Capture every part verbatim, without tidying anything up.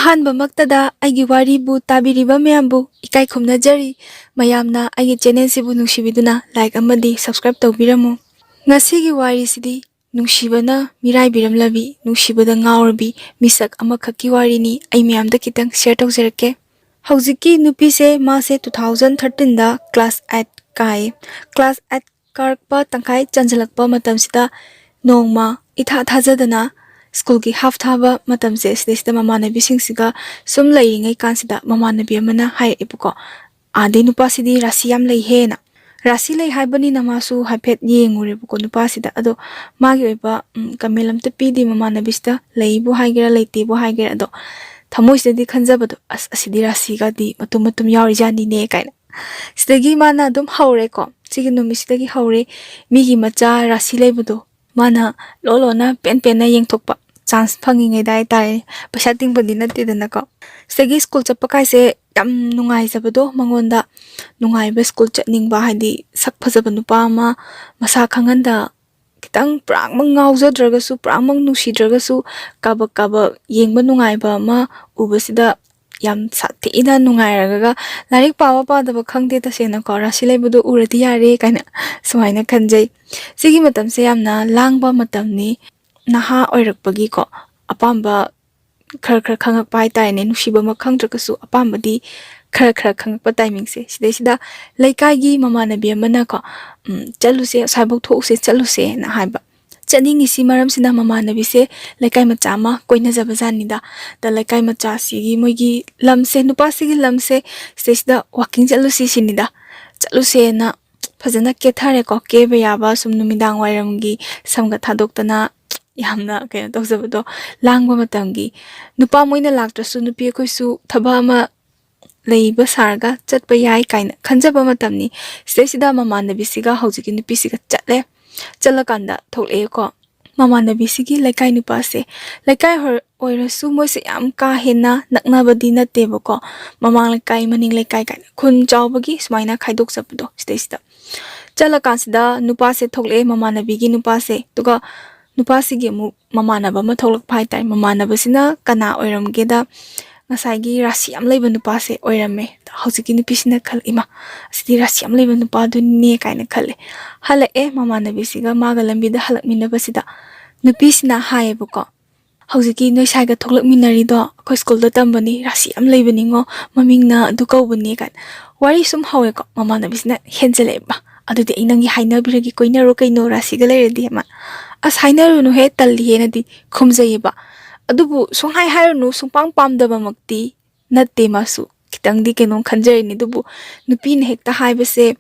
ꯑꯍꯥꯟꯕꯃꯛꯇꯗ ꯑꯩꯒꯤ ꯋꯥꯔꯤꯕꯨ ꯇꯥꯕꯤꯔꯤꯕ ꯃꯌꯥꯝꯕꯨ ꯏꯀꯥꯏ ꯈꯨꯝꯅꯖꯔꯤ꯫ ꯃꯌꯥꯝꯅ ꯑꯩꯒꯤ ꯆꯦꯅꯦꯜꯁꯤꯕꯨ ꯅꯨꯡꯁꯤꯕꯤꯗꯨꯅ ꯂꯥꯏꯛ ꯑꯃꯗꯤ ꯁꯕꯁꯀ꯭ꯔꯥꯏꯕ ꯇꯧꯕꯤꯔꯝꯃꯨ꯫ ꯉꯁꯤꯒꯤ ꯋꯥꯔꯤꯁꯤꯗꯤ ꯅꯨꯡꯁꯤꯕꯅ ꯃꯤꯔꯥꯏꯕꯤꯔꯝꯂꯕꯤ, ꯅꯨꯡꯁꯤꯕꯗ ꯉꯥꯎꯔꯕꯤ ꯃꯤꯁꯛ ꯑꯃꯈꯛꯀꯤ ꯋꯥꯔꯤꯅꯤ꯫ ꯑꯩ ꯃꯌꯥꯝꯗ ꯈꯤꯇꯪ ꯁꯤꯌꯔ ꯇꯧꯖꯔꯛꯀꯦ꯫ ꯍꯧꯖꯤꯛꯀꯤ ꯅꯨꯄꯤꯁꯦ, ꯃꯥꯁꯦ ꯇꯨ ꯊꯥꯎꯖꯟ ꯊꯥꯔꯇꯤꯟꯗ ꯀ꯭ꯂꯥꯁ ꯑꯩꯠ ꯀꯥꯏꯌꯦ꯫ ꯀ꯭ꯂꯥꯁ ꯑꯩꯠ ꯀꯥꯔꯛꯄ ꯇꯪꯈꯥꯏ ꯆꯟꯁꯤꯜꯂꯛꯄ ꯃꯇꯝꯁꯤꯗ ꯅꯣꯡꯃ ꯏꯊꯥ ꯊꯥꯖꯗꯅ ꯁ꯭ꯀꯨꯜꯒꯤ ꯍꯥꯐ ꯊꯥꯕ ꯃꯇꯝꯁꯦ, ꯁꯤꯗꯩꯁꯤꯗ ꯃꯃꯥꯟꯅꯕꯤꯁꯤꯡꯁꯤꯒ ꯁꯨꯝ ꯂꯩꯔꯤꯉꯩ ꯀꯥꯟꯁꯤꯗ ꯃꯃꯥꯟꯅꯕꯤ ꯑꯃꯅ ꯍꯥꯏꯔꯛꯑꯦꯕꯀꯣ, "ꯑꯥꯗꯩ ꯅꯨꯄꯥꯁꯤꯗꯤ ꯔꯥꯁꯤ ꯌꯥꯝ ꯂꯩꯍꯦꯅ"꯫ ꯔꯥꯁꯤ ꯂꯩ ꯍꯥꯏꯕꯅꯤꯅ ꯃꯥꯁꯨ ꯍꯥꯏꯐꯦꯠ ꯌꯦꯡꯉꯨꯔꯦꯕꯀꯣ ꯅꯨꯄꯥꯁꯤꯗ꯫ ꯑꯗꯣ ꯃꯥꯒꯤ ꯑꯣꯏꯕ, ꯎꯝ, ꯀꯃꯦꯟ ꯑꯝꯇ ꯄꯤꯗꯦ ꯃꯃꯥꯟꯅꯕꯤꯁꯤꯗ, ꯂꯩꯕꯨ ꯍꯥꯏꯒꯦꯔꯥ ꯂꯩꯇꯦꯕꯨ ꯍꯥꯏꯒꯦꯔꯥ꯫ ꯑꯗꯣ ꯊꯃꯣꯏꯁꯤꯗꯗꯤ ꯈꯟꯖꯕꯗꯣ, "ꯑꯁ, ꯑꯁꯤꯗꯤ ꯔꯥꯁꯤꯒꯗꯤ ꯃꯇꯨꯝ ꯃꯇꯨꯝ ꯌꯥꯎꯔꯤꯖꯥꯠꯅꯤꯅꯦ" ꯀꯥꯏꯅ꯫ ꯁꯤꯗꯒꯤ ꯃꯥꯅ ꯑꯗꯨꯝ ꯍꯧꯔꯦꯀꯣ꯫ ꯁꯤꯒꯤ ꯅꯨꯃꯤꯠꯁꯤꯗꯒꯤ ꯍꯧꯔꯦ ꯃꯤꯒꯤ ꯃꯆꯥ ꯔꯥꯁꯤ ꯂꯩꯕꯗꯣ ꯃꯥꯅ ꯂꯣꯟ ꯂꯣꯟꯅ ꯄꯦꯟ ꯄꯦꯟꯅ ꯌꯦꯡꯊꯣꯛꯄ, ꯆꯥꯟꯁ ꯐꯪꯉꯤꯉꯩꯗ ꯍꯥꯏꯇꯥꯔꯦ꯫ ꯄꯩꯁꯥ ꯇꯤꯡꯕꯗꯤ ꯅꯠꯇꯦꯗꯅꯀꯣ꯫ ꯁꯤꯗꯒꯤ ꯁ꯭ꯀꯨꯜ ꯆꯠꯄ ꯀꯥꯏꯁꯦ ꯌꯥꯝ ꯅꯨꯡꯉꯥꯏꯖꯕꯗꯣ ꯃꯉꯣꯟꯗ, ꯅꯨꯡꯉꯥꯏꯕ ꯁ꯭ꯀꯨꯜ ꯆꯠꯅꯤꯡꯕ, ꯍꯥꯏꯗꯤ ꯁꯛ ꯐꯖꯕ ꯅꯨꯄꯥ ꯑꯃ ꯃꯁꯥ ꯈꯪꯍꯟꯗ, ꯈꯤꯇꯪ ꯄꯨꯔꯥꯃꯛ ꯉꯥꯎꯖꯗ꯭ꯔꯒꯁꯨ, ꯄꯨꯔꯥꯃꯛ ꯅꯨꯡꯁꯤꯗ꯭ꯔꯒꯁꯨ, ꯀꯥꯕꯛ ꯀꯥꯕꯛ ꯌꯦꯡꯕ ꯅꯨꯡꯉꯥꯏꯕ ꯑꯃ ꯎꯕꯁꯤꯗ ꯌꯥꯝ ꯁꯥꯊꯤꯅ ꯅꯨꯡꯉꯥꯏꯔꯒ, ꯂꯥꯏꯔꯤꯛ ꯄꯥꯕ ꯄꯥꯗꯕ ꯈꯪꯗꯦ ꯇꯁꯦꯡꯅꯀꯣ, ꯔꯥꯁꯤ ꯂꯩꯕꯗꯣ ꯎꯔꯗꯤ ꯌꯥꯔꯦ ꯀꯥꯏꯅ ꯁꯨꯃꯥꯏꯅ ꯈꯟꯖꯩ꯫ ꯁꯤꯒꯤ ꯃꯇꯝꯁꯦ ꯌꯥꯝꯅ ꯂꯥꯡꯕ ꯃꯇꯝꯅꯤ꯫ ꯅꯍꯥ ꯑꯣꯏꯔꯛꯄꯒꯤꯀꯣ, ꯑꯄꯥꯝꯕ ꯈꯔ ꯈꯔ ꯈꯪꯉꯛꯄ ꯍꯥꯏꯇꯥꯔꯦꯅꯦ, ꯅꯨꯡꯁꯤꯕꯃꯛ ꯈꯪꯗ꯭ꯔꯒꯁꯨ ꯑꯄꯥꯝꯕꯗꯤ ꯈꯔ ꯈꯔ ꯈꯪꯉꯛꯄ ꯇꯥꯏꯃꯤꯡꯁꯦ꯫ ꯁꯤꯗꯩꯁꯤꯗ ꯂꯩꯀꯥꯏꯒꯤ ꯃꯃꯥꯟꯅꯕꯤ ꯑꯃꯅꯀꯣ, "ꯎꯝ, ꯆꯠꯂꯨꯁꯦ, ꯑꯁ꯭ꯋꯥꯏꯐꯥꯎ ꯊꯣꯛꯎꯁꯦ, ꯆꯠꯂꯨꯁꯦꯅ" ꯍꯥꯏꯕ꯫ ꯆꯠꯅꯤꯡꯉꯤꯁꯤ ꯃꯔꯝꯁꯤꯅ ꯃꯃꯥꯟꯅꯕꯤꯁꯦ ꯂꯩꯀꯥꯏ ꯃꯆꯥ ꯑꯃ ꯀꯣꯏꯅꯖꯕ ꯖꯥꯠꯅꯤꯗ꯫ ꯗ ꯂꯩꯀꯥꯏ ꯃꯆꯥꯁꯤꯒꯤ ꯃꯣꯏꯒꯤ ꯂꯝꯁꯦ, ꯅꯨꯄꯥꯁꯤꯒꯤ ꯂꯝꯁꯦ, ꯁꯤꯗꯩꯁꯤꯗ ꯋꯥꯛꯀꯤꯡ ꯆꯠꯂꯨꯁꯤ ꯁꯤꯅꯤꯗ꯫ ꯆꯠꯂꯨꯁꯦꯅ ꯐꯖꯅ ꯀꯦꯊꯔꯦꯀꯣ꯫ ꯀꯦꯕ ꯌꯥꯕ ꯁꯨꯝ ꯅꯨꯃꯤꯗꯥꯡ ꯋꯥꯏꯔꯝꯒꯤ ꯁꯝꯒ ꯊꯥꯗꯣꯛꯇꯅ ꯌꯥꯝꯅ ꯀꯩꯅꯣ ꯇꯧꯖꯕꯗꯣ, ꯂꯥꯡꯕ ꯃꯇꯝꯒꯤ꯫ ꯅꯨꯄꯥ ꯃꯣꯏꯅ ꯂꯥꯛꯇ꯭ꯔꯁꯨ ꯅꯨꯄꯤ ꯑꯩꯈꯣꯏꯁꯨ ꯊꯕꯛ ꯑꯃ ꯂꯩꯕ ꯁꯥꯔꯒ ꯆꯠꯄ ꯌꯥꯏ ꯀꯥꯏꯅ ꯈꯟꯖꯕ ꯃꯇꯝꯅꯤ꯫ ꯁꯤꯗꯩꯁꯤꯗ ꯃꯃꯥꯟꯅꯕꯤꯁꯤꯒ ꯍꯧꯖꯤꯛꯀꯤ ꯅꯨꯄꯤꯁꯤꯒ ꯆꯠꯂꯦ꯫ ꯆꯠꯂꯀꯥꯟꯗ ꯊꯣꯛꯂꯛꯑꯦꯀꯣ꯫ ꯃꯃꯥꯟꯅꯕꯤꯁꯤꯒꯤ ꯂꯩꯀꯥꯏ ꯅꯨꯄꯥꯁꯦ, ꯂꯩꯀꯥꯏ ꯍꯣꯏ-, ꯑꯣꯏꯔꯁꯨ ꯃꯣꯏꯁꯦ ꯌꯥꯝ ꯀꯥ ꯍꯦꯟꯅ ꯅꯛꯅꯕꯗꯤ ꯅꯠꯇꯦꯕꯀꯣ꯫ ꯃꯃꯥꯡ ꯂꯩꯀꯥꯏ, ꯃꯅꯤꯡ ꯂꯩꯀꯥꯏ ꯀꯥꯏꯅ ꯈꯨꯟ ꯆꯥꯎꯕꯒꯤ ꯁꯨꯃꯥꯏꯅ ꯈꯥꯏꯗꯣꯛꯆꯕꯗꯣ꯫ ꯁꯤꯗꯩꯁꯤꯗ ꯆꯠꯂꯀꯥꯟꯁꯤꯗ ꯅꯨꯄꯥꯁꯦ ꯊꯣꯛꯂꯛꯑꯦ, ꯃꯃꯥꯟꯅꯕꯤꯒꯤ ꯅꯨꯄꯥꯁꯦ꯫ ꯑꯗꯨꯒ ꯅꯨꯄꯥꯁꯤꯒꯤ ꯑꯃꯨꯛ ꯃꯃꯥꯟꯅꯕ ꯑꯃ ꯊꯣꯛꯂꯛꯄ ꯍꯥꯏꯇꯥꯔꯦ꯫ ꯃꯃꯥꯟꯅꯕꯁꯤꯅ ꯀꯅꯥ ꯑꯣꯏꯔꯝꯒꯦꯗ, ꯉꯁꯥꯏꯒꯤ ꯔꯥꯁꯤ ꯌꯥꯝ ꯂꯩꯕ ꯅꯨꯄꯥꯁꯦ ꯑꯣꯏꯔꯝꯃꯦ꯫ ꯍꯧꯖꯤꯛꯀꯤ ꯅꯨꯄꯤꯁꯤꯅ ꯈꯜꯂꯤ, "ꯏꯃꯥ, ꯑꯁꯤꯗꯤ ꯔꯥꯁꯤ ꯌꯥꯝ ꯂꯩꯕ ꯅꯨꯄꯥꯗꯨꯅꯤꯅꯦ" ꯀꯥꯏꯅ ꯈꯜꯂꯦ꯫ ꯍꯜꯂꯛꯑꯦ ꯃꯃꯥꯟꯅꯕꯤꯁꯤꯒ ꯃꯥꯒ ꯂꯝꯕꯤꯗ ꯍꯜꯂꯛꯃꯤꯟꯅꯕꯁꯤꯗ꯫ ꯅꯨꯄꯤꯁꯤꯅ ꯍꯥꯏꯌꯦꯕꯀꯣ, "ꯍꯧꯖꯤꯛꯀꯤ ꯅꯣꯏ ꯁꯥꯏꯒ ꯊꯣꯛꯂꯛꯃꯤꯟꯅꯔꯤꯗꯣ ꯑꯩꯈꯣꯏ ꯁ꯭ꯀꯨꯜꯗ ꯇꯝꯕꯅꯤ, ꯔꯥꯁꯤ ꯌꯥꯝ ꯂꯩꯕꯅꯤꯉꯣ, ꯃꯃꯤꯡꯅ ꯑꯗꯨ ꯀꯧꯕꯅꯤ" ꯀꯥꯏꯅ ꯋꯥꯔꯤ ꯁꯨꯝ ꯍꯧꯋꯦꯀꯣ꯫ ꯃꯃꯥꯟꯅꯕꯤꯁꯤꯅ ꯍꯦꯟꯖꯜꯂꯛꯑꯦꯕ, "ꯑꯗꯨꯗꯤ ꯑꯩ ꯅꯪꯒꯤ ꯍꯥꯏꯅꯕꯤꯔꯒꯦ, ꯀꯣꯏꯅꯔꯣ ꯀꯩꯅꯣ, ꯔꯥꯁꯤꯒ ꯂꯩꯔꯗꯤ" ꯍꯥꯏꯃ꯫ "ꯑꯁ, ꯍꯥꯏꯅꯔꯨꯅꯨꯍꯦ, ꯇꯜꯂꯤꯍꯦꯅꯗꯤ" ꯈꯨꯝꯖꯩꯌꯦꯕ꯫ ꯑꯗꯨꯕꯨ ꯁꯨꯡꯍꯥꯏ ꯍꯥꯏꯔꯨꯅꯨ, ꯁꯨꯡꯄꯥꯝ ꯄꯥꯝꯗꯕꯃꯛꯇꯤ ꯅꯠꯇꯦ꯫ ꯃꯥꯁꯨ ꯈꯤꯇꯪꯗꯤ ꯀꯩꯅꯣꯝ ꯈꯟꯖꯔꯤꯅꯤ꯫ ꯑꯗꯨꯕꯨ ꯅꯨꯄꯤꯅ ꯍꯦꯛꯇ ꯍꯥꯏꯕꯁꯦ,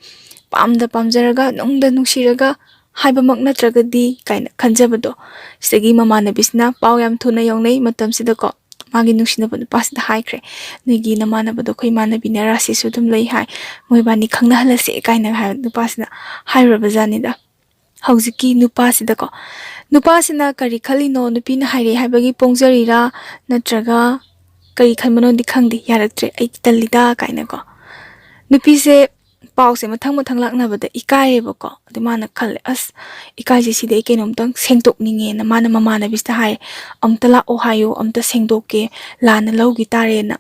ꯄꯥꯝꯗ ꯄꯥꯝꯖꯔꯒ, ꯅꯨꯡꯗ ꯅꯨꯡꯁꯤꯔꯒ ꯍꯥꯏꯕꯃꯛ ꯅꯠꯇ꯭ꯔꯒꯗꯤ ꯀꯥꯏꯅ ꯈꯟꯖꯕꯗꯣ꯫ ꯁꯤꯗꯒꯤ ꯃꯃꯥꯟꯅꯕꯤꯁꯤꯅ ꯄꯥꯎ ꯌꯥꯝ ꯊꯨꯅ ꯌꯧꯅꯩ ꯃꯇꯝꯁꯤꯗꯀꯣ꯫ ꯃꯥꯒꯤ ꯅꯨꯡꯁꯤꯅꯕ ꯅꯨꯄꯥꯁꯤꯗ ꯍꯥꯏꯈ꯭ꯔꯦ, "ꯅꯣꯏꯒꯤ ꯅꯃꯥꯟꯅꯕꯗꯣ ꯑꯩꯈꯣꯏ ꯏꯃꯥꯟꯅꯕꯤꯅ ꯔꯥꯁꯤꯁꯨ ꯑꯗꯨꯝ ꯂꯩ ꯍꯥꯏ, ꯃꯣꯏꯕꯥꯅꯤ ꯈꯪꯅꯍꯜꯂꯁꯦ" ꯀꯥꯏꯅ ꯍꯥꯏ ꯅꯨꯄꯥꯁꯤꯅ ꯍꯥꯏꯔꯨꯔꯕ ꯖꯥꯠꯅꯤꯗ꯫ ꯍꯧꯖꯤꯛꯀꯤ ꯅꯨꯄꯥꯁꯤꯗꯀꯣ, ꯅꯨꯄꯥꯁꯤꯅ ꯀꯔꯤ ꯈꯜꯂꯤꯅꯣ, ꯅꯨꯄꯤꯅ ꯍꯥꯏꯔꯛꯑꯦ ꯍꯥꯏꯕꯒꯤ ꯄꯣꯡꯖꯔꯤꯔꯥ, ꯅꯠꯇ꯭ꯔꯒ ꯀꯔꯤ ꯈꯟꯕꯅꯣꯗꯤ ꯈꯪꯗꯦ, "ꯌꯥꯔꯛꯇ꯭ꯔꯦ, ꯑꯩ ꯇꯜꯂꯤꯗ" ꯀꯥꯏꯅꯀꯣ꯫ ꯅꯨꯄꯤꯁꯦ ꯄꯥꯎꯁꯦ ꯃꯊꯪ ꯃꯊꯪ ꯂꯥꯛꯅꯕꯗ ꯏꯀꯥꯏꯔꯦꯕꯀꯣ꯫ ꯑꯗꯨ ꯃꯥꯅ ꯈꯜꯂꯦ, "ꯑꯁ, ꯏꯀꯥꯏꯁꯦ ꯁꯤꯗꯤ ꯑꯩ ꯀꯩꯅꯣꯝꯇꯪ ꯁꯦꯡꯗꯣꯛꯅꯤꯡꯉꯦꯅ" ꯃꯥꯅ ꯃꯃꯥꯟꯅꯕꯤꯁꯤꯗ ꯍꯥꯏꯔꯦ, "ꯑꯝꯇ ꯂꯥꯛꯑꯣ ꯍꯥꯏꯌꯣ, ꯑꯝꯇ ꯁꯦꯡꯗꯣꯛꯀꯦ, ꯂꯥꯟꯅ ꯂꯧꯈꯤ ꯇꯥꯔꯦꯅ"꯫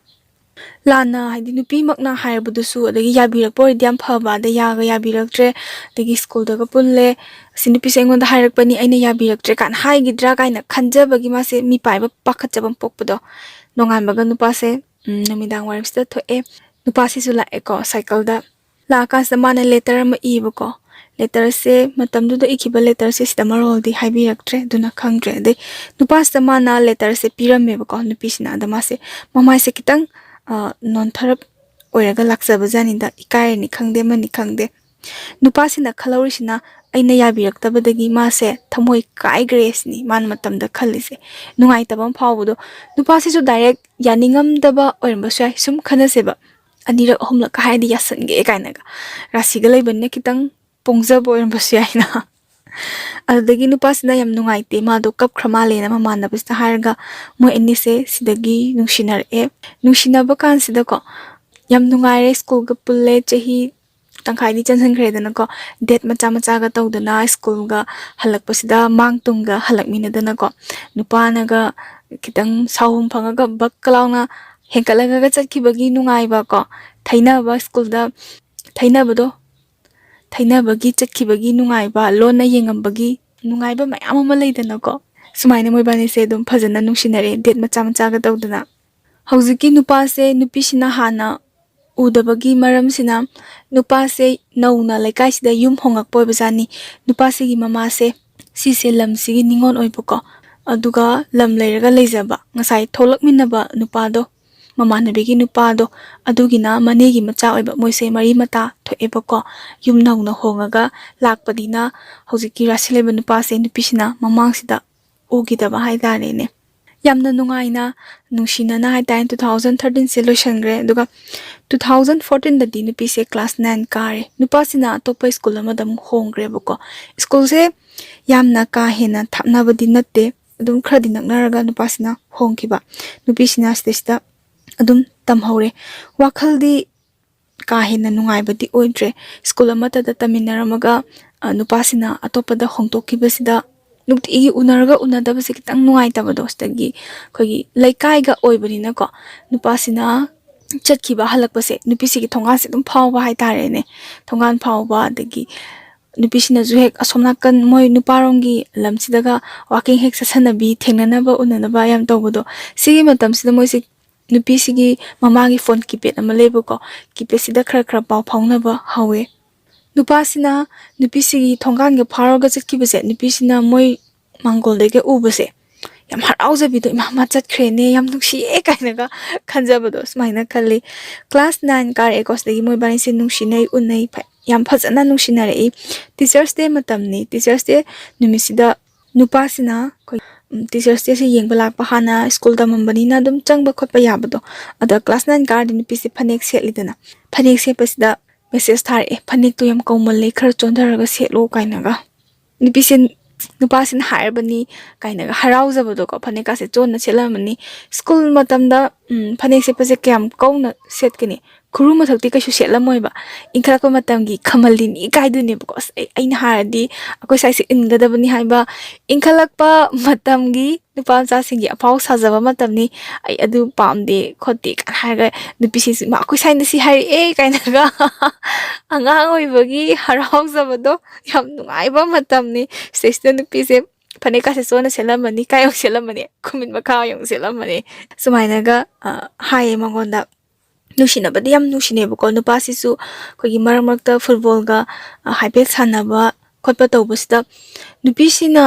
ꯂꯥꯟꯅ ꯍꯥꯏꯗꯤ ꯅꯨꯄꯤꯃꯛꯅ ꯍꯥꯏꯔꯕꯗꯨꯁꯨ, ꯑꯗꯒꯤ ꯌꯥꯕꯤꯔꯛꯄ ꯑꯣꯏꯔꯗꯤ ꯌꯥꯝ ꯐꯕ, ꯑꯗꯩ ꯌꯥꯒ ꯌꯥꯕꯤꯔꯛꯇ꯭ꯔꯦ, ꯑꯗꯒꯤ ꯁ꯭ꯀꯨꯜꯗꯒ ꯄꯨꯜꯂꯦ, "ꯑꯁꯤ ꯅꯨꯄꯤꯁꯦ ꯑꯩꯉꯣꯟꯗ ꯍꯥꯏꯔꯛꯄꯅꯤ, ꯑꯩꯅ ꯌꯥꯕꯤꯔꯛꯇ꯭ꯔꯦ" ꯀꯥꯏꯅ ꯍꯥꯏꯈꯤꯗ꯭ꯔꯥ ꯀꯥꯏꯅ ꯈꯟꯖꯕꯒꯤ ꯃꯥꯁꯦ ꯃꯤꯄꯥꯏꯕ ꯄꯥꯈꯠꯆꯕ ꯑꯃ ꯄꯣꯛꯄꯗꯣ꯫ ꯅꯣꯡꯉꯥꯟꯕꯒ ꯅꯨꯄꯥꯁꯦ, ꯎꯝ, ꯅꯨꯃꯤꯗꯥꯡ ꯋꯥꯏꯔꯝꯁꯤꯗ ꯊꯣꯛꯑꯦ꯫ ꯅꯨꯄꯥꯁꯤꯁꯨ ꯂꯥꯛꯑꯦꯀꯣ ꯁꯥꯏꯀꯜꯗ꯫ ꯂꯥꯛꯑꯀꯥꯟꯁꯤꯗ ꯃꯥꯅ ꯂꯦꯇꯔ ꯑꯃ ꯏꯌꯦꯕꯀꯣ꯫ ꯂꯦꯇꯔꯁꯦ, ꯃꯇꯝꯗꯨꯗ ꯏꯈꯤꯕ ꯂꯦꯇꯔꯁꯦ ꯁꯤꯗ ꯃꯔꯣꯜꯗꯤ ꯍꯥꯏꯕꯤꯔꯛꯇ꯭ꯔꯦ, ꯑꯗꯨꯅ ꯈꯪꯗ꯭ꯔꯦ꯫ ꯑꯗꯩ ꯅꯨꯄꯥꯁꯤꯗ ꯃꯥꯅ ꯂꯦꯇꯔꯁꯦ ꯄꯤꯔꯝꯃꯦꯕꯀꯣ ꯅꯨꯄꯤꯁꯤꯅ꯫ ꯑꯗ ꯃꯥꯁꯦ ꯃꯃꯥꯏꯁꯦ ꯈꯤꯇꯪ, ꯑ, ꯅꯣꯟꯊꯔꯞ ꯑꯣꯏꯔꯒ ꯂꯥꯛꯆꯕ ꯖꯥꯠꯅꯤꯗ, ꯏꯀꯥꯏꯔꯅꯤ ꯈꯪꯗꯦ, ꯑꯃꯅꯤ ꯈꯪꯗꯦ꯫ ꯅꯨꯄꯥꯁꯤꯅ ꯈꯜꯍꯧꯔꯤꯁꯤꯅ ꯑꯩꯅ ꯌꯥꯕꯤꯔꯛꯇꯕꯗꯒꯤ ꯃꯥꯁꯦ ꯊꯃꯣꯏ ꯀꯥꯏꯈ꯭ꯔꯦ ꯁꯤꯅꯤ ꯃꯥꯅ ꯃꯇꯝꯗ ꯈꯜꯂꯤꯁꯦ꯫ ꯅꯨꯡꯉꯥꯏꯇꯕ ꯑꯃ ꯐꯥꯎꯕꯗꯣ꯫ ꯅꯨꯄꯥꯁꯤꯁꯨ ꯗꯥꯏꯔꯦꯛ ꯌꯥꯅꯤꯡꯉꯝꯗꯕ ꯑꯣꯏꯔꯝꯕꯁꯨ ꯌꯥꯏ, ꯁꯨꯝ ꯈꯟꯅꯁꯦꯕ꯫ ꯑꯅꯤꯔꯛ ꯑꯍꯨꯝꯂꯛꯀ ꯍꯥꯏꯔꯗꯤ ꯌꯥꯁꯟꯒꯦ ꯀꯥꯏꯅꯒ꯫ ꯔꯥꯁꯤꯒ ꯂꯩꯕꯅꯤꯅ ꯈꯤꯇꯪ ꯄꯣꯡꯖꯕ ꯑꯣꯏꯔꯝꯕꯁꯨ ꯌꯥꯏꯅ꯫ ꯑꯗꯨꯗꯒꯤ ꯅꯨꯄꯥꯁꯤꯅ ꯌꯥꯝ ꯅꯨꯡꯉꯥꯏꯇꯦ, ꯃꯥꯗꯣ ꯀꯞꯈ꯭ꯔ ꯃꯥꯜꯂꯦꯅ ꯃꯃꯥꯟꯅꯕꯁꯤꯗ ꯍꯥꯏꯔꯒ ꯃꯣꯏ ꯑꯅꯤꯁꯦ ꯁꯤꯗꯒꯤ ꯅꯨꯡꯁꯤꯅꯔꯛꯑꯦ꯫ ꯅꯨꯡꯁꯤꯅꯕ ꯀꯥꯟꯁꯤꯗꯀꯣ, ꯌꯥꯝ ꯅꯨꯡꯉꯥꯏꯔꯦ, ꯁ꯭ꯀꯨꯜꯒ ꯄꯨꯜꯂꯦ, ꯆꯍꯤ ꯇꯪꯈꯥꯏꯗꯤ ꯆꯟꯁꯤꯟꯈ꯭ꯔꯦꯗꯅꯀꯣ꯫ ꯗꯦꯠ ꯃꯆꯥ ꯃꯆꯥꯒ ꯇꯧꯗꯅ ꯁ꯭ꯀꯨꯜꯒ ꯍꯜꯂꯛꯄꯁꯤꯗ ꯃꯥꯡ ꯇꯨꯡꯒ ꯍꯜꯂꯛꯃꯤꯟꯅꯗꯅꯀꯣ, ꯅꯨꯄꯥꯅꯒ ꯈꯤꯇꯪ ꯁꯥꯎꯍꯨꯝ ꯐꯪꯉꯒ ꯕꯛꯀ ꯂꯥꯎꯅ ꯍꯦꯟꯀꯠꯂꯒ ꯆꯠꯈꯤꯕꯒꯤ ꯅꯨꯡꯉꯥꯏꯕ ꯀꯣ, ꯊꯩꯅꯕ ꯁ꯭ꯀꯨꯜꯗ ꯊꯩꯅꯕꯗꯣ, ꯊꯩꯅꯕꯒꯤ ꯆꯠꯈꯤꯕꯒꯤ ꯅꯨꯡꯉꯥꯏꯕ, ꯂꯣꯟꯅ ꯌꯦꯡꯉꯝꯕꯒꯤ ꯅꯨꯡꯉꯥꯏꯕ ꯃꯌꯥꯝ ꯑꯃ ꯂꯩꯗꯅꯀꯣ꯫ ꯁꯨꯃꯥꯏꯅ ꯃꯣꯏꯕꯥꯅꯤꯁꯦ ꯑꯗꯨꯝ ꯐꯖꯅ ꯅꯨꯡꯁꯤꯅꯔꯦ, ꯗꯦꯠ ꯃꯆꯥ ꯃꯆꯥꯒ ꯇꯧꯗꯅ꯫ ꯍꯧꯖꯤꯛꯀꯤ ꯅꯨꯄꯥꯁꯦ ꯅꯨꯄꯤꯁꯤꯅ ꯍꯥꯟꯅ ꯎꯗꯕꯒꯤ ꯃꯔꯝꯁꯤꯅ, ꯅꯨꯄꯥꯁꯦ ꯅꯧꯅ ꯂꯩꯀꯥꯏꯁꯤꯗ ꯌꯨꯝ ꯍꯣꯡꯉꯛꯄ ꯑꯣꯏꯕꯖꯥꯠꯅꯤ꯫ ꯅꯨꯄꯥꯁꯤꯒꯤ ꯃꯃꯥꯁꯦ, ꯁꯤꯁꯦ ꯂꯝꯁꯤꯒꯤ ꯅꯤꯉꯣꯜ ꯑꯣꯏꯕꯀꯣ, ꯑꯗꯨꯒ ꯂꯝ ꯂꯩꯔꯒ ꯂꯩꯖꯕ, ꯉꯁꯥꯏ ꯊꯣꯛꯂꯛꯃꯤꯟꯅꯕ ꯅꯨꯄꯥꯗꯣ, ꯃꯃꯥꯟꯅꯕꯤꯒꯤ ꯅꯨꯄꯥꯗꯣ, ꯑꯗꯨꯒꯤꯅ ꯃꯅꯦꯒꯤ ꯃꯆꯥ ꯑꯣꯏꯕ, ꯃꯣꯏꯁꯦ ꯃꯔꯤ ꯃꯇꯥ ꯊꯣꯛꯑꯦꯕꯀꯣ꯫ ꯌꯨꯝ ꯅꯧꯅ ꯍꯣꯡꯉꯒ ꯂꯥꯛꯄꯅꯤꯅ ꯍꯧꯖꯤꯛꯀꯤ ꯔꯥꯁꯤ ꯂꯩꯕ ꯅꯨꯄꯥꯁꯦ ꯅꯨꯄꯤꯁꯤꯅ ꯃꯃꯥꯡꯁꯤꯗ ꯎꯈꯤꯗꯕ ꯍꯥꯏꯇꯥꯔꯦꯅꯦ꯫ ꯌꯥꯝꯅ ꯅꯨꯡꯉꯥꯏꯅ, ꯅꯨꯡꯁꯤꯅꯅ ꯍꯥꯏꯇꯥꯔꯦ, ꯇꯨ ꯊꯥꯎꯖꯟ ꯊꯥꯔꯇꯤꯟꯁꯦ ꯂꯣꯏꯁꯟꯈ꯭ꯔꯦ꯫ ꯑꯗꯨꯒ ꯇꯨ ꯊꯥꯎꯖꯟ ꯐꯣꯔꯇꯤꯟꯗꯗꯤ ꯅꯨꯄꯤꯁꯦ ꯀ꯭ꯂꯥꯁ ꯅꯥꯏꯟ ꯀꯥꯔꯦ꯫ ꯅꯨꯄꯥꯁꯤꯅ ꯑꯇꯣꯞꯄ ꯁ꯭ꯀꯨꯜ ꯑꯃꯗ ꯑꯃꯨꯛ ꯍꯣꯡꯈ꯭ꯔꯦꯕꯀꯣ꯫ ꯁ꯭ꯀꯨꯜꯁꯦ ꯌꯥꯝꯅ ꯀꯥ ꯍꯦꯟꯅ ꯊꯥꯞꯅꯕꯗꯤ ꯅꯠꯇꯦ, ꯑꯗꯨꯝ ꯈꯔꯗꯤ ꯅꯛꯅꯔꯒ ꯅꯨꯄꯥꯁꯤꯅ ꯍꯣꯡꯈꯤꯕ꯫ ꯅꯨꯄꯤꯁꯤꯅ ꯁꯤꯗꯩꯁꯤꯗ ꯑꯗꯨꯝ ꯇꯝꯍꯧꯔꯦ꯫ ꯋꯥꯈꯜꯗꯤ ꯀꯥ ꯍꯦꯟꯅ ꯅꯨꯡꯉꯥꯏꯕꯗꯤ ꯑꯣꯏꯗ꯭ꯔꯦ꯫ ꯁ꯭ꯀꯨꯜ ꯑꯃꯠꯇꯗ ꯇꯝꯃꯤꯟꯅꯔꯝꯃꯒ, ꯑ, ꯅꯨꯄꯥꯁꯤꯅ ꯑꯇꯣꯞꯄꯗ ꯍꯣꯡꯗꯣꯛꯈꯤꯕꯁꯤꯗ ꯅꯨꯡꯇꯤꯒꯤ ꯎꯅꯔꯒ ꯎꯅꯗꯕꯁꯦ ꯈꯤꯇꯪ ꯅꯨꯡꯉꯥꯏꯇꯕꯗꯣ꯫ ꯁꯤꯗꯒꯤ ꯑꯩꯈꯣꯏꯒꯤ ꯂꯩꯀꯥꯏꯒ ꯑꯣꯏꯕꯅꯤꯅꯀꯣ, ꯅꯨꯄꯥꯁꯤꯅ ꯆꯠꯈꯤꯕ ꯍꯜꯂꯛꯄꯁꯦ ꯅꯨꯄꯤꯁꯤꯒꯤ ꯊꯣꯡꯒꯥꯟꯁꯦ ꯑꯗꯨꯝ ꯐꯥꯎꯕ ꯍꯥꯏꯇꯥꯔꯦꯅꯦ꯫ ꯊꯣꯡꯒꯥꯟ ꯐꯥꯎꯕ, ꯑꯗꯒꯤ ꯅꯨꯄꯤꯁꯤꯅꯁꯨ ꯍꯦꯛ ꯑꯁꯣꯝ ꯅꯥꯀꯟ ꯃꯣꯏ ꯅꯨꯄꯥꯔꯣꯝꯒꯤ ꯂꯝꯁꯤꯗꯒ ꯋꯥꯀꯤꯡ ꯍꯦꯛ ꯆꯠꯁꯟꯅꯕꯤ, ꯊꯦꯡꯅꯅꯕ ꯎꯅꯅꯕ ꯌꯥꯝ ꯇꯧꯕꯗꯣ꯫ ꯁꯤꯒꯤ ꯃꯇꯝꯁꯤꯗ ꯃꯣꯏꯁꯦ, ꯅꯨꯄꯤꯁꯤꯒꯤ ꯃꯃꯥꯒꯤ ꯐꯣꯟ ꯀꯤꯄꯦꯗ ꯑꯃ ꯂꯩꯕꯀꯣ, ꯀꯤꯄꯦꯗꯁꯤꯗ ꯈꯔ ꯈꯔ ꯄꯥꯎ ꯐꯥꯎꯅꯕ ꯍꯧꯋꯦ꯫ ꯅꯨꯄꯥꯁꯤꯅ ꯅꯨꯄꯤꯁꯤꯒꯤ ꯊꯣꯡꯒꯥꯟꯒ ꯐꯥꯎꯔꯒ ꯆꯠꯈꯤꯕꯁꯦ, ꯅꯨꯄꯤꯁꯤꯅ ꯃꯣꯏ ꯃꯥꯡꯒꯣꯜꯗꯒꯤ ꯎꯕꯁꯦ ꯌꯥꯝ ꯍꯔꯥꯎꯖꯕꯤꯗꯣ, "ꯏꯃꯥ, ꯃꯥ ꯆꯠꯈ꯭ꯔꯦꯅꯦ, ꯌꯥꯝ ꯅꯨꯡꯁꯤꯌꯦ" ꯀꯥꯏꯅꯒ ꯈꯟꯖꯕꯗꯣ, ꯁꯨꯃꯥꯏꯅ ꯈꯜꯂꯤ꯫ ꯀ꯭ꯂꯥꯁ ꯅꯥꯏꯟ ꯀꯥꯔꯛꯑꯦꯀꯣ, ꯁꯤꯗꯒꯤ ꯃꯣꯏꯕꯥꯅꯤꯁꯦ ꯅꯨꯡꯁꯤꯅꯩ, ꯎꯅꯩ, ꯐ-, ꯌꯥꯝ ꯐꯖꯅ ꯅꯨꯡꯁꯤꯅꯔꯛꯏ꯫ ꯇꯤꯆꯔꯁ ꯗꯦ ꯃꯇꯝꯅꯤ꯫ ꯇꯤꯆꯔꯁ ꯗꯦ ꯅꯨꯃꯤꯠꯁꯤꯗ ꯅꯨꯄꯥꯁꯤꯅ ꯑꯩꯈꯣꯏ, ꯎꯝ, ꯇꯤꯆꯔꯁ ꯗꯦꯁꯦ ꯌꯦꯡꯕ ꯂꯥꯛꯄ, ꯍꯥꯟꯅ ꯁ꯭ꯀꯨꯜ ꯇꯝꯃꯝꯕꯅꯤꯅ ꯑꯗꯨꯝ ꯆꯪꯕ ꯈꯣꯠꯄ ꯌꯥꯕꯗꯣ꯫ ꯑꯗ ꯀ꯭ꯂꯥꯁ ꯅꯥꯏꯟ ꯀꯥꯔꯗꯤ ꯅꯨꯄꯤꯁꯦ ꯐꯅꯦꯛ ꯁꯦꯠꯂꯤꯗꯅ, ꯐꯅꯦꯛ ꯁꯦꯠꯄꯁꯤꯗ ꯃꯦꯁꯦꯖ ꯊꯥꯔꯛꯑꯦ, "ꯐꯅꯦꯛꯇꯣ ꯌꯥꯝ ꯀꯧꯃꯜꯂꯦ, ꯈꯔ ꯆꯣꯟꯊꯔꯒ ꯁꯦꯠꯂꯣ" ꯀꯥꯏꯅꯒ꯫ ꯅꯨꯄꯤꯁꯦ, ꯅꯨꯄꯥꯁꯤꯅ ꯍꯥꯏꯔꯕꯅꯤ ꯀꯥꯏꯅꯒ ꯍꯔꯥꯎꯖꯕꯗꯣꯀꯣ, ꯐꯅꯦꯛꯀꯥꯁꯦ ꯆꯣꯟꯅ ꯁꯦꯠꯂꯝꯃꯅꯤ꯫ ꯁ꯭ꯀꯨꯜ ꯃꯇꯝꯗ, ꯎꯝ, ꯐꯅꯦꯛ ꯁꯦꯠꯄꯁꯦ ꯀꯌꯥꯝ ꯀꯧꯅ ꯁꯦꯠꯀꯅꯤ? ꯈꯨꯔꯨ ꯃꯊꯛꯇꯤ ꯀꯩꯁꯨ ꯁꯦꯠꯂꯝꯃꯣꯏꯕ꯫ ꯏꯟꯈꯠꯂꯛꯄ ꯃꯇꯝꯒꯤ ꯈꯃꯜꯂꯤꯅꯤ ꯀꯥꯏꯗꯨꯅꯦꯕꯀꯣ꯫ ꯑꯁ, ꯑꯩ, ꯑꯩꯅ ꯍꯥꯏꯔꯗꯤ ꯑꯩꯈꯣꯏ ꯁ꯭ꯋꯥꯏꯁꯦ ꯏꯟꯒꯗꯕꯅꯤ ꯍꯥꯏꯕ ꯏꯟꯈꯠꯂꯛꯄ ꯃꯇꯝꯒꯤ ꯅꯨꯄꯥ ꯃꯆꯥꯁꯤꯡꯒꯤ ꯑꯐꯥꯎ ꯁꯥꯖꯕ ꯃꯇꯝꯅꯤ꯫ "ꯑꯩ ꯑꯗꯨ ꯄꯥꯝꯗꯦ ꯈꯣꯠꯇꯦ" ꯀꯥꯏꯅ ꯍꯥꯏꯔꯒ ꯅꯨꯄꯤꯁꯤꯡꯁꯤ, "ꯏꯃꯥ, ꯑꯩꯈꯣꯏ ꯁ꯭ꯋꯥꯏꯅ ꯁꯤ ꯍꯥꯏꯔꯛꯑꯦ" ꯀꯥꯏꯅꯒ ꯑꯉꯥꯡ ꯑꯣꯏꯕꯒꯤ ꯍꯔꯥꯎꯖꯕꯗꯣ, ꯌꯥꯝ ꯅꯨꯡꯉꯥꯏꯕ ꯃꯇꯝꯅꯤ꯫ ꯁꯤꯗꯩꯁꯤꯗ ꯅꯨꯄꯤꯁꯦ ꯐꯅꯦꯛꯀꯥꯁꯦ ꯆꯣꯟꯅ ꯁꯦꯠꯂꯝꯃꯅꯤ, ꯀꯥꯏ ꯑꯃꯨꯛ ꯁꯦꯠꯂꯝꯃꯅꯤ, ꯈꯨꯃꯤꯠ ꯃꯈꯥ ꯑꯃꯨꯛ ꯁꯦꯠꯂꯝꯃꯅꯤ꯫ ꯁꯨꯃꯥꯏꯅꯒ, ꯑ, ꯍꯥꯏꯌꯦ ꯃꯉꯣꯟꯗ꯫ ꯅꯨꯡꯁꯤꯅꯕꯗꯤ ꯌꯥꯝ ꯅꯨꯡꯁꯤꯅꯩꯕꯀꯣ꯫ ꯅꯨꯄꯥꯁꯤꯁꯨ ꯑꯩꯈꯣꯏꯒꯤ ꯃꯔꯛ ꯃꯔꯛꯇ ꯐꯨꯠꯕꯣꯜꯒ, ꯑ, ꯍꯥꯏꯐꯦꯠ ꯁꯥꯟꯅꯕ ꯈꯣꯠꯄ ꯇꯧꯕꯁꯤꯗ ꯅꯨꯄꯤꯁꯤꯅ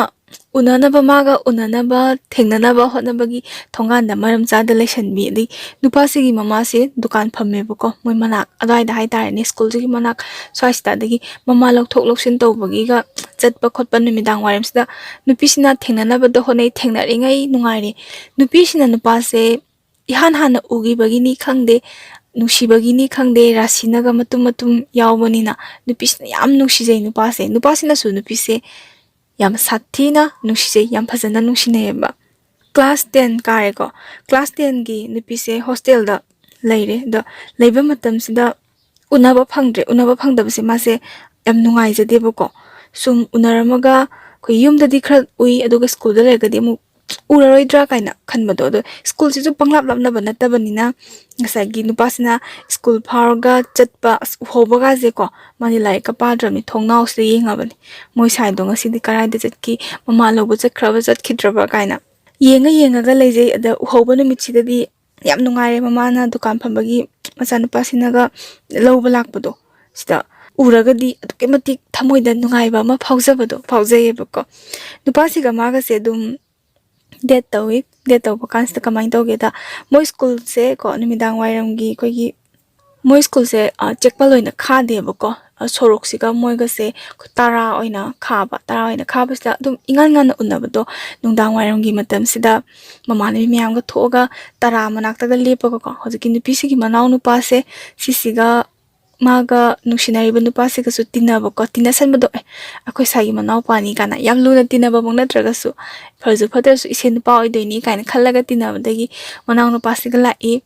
ꯎꯅꯅꯕ, ꯃꯥꯒ ꯎꯅꯅꯕ, ꯊꯦꯡꯅꯅꯕ ꯍꯣꯠꯅꯕꯒꯤ ꯊꯣꯡꯒꯥꯟꯗ ꯃꯔꯝ ꯆꯥꯗ ꯂꯩꯁꯟꯕꯤ꯫ ꯑꯗꯩ ꯅꯨꯄꯥꯁꯤꯒꯤ ꯃꯃꯥꯁꯦ ꯗꯨꯀꯥꯟ ꯐꯝꯃꯦꯕꯀꯣ, ꯃꯣꯏ ꯃꯅꯥꯛ ꯑꯗꯨꯋꯥꯏꯗ ꯍꯥꯏꯇꯥꯔꯦꯅꯦ, ꯁ꯭ꯀꯨꯜꯁꯤꯒꯤ ꯃꯅꯥꯛ ꯁ꯭ꯋꯥꯏꯁꯤꯗ꯫ ꯑꯗꯒꯤ ꯃꯃꯥ ꯂꯧꯊꯣꯛ ꯂꯧꯁꯤꯟ ꯇꯧꯕꯒꯤꯒ ꯆꯠꯄ ꯈꯣꯠꯄ ꯅꯨꯃꯤꯗꯥꯡ ꯋꯥꯏꯔꯝꯁꯤꯗ ꯅꯨꯄꯤꯁꯤꯅ ꯊꯦꯡꯅꯅꯕꯗ ꯍꯣꯠꯅꯩ꯫ ꯊꯦꯡꯅꯔꯤꯉꯩ ꯅꯨꯡꯉꯥꯏꯔꯦ꯫ ꯅꯨꯄꯤꯁꯤꯅ ꯅꯨꯄꯥꯁꯦ ꯏꯍꯥꯟ ꯍꯥꯟꯅ ꯎꯈꯤꯕꯒꯤꯅꯤ ꯈꯪꯗꯦ, ꯅꯨꯡꯁꯤꯕꯒꯤꯅꯤ ꯈꯪꯗꯦ, ꯔꯥꯁꯤꯅꯒ ꯃꯇꯨꯝ ꯃꯇꯨꯝ ꯌꯥꯎꯕꯅꯤꯅ ꯅꯨꯄꯤꯁꯤꯅ ꯌꯥꯝ ꯅꯨꯡꯁꯤꯖꯩ ꯅꯨꯄꯥꯁꯦ꯫ ꯅꯨꯄꯥꯁꯤꯅꯁꯨ ꯅꯨꯄꯤꯁꯦ ꯌꯥꯝ ꯁꯥꯊꯤꯅ ꯅꯨꯡꯁꯤꯖꯩ, ꯌꯥꯝ ꯐꯖꯅ ꯅꯨꯡꯁꯤꯅꯩꯌꯦꯕ꯫ ꯀ꯭ꯂꯥꯁ ꯇꯦꯟ ꯀꯥꯔꯦꯀꯣ꯫ ꯀ꯭ꯂꯥꯁ ꯇꯦꯟꯒꯤ ꯅꯨꯄꯤꯁꯦ ꯍꯣꯁꯇꯦꯜꯗ ꯂꯩꯔꯦ꯫ ꯑꯗꯣ ꯂꯩꯕ ꯃꯇꯝꯁꯤꯗ ꯎꯅꯕ ꯐꯪꯗ꯭ꯔꯦ꯫ ꯎꯅꯕ ꯐꯪꯗꯕꯁꯦ ꯃꯥꯁꯦ ꯌꯥꯝ ꯅꯨꯡꯉꯥꯏꯖꯗꯦꯕꯀꯣ꯫ ꯁꯨꯝ ꯎꯅꯔꯝꯃꯒ ꯑꯩꯈꯣꯏ ꯌꯨꯝꯗꯗꯤ ꯈꯔ ꯎꯏ, ꯑꯗꯨꯒ ꯁ꯭ꯀꯨꯜꯗ ꯂꯩꯔꯒꯗꯤ ꯑꯃꯨꯛ ꯎꯔꯔꯣꯏꯗ꯭ꯔꯥ ꯀꯥꯏꯅ ꯈꯟꯕꯗꯣ꯫ ꯑꯗꯣ ꯁ꯭ꯀꯨꯜꯁꯤꯁꯨ ꯄꯪꯂꯥꯞ ꯂꯥꯞꯅꯕ ꯅꯠꯇꯕꯅꯤꯅ ꯉꯁꯥꯏꯒꯤ ꯅꯨꯄꯥꯁꯤꯅ ꯁ꯭ꯀꯨꯜ ꯐꯥꯎꯔꯒ ꯆꯠꯄ, ꯑꯁ, ꯎꯍꯧꯕꯒꯥꯁꯦꯀꯣ, ꯃꯥꯗꯤ ꯂꯥꯏꯔꯤꯛꯀ ꯄꯥꯗ꯭ꯔꯕꯅꯤ, ꯊꯣꯡꯅꯥꯎꯁꯤꯗ ꯌꯦꯡꯉꯕꯅꯤ꯫ "ꯃꯣꯏ ꯁꯥꯏꯗꯣ ꯉꯁꯤꯗꯤ ꯀꯔꯥꯏꯗ ꯆꯠꯈꯤ? ꯃꯃꯥ ꯂꯧꯕ ꯆꯠꯈ꯭ꯔꯕ ꯆꯠꯈꯤꯗ꯭ꯔꯕ?" ꯀꯥꯏꯅ ꯌꯦꯡꯉ ꯌꯦꯡꯉꯒ ꯂꯩꯖꯩ꯫ ꯑꯗ ꯎꯍꯧꯕ ꯅꯨꯃꯤꯠꯁꯤꯗꯗꯤ ꯌꯥꯝ ꯅꯨꯡꯉꯥꯏꯔꯦ, ꯃꯃꯥꯅ ꯗꯨꯀꯥꯟ ꯐꯝꯕꯒꯤ ꯃꯆꯥꯅꯨꯄꯥꯁꯤꯅꯒ ꯂꯧꯕ ꯂꯥꯛꯄꯗꯣ꯫ ꯁꯤꯗ ꯎꯔꯒꯗꯤ ꯑꯗꯨꯛꯀꯤ ꯃꯇꯤꯛ ꯊꯃꯣꯏꯗ ꯅꯨꯡꯉꯥꯏꯕ ꯑꯃ ꯐꯥꯎꯖꯕꯗꯣ ꯐꯥꯎꯖꯩꯌꯦꯕꯀꯣ꯫ ꯅꯨꯄꯥꯁꯤꯒ ꯃꯥꯒꯁꯦ ꯑꯗꯨꯝ ꯗꯦꯠ ꯇꯧꯏ꯫ ꯗꯦꯠ ꯇꯧꯕ ꯀꯥꯟꯁꯤꯗ ꯀꯃꯥꯏꯅ ꯇꯧꯒꯦꯗ, ꯃꯣꯏ ꯁ꯭ꯀꯨꯜꯁꯦ ꯀꯣ, ꯅꯨꯃꯤꯗꯥꯡ ꯋꯥꯏꯔꯝꯒꯤ ꯑꯩꯈꯣꯏꯒꯤ, ꯃꯣꯏ ꯁ꯭ꯀꯨꯜꯁꯦ, ꯑ, ꯆꯦꯛꯄꯜ ꯑꯣꯏꯅ ꯈꯥꯗꯦꯕꯀꯣ꯫ ꯑ, ꯁꯣꯔꯣꯛꯁꯤꯒ ꯃꯣꯏꯒꯁꯦ ꯇꯔꯥ ꯑꯣꯏꯅ ꯈꯥꯕ꯫ ꯇꯔꯥ ꯑꯣꯏꯅ ꯈꯥꯕꯁꯤꯗ ꯑꯗꯨꯝ ꯏꯉꯥꯟ ꯉꯥꯟꯅ ꯎꯅꯕꯗꯣ, ꯅꯨꯡꯗꯥꯡ ꯋꯥꯏꯔꯝꯒꯤ ꯃꯇꯝꯁꯤꯗ ꯃꯃꯥꯟꯅꯕꯤ ꯃꯌꯥꯝꯒ ꯊꯣꯛꯑꯒ ꯇꯔꯥ ꯃꯅꯥꯛꯇꯒ ꯂꯦꯞꯄꯒꯀꯣ, ꯍꯧꯖꯤꯛꯀꯤ ꯅꯨꯄꯤꯁꯤꯒꯤ ꯃꯅꯥꯎ ꯅꯨꯄꯥꯁꯦ ꯁꯤꯁꯤꯒ ꯃꯥꯒ ꯅꯨꯡꯁꯤꯅꯔꯤꯕ ꯅꯨꯄꯥꯁꯤꯒꯁꯨ ꯇꯤꯟꯅꯕꯀꯣ, ꯇꯤꯟꯅꯁꯟꯕꯗꯣ, "ꯑꯦ, ꯑꯩꯈꯣꯏ ꯁꯥꯏꯒꯤ ꯃꯅꯥꯎꯄꯥꯅꯤ" ꯀꯥꯏꯅ ꯌꯥꯝ ꯂꯨꯅ ꯇꯤꯟꯅꯕꯃꯛ ꯅꯠꯇ꯭ꯔꯒꯁꯨ, ꯐꯔꯁꯨ ꯐꯠꯇ꯭ꯔꯁꯨ ꯏꯆꯦ ꯅꯨꯄꯥ ꯑꯣꯏꯗꯣꯏꯅꯤ ꯀꯥꯏꯅ ꯈꯜꯂꯒ ꯇꯤꯟꯅꯕꯗꯒꯤ ꯃꯅꯥꯎ ꯅꯨꯄꯥꯁꯤꯒ ꯂꯥꯛꯏ꯫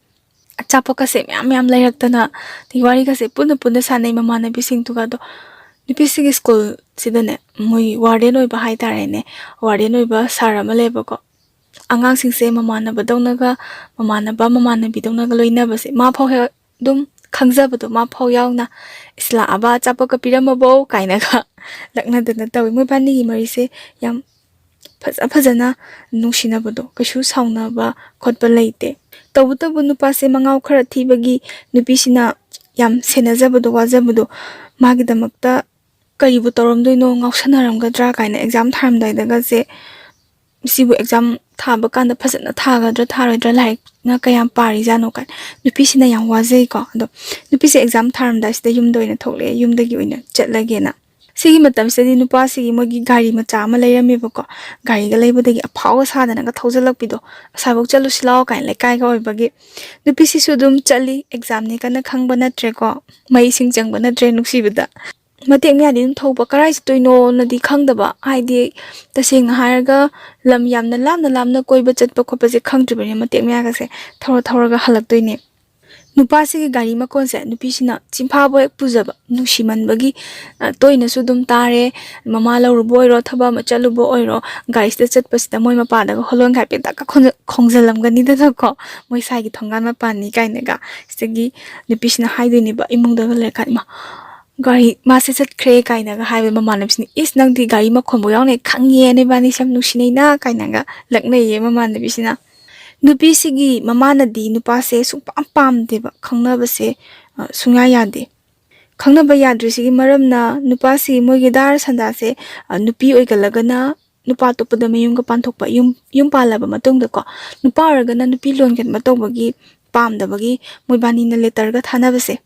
ꯑꯆꯥꯄꯣꯠꯀꯁꯦ ꯃꯌꯥꯝ ꯃꯌꯥꯝ ꯂꯩꯔꯛꯇꯅ, ꯑꯗꯩ ꯋꯥꯔꯤꯒꯁꯦ ꯄꯨꯟꯅ ꯄꯨꯟꯅ ꯁꯥꯟꯅꯩ ꯃꯃꯥꯟꯅꯕꯤꯁꯤꯡꯗꯨꯒ꯫ ꯑꯗꯣ ꯅꯨꯄꯤꯁꯤꯒꯤ ꯁ꯭ꯀꯨꯜꯁꯤꯗꯅꯦ, ꯃꯣꯏ ꯋꯥꯔꯗꯦꯟ ꯑꯣꯏꯕ ꯍꯥꯏꯇꯥꯔꯦꯅꯦ, ꯋꯥꯔꯗꯦꯟ ꯑꯣꯏꯕ ꯁꯥꯔ ꯑꯃ ꯂꯩꯌꯦꯕꯀꯣ꯫ ꯑꯉꯥꯡꯁꯤꯡꯁꯦ ꯃꯃꯥꯟꯅꯕꯗꯧꯅꯒ, ꯃꯃꯥꯟꯅꯕ ꯃꯃꯥꯟꯅꯕꯤꯗꯧꯅꯒ ꯂꯣꯏꯅꯕꯁꯦ ꯃꯥ ꯐꯥꯎ ꯍꯦꯛ ꯑꯗꯨꯝ ꯈꯪꯖꯕꯗꯣ, ꯃꯥ ꯐꯥꯎ ꯌꯥꯎꯅ, "ꯏꯁ, ꯂꯥꯛꯑꯕ, ꯑꯆꯥꯄꯣꯠꯀ ꯄꯤꯔꯝꯃꯕꯣ?" ꯀꯥꯏꯅꯒ ꯂꯛꯅꯗꯅ ꯇꯧꯋꯤ꯫ ꯃꯣꯏꯕꯥꯅꯤꯒꯤ ꯃꯔꯤꯁꯦ ꯌꯥꯝ ꯐꯖ ꯐꯖꯅ ꯅꯨꯡꯁꯤꯅꯕꯗꯣ, ꯀꯩꯁꯨ ꯁꯥꯎꯅꯕ ꯈꯣꯠꯄ ꯂꯩꯇꯦ꯫ ꯇꯧꯕꯇꯕꯨ ꯅꯨꯄꯥꯁꯦ ꯃꯉꯥꯎ ꯈꯔ ꯊꯤꯕꯒꯤ ꯅꯨꯄꯤꯁꯤꯅ ꯌꯥꯝ ꯁꯦꯟꯅꯖꯕꯗꯣ, ꯋꯥꯖꯕꯗꯣ, ꯃꯥꯒꯤꯗꯃꯛꯇ ꯀꯔꯤꯕꯨ ꯇꯧꯔꯝꯗꯣꯏꯅꯣ, ꯉꯥꯎꯁꯟꯅꯔꯝꯒꯗ꯭ꯔꯥ ꯀꯥꯏꯅ ꯑꯦꯛꯖꯥꯝ ꯊꯥꯔꯝꯗꯥꯏꯗꯒꯁꯦ ꯁꯤꯕꯨ ꯑꯦꯛꯖꯥꯝ ꯊꯥꯕ ꯀꯥꯟꯗ ꯐꯖꯅ ꯊꯥꯒꯗ꯭ꯔꯥ ꯊꯥꯔꯣꯏꯗ꯭ꯔꯥ, ꯂꯥꯏꯔꯤꯛꯅ ꯀꯌꯥꯝ ꯄꯥꯔꯤꯖꯥꯠꯅꯣ ꯀꯥꯏꯅ꯫ ꯅꯨꯄꯤꯁꯤꯅ ꯌꯥꯝ ꯋꯥꯖꯩꯀꯣ꯫ ꯑꯗꯣ ꯅꯨꯄꯤꯁꯦ ꯑꯦꯛꯖꯥꯝ ꯊꯥꯔꯝꯗꯥꯏꯁꯤꯗ ꯌꯨꯝꯗ ꯑꯣꯏꯅ ꯊꯣꯛꯂꯛꯑꯦ, ꯌꯨꯝꯗꯒꯤ ꯑꯣꯏꯅ ꯆꯠꯂꯒꯦꯅ꯫ ꯁꯤꯒꯤ ꯃꯇꯝꯁꯤꯗꯗꯤ ꯅꯨꯄꯥꯁꯤꯒꯤ ꯃꯣꯏꯒꯤ ꯒꯥꯔꯤ ꯃꯆꯥ ꯑꯃ ꯂꯩꯔꯝꯃꯦꯕꯀꯣ꯫ ꯒꯥꯔꯤꯒ ꯂꯩꯕꯗꯒꯤ ꯑꯐꯥꯎꯒ ꯁꯥꯗꯅꯒ ꯊꯧꯖꯜꯂꯛꯄꯤꯗꯣ, "ꯑꯁꯥꯏꯐꯥꯎ ꯆꯠꯂꯨꯁꯤ ꯂꯥꯛꯑꯣ" ꯀꯥꯏꯅ ꯂꯩꯀꯥꯏꯒ ꯑꯣꯏꯕꯒꯤ꯫ ꯅꯨꯄꯤꯁꯤꯁꯨ ꯑꯗꯨꯝ ꯆꯠꯂꯤ, ꯑꯦꯛꯖꯥꯝꯅꯤ ꯀꯟꯅ ꯈꯪꯕ ꯅꯠꯇ꯭ꯔꯦꯀꯣ, ꯃꯩꯁꯤꯡ ꯆꯪꯕ ꯅꯠꯇ꯭ꯔꯦ ꯅꯨꯡꯁꯤꯕꯗ꯫ ꯃꯇꯦꯛ ꯃꯌꯥꯗꯤ ꯑꯗꯨꯝ ꯊꯧꯕ, ꯀꯔꯥꯏ ꯆꯠꯇꯣꯏꯅꯣꯅꯗꯤ ꯈꯪꯗꯕ, ꯍꯥꯏꯗꯤ ꯇꯁꯦꯡꯅ ꯍꯥꯏꯔꯒ ꯂꯝ ꯌꯥꯝꯅ ꯂꯥꯞꯅ ꯂꯥꯞꯅ ꯀꯣꯏꯕ ꯆꯠꯄ ꯈꯣꯠꯄꯁꯦ ꯈꯪꯗ꯭ꯔꯤꯕꯅꯤꯅ ꯃꯇꯦꯛ ꯃꯌꯥꯒꯁꯦ ꯊꯧꯔ ꯊꯧꯔꯒ ꯍꯜꯂꯛꯇꯣꯏꯅꯦ꯫ ꯅꯨꯄꯥꯁꯤꯒꯤ ꯒꯥꯔꯤ ꯃꯈꯣꯟꯁꯦ ꯅꯨꯄꯤꯁꯤꯅ ꯆꯤꯟꯐꯥꯕꯨ ꯍꯦꯛ ꯄꯨꯖꯕ, ꯅꯨꯡꯁꯤꯃꯟꯕꯒꯤ, ꯑ, ꯇꯣꯏꯅꯁꯨ ꯑꯗꯨꯝ ꯇꯥꯔꯦ꯫ ꯃꯃꯥ ꯂꯧꯔꯨꯕ ꯑꯣꯏꯔꯣ, ꯊꯕꯛ ꯑꯃ ꯆꯠꯂꯨꯕ ꯑꯣꯏꯔꯣ, ꯒꯥꯔꯤꯁꯤꯗ ꯆꯠꯄꯁꯤꯗ ꯃꯣꯏ ꯃꯄꯥꯗꯒ ꯍꯣꯂꯣꯟ ꯍꯥꯏꯐꯦꯠꯇꯒ ꯈꯣꯡꯖ-, ꯈꯣꯡꯖꯜꯂꯝꯒꯅꯤꯗꯅꯀꯣ, ꯃꯣꯏ ꯁꯥꯏꯒꯤ ꯊꯣꯡꯒꯥꯟ ꯃꯄꯥꯟꯅꯤ ꯀꯥꯏꯅꯒ꯫ ꯁꯤꯗꯒꯤ ꯅꯨꯄꯤꯁꯤꯅ ꯍꯥꯏꯗꯣꯏꯅꯦꯕ, ꯏꯃꯨꯡꯗꯒ ꯂꯩꯔꯀꯥꯟꯗ, "ꯏꯃꯥ, ꯒꯥꯔꯤ, ꯃꯥꯁꯦ ꯆꯠꯈ꯭ꯔꯦ" ꯀꯥꯏꯅꯒ ꯍꯥꯏꯕ꯫ ꯃꯃꯥꯟꯅꯕꯤꯁꯤꯅ, "ꯏꯁ, ꯅꯪꯗꯤ ꯒꯥꯔꯤ ꯃꯈꯣꯟꯕꯨ ꯌꯥꯎꯅ ꯈꯪꯉꯤꯌꯦ, ꯅꯣꯏꯕꯥꯅꯤꯁꯦ ꯌꯥꯝ ꯅꯨꯡꯁꯤꯅꯩꯅ" ꯀꯥꯏꯅꯒ ꯂꯛꯅꯩꯌꯦ ꯃꯃꯥꯟꯅꯕꯤꯁꯤꯅ꯫ ꯅꯨꯄꯤꯁꯤꯒꯤ ꯃꯃꯥꯅꯗꯤ ꯅꯨꯄꯥꯁꯦ ꯁꯨꯡꯄꯥꯝ ꯄꯥꯝꯗꯦꯕ, ꯈꯪꯅꯕꯁꯦ, ꯑ, ꯁꯨꯡꯌꯥ ꯌꯥꯗꯦ꯫ ꯈꯪꯅꯕ ꯌꯥꯗ꯭ꯔꯤꯁꯤꯒꯤ ꯃꯔꯝꯅ ꯅꯨꯄꯥꯁꯤ ꯃꯣꯏꯒꯤ ꯗꯥꯔ ꯁꯟꯗꯥꯁꯦ, ꯑ, ꯅꯨꯄꯤ ꯑꯣꯏꯒꯜꯂꯒꯅ ꯅꯨꯄꯥ ꯑꯇꯣꯞꯄꯗ ꯃꯌꯨꯝꯒ ꯄꯥꯟꯊꯣꯛꯄ, ꯌꯨꯝ, ꯌꯨꯝ ꯄꯥꯜꯂꯕ ꯃꯇꯨꯡꯗꯀꯣ, ꯅꯨꯄꯥ ꯑꯣꯏꯔꯒꯅ ꯅꯨꯄꯤ ꯂꯣꯟꯒꯟꯕ ꯇꯧꯕꯒꯤ ꯄꯥꯝꯗꯕꯒꯤ ꯃꯣꯏꯕꯥꯅꯤꯅ ꯂꯦꯇꯔꯒ ꯊꯥꯅꯕꯁꯦ,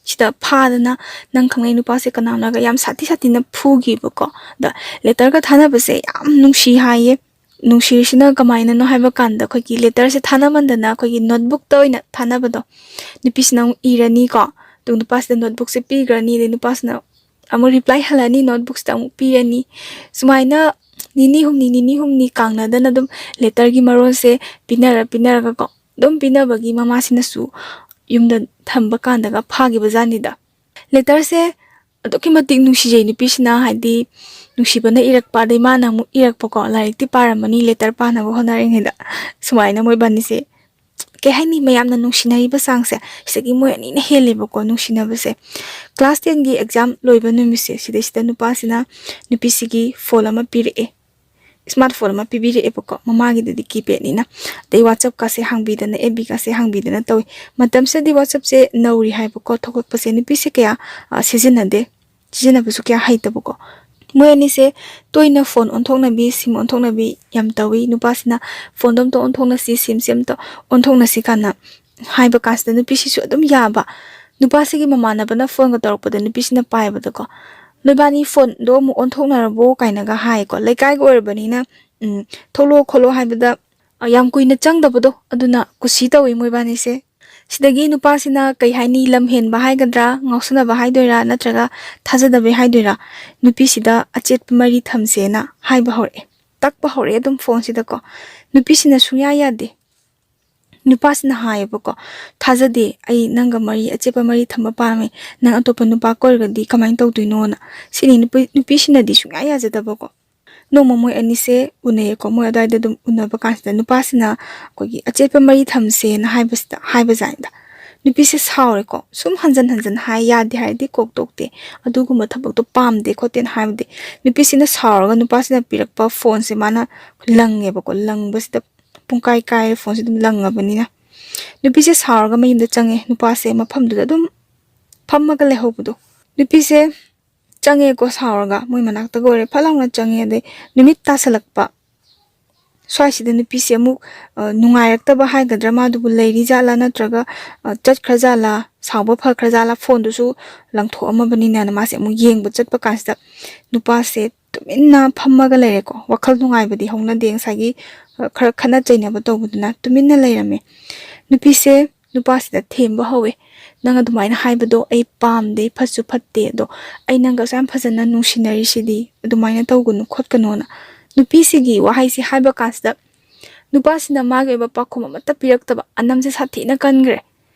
ꯁꯤꯗ ꯐꯥꯗꯅ, "ꯅꯪ ꯈꯪꯅꯩ ꯅꯨꯄꯥꯁꯦ ꯀꯅꯥꯅꯣꯒ" ꯌꯥꯝ ꯁꯥꯊꯤ ꯁꯥꯊꯤꯅ ꯐꯨꯈꯤꯕꯀꯣ꯫ ꯑꯗ ꯂꯦꯇꯔꯒ ꯊꯥꯅꯕꯁꯦ ꯌꯥꯝ ꯅꯨꯡꯁꯤ ꯍꯥꯏꯌꯦ꯫ ꯅꯨꯡꯁꯤꯔꯤꯁꯤꯅ ꯀꯃꯥꯏꯅꯅꯣ ꯍꯥꯏꯕ ꯀꯥꯟꯗ, ꯑꯩꯈꯣꯏꯒꯤ ꯂꯦꯇꯔꯁꯦ ꯊꯥꯅꯃꯟꯗꯅ ꯑꯩꯈꯣꯏꯒꯤ ꯅꯣꯠꯕꯨꯛꯇ ꯑꯣꯏꯅ ꯊꯥꯅꯕꯗꯣ, ꯅꯨꯄꯤꯁꯤꯅ ꯑꯃꯨꯛ ꯏꯔꯅꯤꯀꯣ, ꯑꯗꯨꯒ ꯅꯨꯄꯥꯁꯤꯗ ꯅꯣꯠꯕꯨꯛꯁꯦ ꯄꯤꯈ꯭ꯔꯅꯤ, ꯑꯗꯩ ꯅꯨꯄꯥꯁꯤꯅ ꯑꯃꯨꯛ ꯔꯤꯄ꯭ꯂꯥꯏ ꯍꯜꯂꯅꯤ, ꯅꯣꯠꯕꯨꯛꯁꯤꯗ ꯑꯃꯨꯛ ꯄꯤꯔꯅꯤ꯫ ꯁꯨꯃꯥꯏꯅ ꯅꯤꯅꯤ ꯍꯨꯝꯅꯤ, ꯅꯤꯅꯤ ꯍꯨꯝꯅꯤ ꯀꯥꯡꯅꯗꯅ ꯑꯗꯨꯝ ꯂꯦꯇꯔꯒꯤ ꯃꯔꯣꯜꯁꯦ ꯄꯤꯅꯔ ꯄꯤꯅꯔꯒꯀꯣ, ꯑꯗꯨꯝ ꯄꯤꯅꯕꯒꯤ ꯃꯃꯥꯁꯤꯅꯁꯨ ꯌꯨꯝꯗ ꯊꯝꯕ ꯀꯥꯟꯗꯒ ꯐꯥꯈꯤꯕ ꯖꯥꯠꯅꯤꯗ꯫ ꯂꯦꯇꯔꯁꯦ ꯑꯗꯨꯛꯀꯤ ꯃꯇꯤꯛ ꯅꯨꯡꯁꯤꯖꯩ ꯅꯨꯄꯤꯁꯤꯅ, ꯍꯥꯏꯗꯤ ꯅꯨꯡꯁꯤꯕꯅ ꯏꯔꯛꯄ, ꯑꯗꯩ ꯃꯥꯅ ꯑꯃꯨꯛ ꯏꯔꯛꯄꯀꯣ, ꯂꯥꯏꯔꯤꯛꯇꯤ ꯄꯥꯔꯝꯃꯅꯤ ꯂꯦꯇꯔ ꯄꯥꯅꯕ ꯍꯣꯠꯅꯔꯤꯉꯩꯗ꯫ ꯁꯨꯃꯥꯏꯅ ꯃꯣꯏꯕꯥꯅꯤꯁꯦ ꯀꯩ ꯍꯥꯏꯅꯤ, ꯃꯌꯥꯝꯅ ꯅꯨꯡꯁꯤꯅꯔꯤꯕ ꯆꯥꯡꯁꯦ ꯁꯤꯗꯒꯤ ꯃꯣꯏ ꯑꯅꯤꯅ ꯍꯦꯜꯂꯦꯕꯀꯣ ꯅꯨꯡꯁꯤꯅꯕꯁꯦ꯫ ꯀ꯭ꯂꯥꯁ ꯇꯦꯟꯒꯤ ꯑꯦꯛꯖꯥꯝ ꯂꯣꯏꯕ ꯅꯨꯃꯤꯠꯁꯦ ꯁꯤꯗꯩꯁꯤꯗ ꯅꯨꯄꯥꯁꯤꯅ ꯅꯨꯄꯤꯁꯤꯒꯤ ꯐꯣꯟ ꯑꯃ ꯄꯤꯔꯛꯑꯦ, ꯏꯁꯃꯥꯔꯠ ꯐꯣꯟ ꯑꯃ ꯄꯤꯕꯤꯔꯛꯑꯦꯕꯀꯣ꯫ ꯃꯃꯥꯒꯤꯗꯨꯗꯤ ꯀꯤꯄꯦꯗꯅꯤꯅ꯫ ꯑꯗꯩ ꯋꯥꯆꯞꯀꯥꯁꯦ ꯍꯥꯡꯕꯤꯗꯅ, ꯑꯦꯐ ꯕꯤꯒꯥꯁꯦ ꯍꯥꯡꯕꯤꯗꯅ ꯇꯧꯏ꯫ ꯃꯇꯝꯁꯤꯗꯗꯤ ꯋꯥꯆꯞꯁꯦ ꯅꯧꯔꯤ ꯍꯥꯏꯕꯀꯣ, ꯊꯣꯛꯂꯛꯄꯁꯦ ꯅꯨꯄꯤꯁꯦ ꯀꯌꯥ ꯑ, ꯁꯤꯖꯤꯟꯅꯗꯦ, ꯁꯤꯖꯤꯟꯅꯕꯁꯨ ꯀꯌꯥ ꯍꯩꯇꯕꯀꯣ꯫ ꯃꯣꯏ ꯑꯅꯤꯁꯦ ꯇꯣꯏꯅ ꯐꯣꯟ ꯑꯣꯟꯊꯣꯛꯅꯕꯤ, ꯁꯤꯝ ꯑꯣꯟꯊꯣꯛꯅꯕꯤ ꯌꯥꯝ ꯇꯧꯏ꯫ ꯅꯨꯄꯥꯁꯤꯅ "ꯐꯣꯟꯗꯣ ꯑꯝꯇ ꯑꯣꯟꯊꯣꯛꯅꯁꯤ, ꯁꯤꯝꯁꯦ ꯑꯝꯇ ꯑꯣꯟꯊꯣꯛꯅꯁꯤ" ꯀꯥꯟꯅ ꯍꯥꯏꯕ ꯀꯥꯟꯁꯤꯗ ꯅꯨꯄꯤꯁꯤꯁꯨ ꯑꯗꯨꯝ ꯌꯥꯕ꯫ ꯅꯨꯄꯥꯁꯤꯒꯤ ꯃꯃꯥꯟꯅꯕꯅ ꯐꯣꯟꯒ ꯇꯧꯔꯛꯄꯗ ꯅꯨꯄꯤꯁꯤꯅ ꯄꯥꯏꯕꯗꯀꯣ, "ꯅꯣꯏꯕꯥꯅꯤ ꯐꯣꯟꯗꯣ ꯑꯃꯨꯛ ꯑꯣꯟꯊꯣꯛꯅꯔꯕꯣ?" ꯀꯥꯏꯅꯒ ꯍꯥꯏꯀꯣ꯫ ꯂꯩꯀꯥꯏꯒ ꯑꯣꯏꯔꯕꯅꯤꯅ, ꯎꯝ, "ꯊꯣꯛꯂꯛꯑꯣ ꯈꯣꯠꯂꯣ" ꯍꯥꯏꯕꯗ, ꯑ, ꯌꯥꯝ ꯀꯨꯏꯅ ꯆꯪꯗꯕꯗꯣ, ꯑꯗꯨꯅ ꯀꯨꯁꯤ ꯇꯧꯏ ꯃꯣꯏꯕꯥꯅꯤꯁꯦ꯫ ꯁꯤꯗꯒꯤ ꯅꯨꯄꯥꯁꯤꯅ ꯀꯩ ꯍꯥꯏꯅꯤ, ꯂꯝ ꯍꯦꯟꯕ ꯍꯥꯏꯒꯗ꯭ꯔꯥ, ꯉꯥꯎꯁꯟꯅꯕ ꯍꯥꯏꯗꯣꯏꯔꯥ, ꯅꯠꯇ꯭ꯔꯒ ꯊꯥꯖꯗꯕꯩ ꯍꯥꯏꯗꯣꯏꯔꯥ, ꯅꯨꯄꯤꯁꯤꯗ ꯑꯆꯦꯠꯄ ꯃꯔꯤ ꯊꯝꯁꯦꯅ ꯍꯥꯏꯕ ꯍꯧꯔꯛꯑꯦ, ꯇꯛꯄ ꯍꯧꯔꯛꯑꯦ ꯑꯗꯨꯝ ꯐꯣꯟꯁꯤꯗꯀꯣ꯫ ꯅꯨꯄꯤꯁꯤꯅ ꯁꯨꯡꯌꯥ ꯌꯥꯗꯦ꯫ ꯅꯨꯄꯥꯁꯤꯅ ꯍꯥꯏꯌꯦꯕꯀꯣ, "ꯊꯥꯖꯗꯦ, ꯑꯩ ꯅꯪꯒ ꯃꯔꯤ ꯑꯆꯦꯠꯄ ꯃꯔꯤ ꯊꯝꯕ ꯄꯥꯝꯃꯦ, ꯅꯪ ꯑꯇꯣꯞꯄ ꯅꯨꯄꯥ ꯀꯣꯏꯔꯒꯗꯤ ꯀꯃꯥꯏꯅ ꯇꯧꯗꯣꯏꯅꯣꯅ?" ꯁꯤꯅꯤ ꯅꯨꯄꯤ, ꯅꯨꯄꯤꯁꯤꯅꯗꯤ ꯁꯨꯡꯌꯥ ꯌꯥꯖꯗꯕꯀꯣ꯫ ꯅꯣꯡꯃ ꯃꯣꯏ ꯑꯅꯤꯁꯦ ꯎꯅꯩꯌꯦꯀꯣ꯫ ꯃꯣꯏ ꯑꯗꯨꯋꯥꯏꯗ ꯑꯗꯨꯝ ꯎꯅꯕ ꯀꯥꯟꯁꯤꯗ ꯅꯨꯄꯥꯁꯤꯅ ꯑꯩꯈꯣꯏꯒꯤ "ꯑꯆꯦꯠꯄ ꯃꯔꯤ ꯊꯝꯁꯦꯅ" ꯍꯥꯏꯕꯁꯤꯗ, ꯍꯥꯏꯕꯖꯥꯠꯅꯤꯗ꯫ ꯅꯨꯄꯤꯁꯦ ꯁꯥꯎꯔꯦꯀꯣ꯫ ꯁꯨꯝ ꯍꯟꯖꯟ ꯍꯟꯖꯟ ꯍꯥꯏ, ꯌꯥꯗꯦ ꯍꯥꯏꯔꯗꯤ ꯀꯣꯛ ꯇꯣꯛꯇꯦ, ꯑꯗꯨꯒꯨꯝꯕ ꯊꯕꯛꯇꯣ ꯄꯥꯝꯗꯦ ꯈꯣꯠꯇꯦꯅ ꯍꯥꯏꯕꯗꯤ꯫ ꯅꯨꯄꯤꯁꯤꯅ ꯁꯥꯎꯔꯒ ꯅꯨꯄꯥꯁꯤꯅ ꯄꯤꯔꯛꯄ ꯐꯣꯟꯁꯦ ꯃꯥꯅ ꯂꯪꯉꯦꯕꯀꯣ꯫ ꯂꯪꯕꯁꯤꯗ ꯄꯨꯡꯀꯥꯏ ꯀꯥꯏꯔꯦ, ꯐꯣꯟꯁꯦ ꯑꯗꯨꯝ ꯂꯪꯉꯕꯅꯤꯅ꯫ ꯅꯨꯄꯤꯁꯦ ꯁꯥꯎꯔꯒ ꯃꯌꯨꯝꯗ ꯆꯪꯉꯦ꯫ ꯅꯨꯄꯥꯁꯦ ꯃꯐꯝꯗꯨꯗ ꯑꯗꯨꯝ ꯐꯝꯃꯒ ꯂꯩꯍꯧꯕꯗꯣ꯫ ꯅꯨꯄꯤꯁꯦ ꯆꯪꯉꯦꯀꯣ, ꯁꯥꯎꯔꯒ ꯃꯣꯏ ꯃꯅꯥꯛꯇꯒ ꯑꯣꯏꯔꯦ, ꯐꯠ ꯂꯥꯎꯅ ꯆꯪꯉꯦ꯫ ꯑꯗꯩ ꯅꯨꯃꯤꯠ ꯇꯥꯁꯜꯂꯛꯄ ꯁ꯭ꯋꯥꯏꯁꯤꯗ ꯅꯨꯄꯤꯁꯦ ꯑꯃꯨꯛ, ꯑ, ꯅꯨꯡꯉꯥꯏꯔꯛꯇꯕ ꯍꯥꯏꯒꯗ꯭ꯔꯥ, ꯃꯥꯗꯨꯕꯨ ꯂꯩꯔꯤ ꯖꯥꯠꯂꯥ ꯅꯠꯇ꯭ꯔꯒ, ꯑ, ꯆꯠꯈ꯭ꯔ ꯖꯥꯠꯂꯥ, ꯁꯥꯎꯕ ꯐꯈ꯭ꯔ ꯖꯥꯠꯂꯥ, ꯐꯣꯟꯗꯨꯁꯨ ꯂꯪꯊꯣꯛꯑꯝꯃꯕꯅꯤꯅ ꯃꯥꯁꯦ ꯑꯃꯨꯛ ꯌꯦꯡꯕ ꯆꯠꯄ ꯀꯥꯟꯁꯤꯗ ꯅꯨꯄꯥꯁꯦ ꯇꯨꯃꯤꯟꯅ ꯐꯝꯃꯒ ꯂꯩꯔꯦꯀꯣ꯫ ꯋꯥꯈꯜ ꯅꯨꯡꯉꯥꯏꯕꯗꯤ ꯍꯧꯅꯗꯦ, ꯉꯁꯥꯏꯒꯤ, ꯑ, ꯈꯔ ꯈꯠꯅ ꯆꯩꯅꯕ ꯇꯧꯕꯗꯨꯅ ꯇꯨꯃꯤꯟꯅ ꯂꯩꯔꯝꯃꯦ꯫ ꯅꯨꯄꯤꯁꯦ ꯅꯨꯄꯥꯁꯤꯗ ꯊꯦꯝꯕ ꯍꯧꯋꯦ, "ꯅꯪ ꯑꯗꯨꯃꯥꯏꯅ ꯍꯥꯏꯕꯗꯣ ꯑꯩ ꯄꯥꯝꯗꯦ, ꯐꯠꯁꯨ ꯐꯠꯇꯦ, ꯑꯗꯣ ꯑꯩ ꯅꯪꯒ ꯑꯁꯨꯛ ꯌꯥꯝ ꯐꯖꯅ ꯅꯨꯡꯁꯤꯅꯔꯤꯁꯤꯗꯤ, ꯑꯗꯨꯃꯥꯏꯅ ꯇꯧꯒꯅꯨ ꯈꯣꯠꯀꯅꯣꯅ"꯫ ꯅꯨꯄꯤꯁꯤꯒꯤ ꯋꯥꯍꯩꯁꯤ ꯍꯥꯏꯕ ꯀꯥꯟꯁꯤꯗ ꯅꯨꯄꯥꯁꯤꯅ ꯃꯥꯒꯤ ꯑꯣꯏꯕ ꯄꯥꯎꯈꯨꯝ ꯑꯃꯠꯇ ꯄꯤꯔꯛꯇꯕ, ꯑꯅꯝꯁꯦ ꯁꯥꯊꯤꯅ ꯀꯟꯈ꯭ꯔꯦ꯫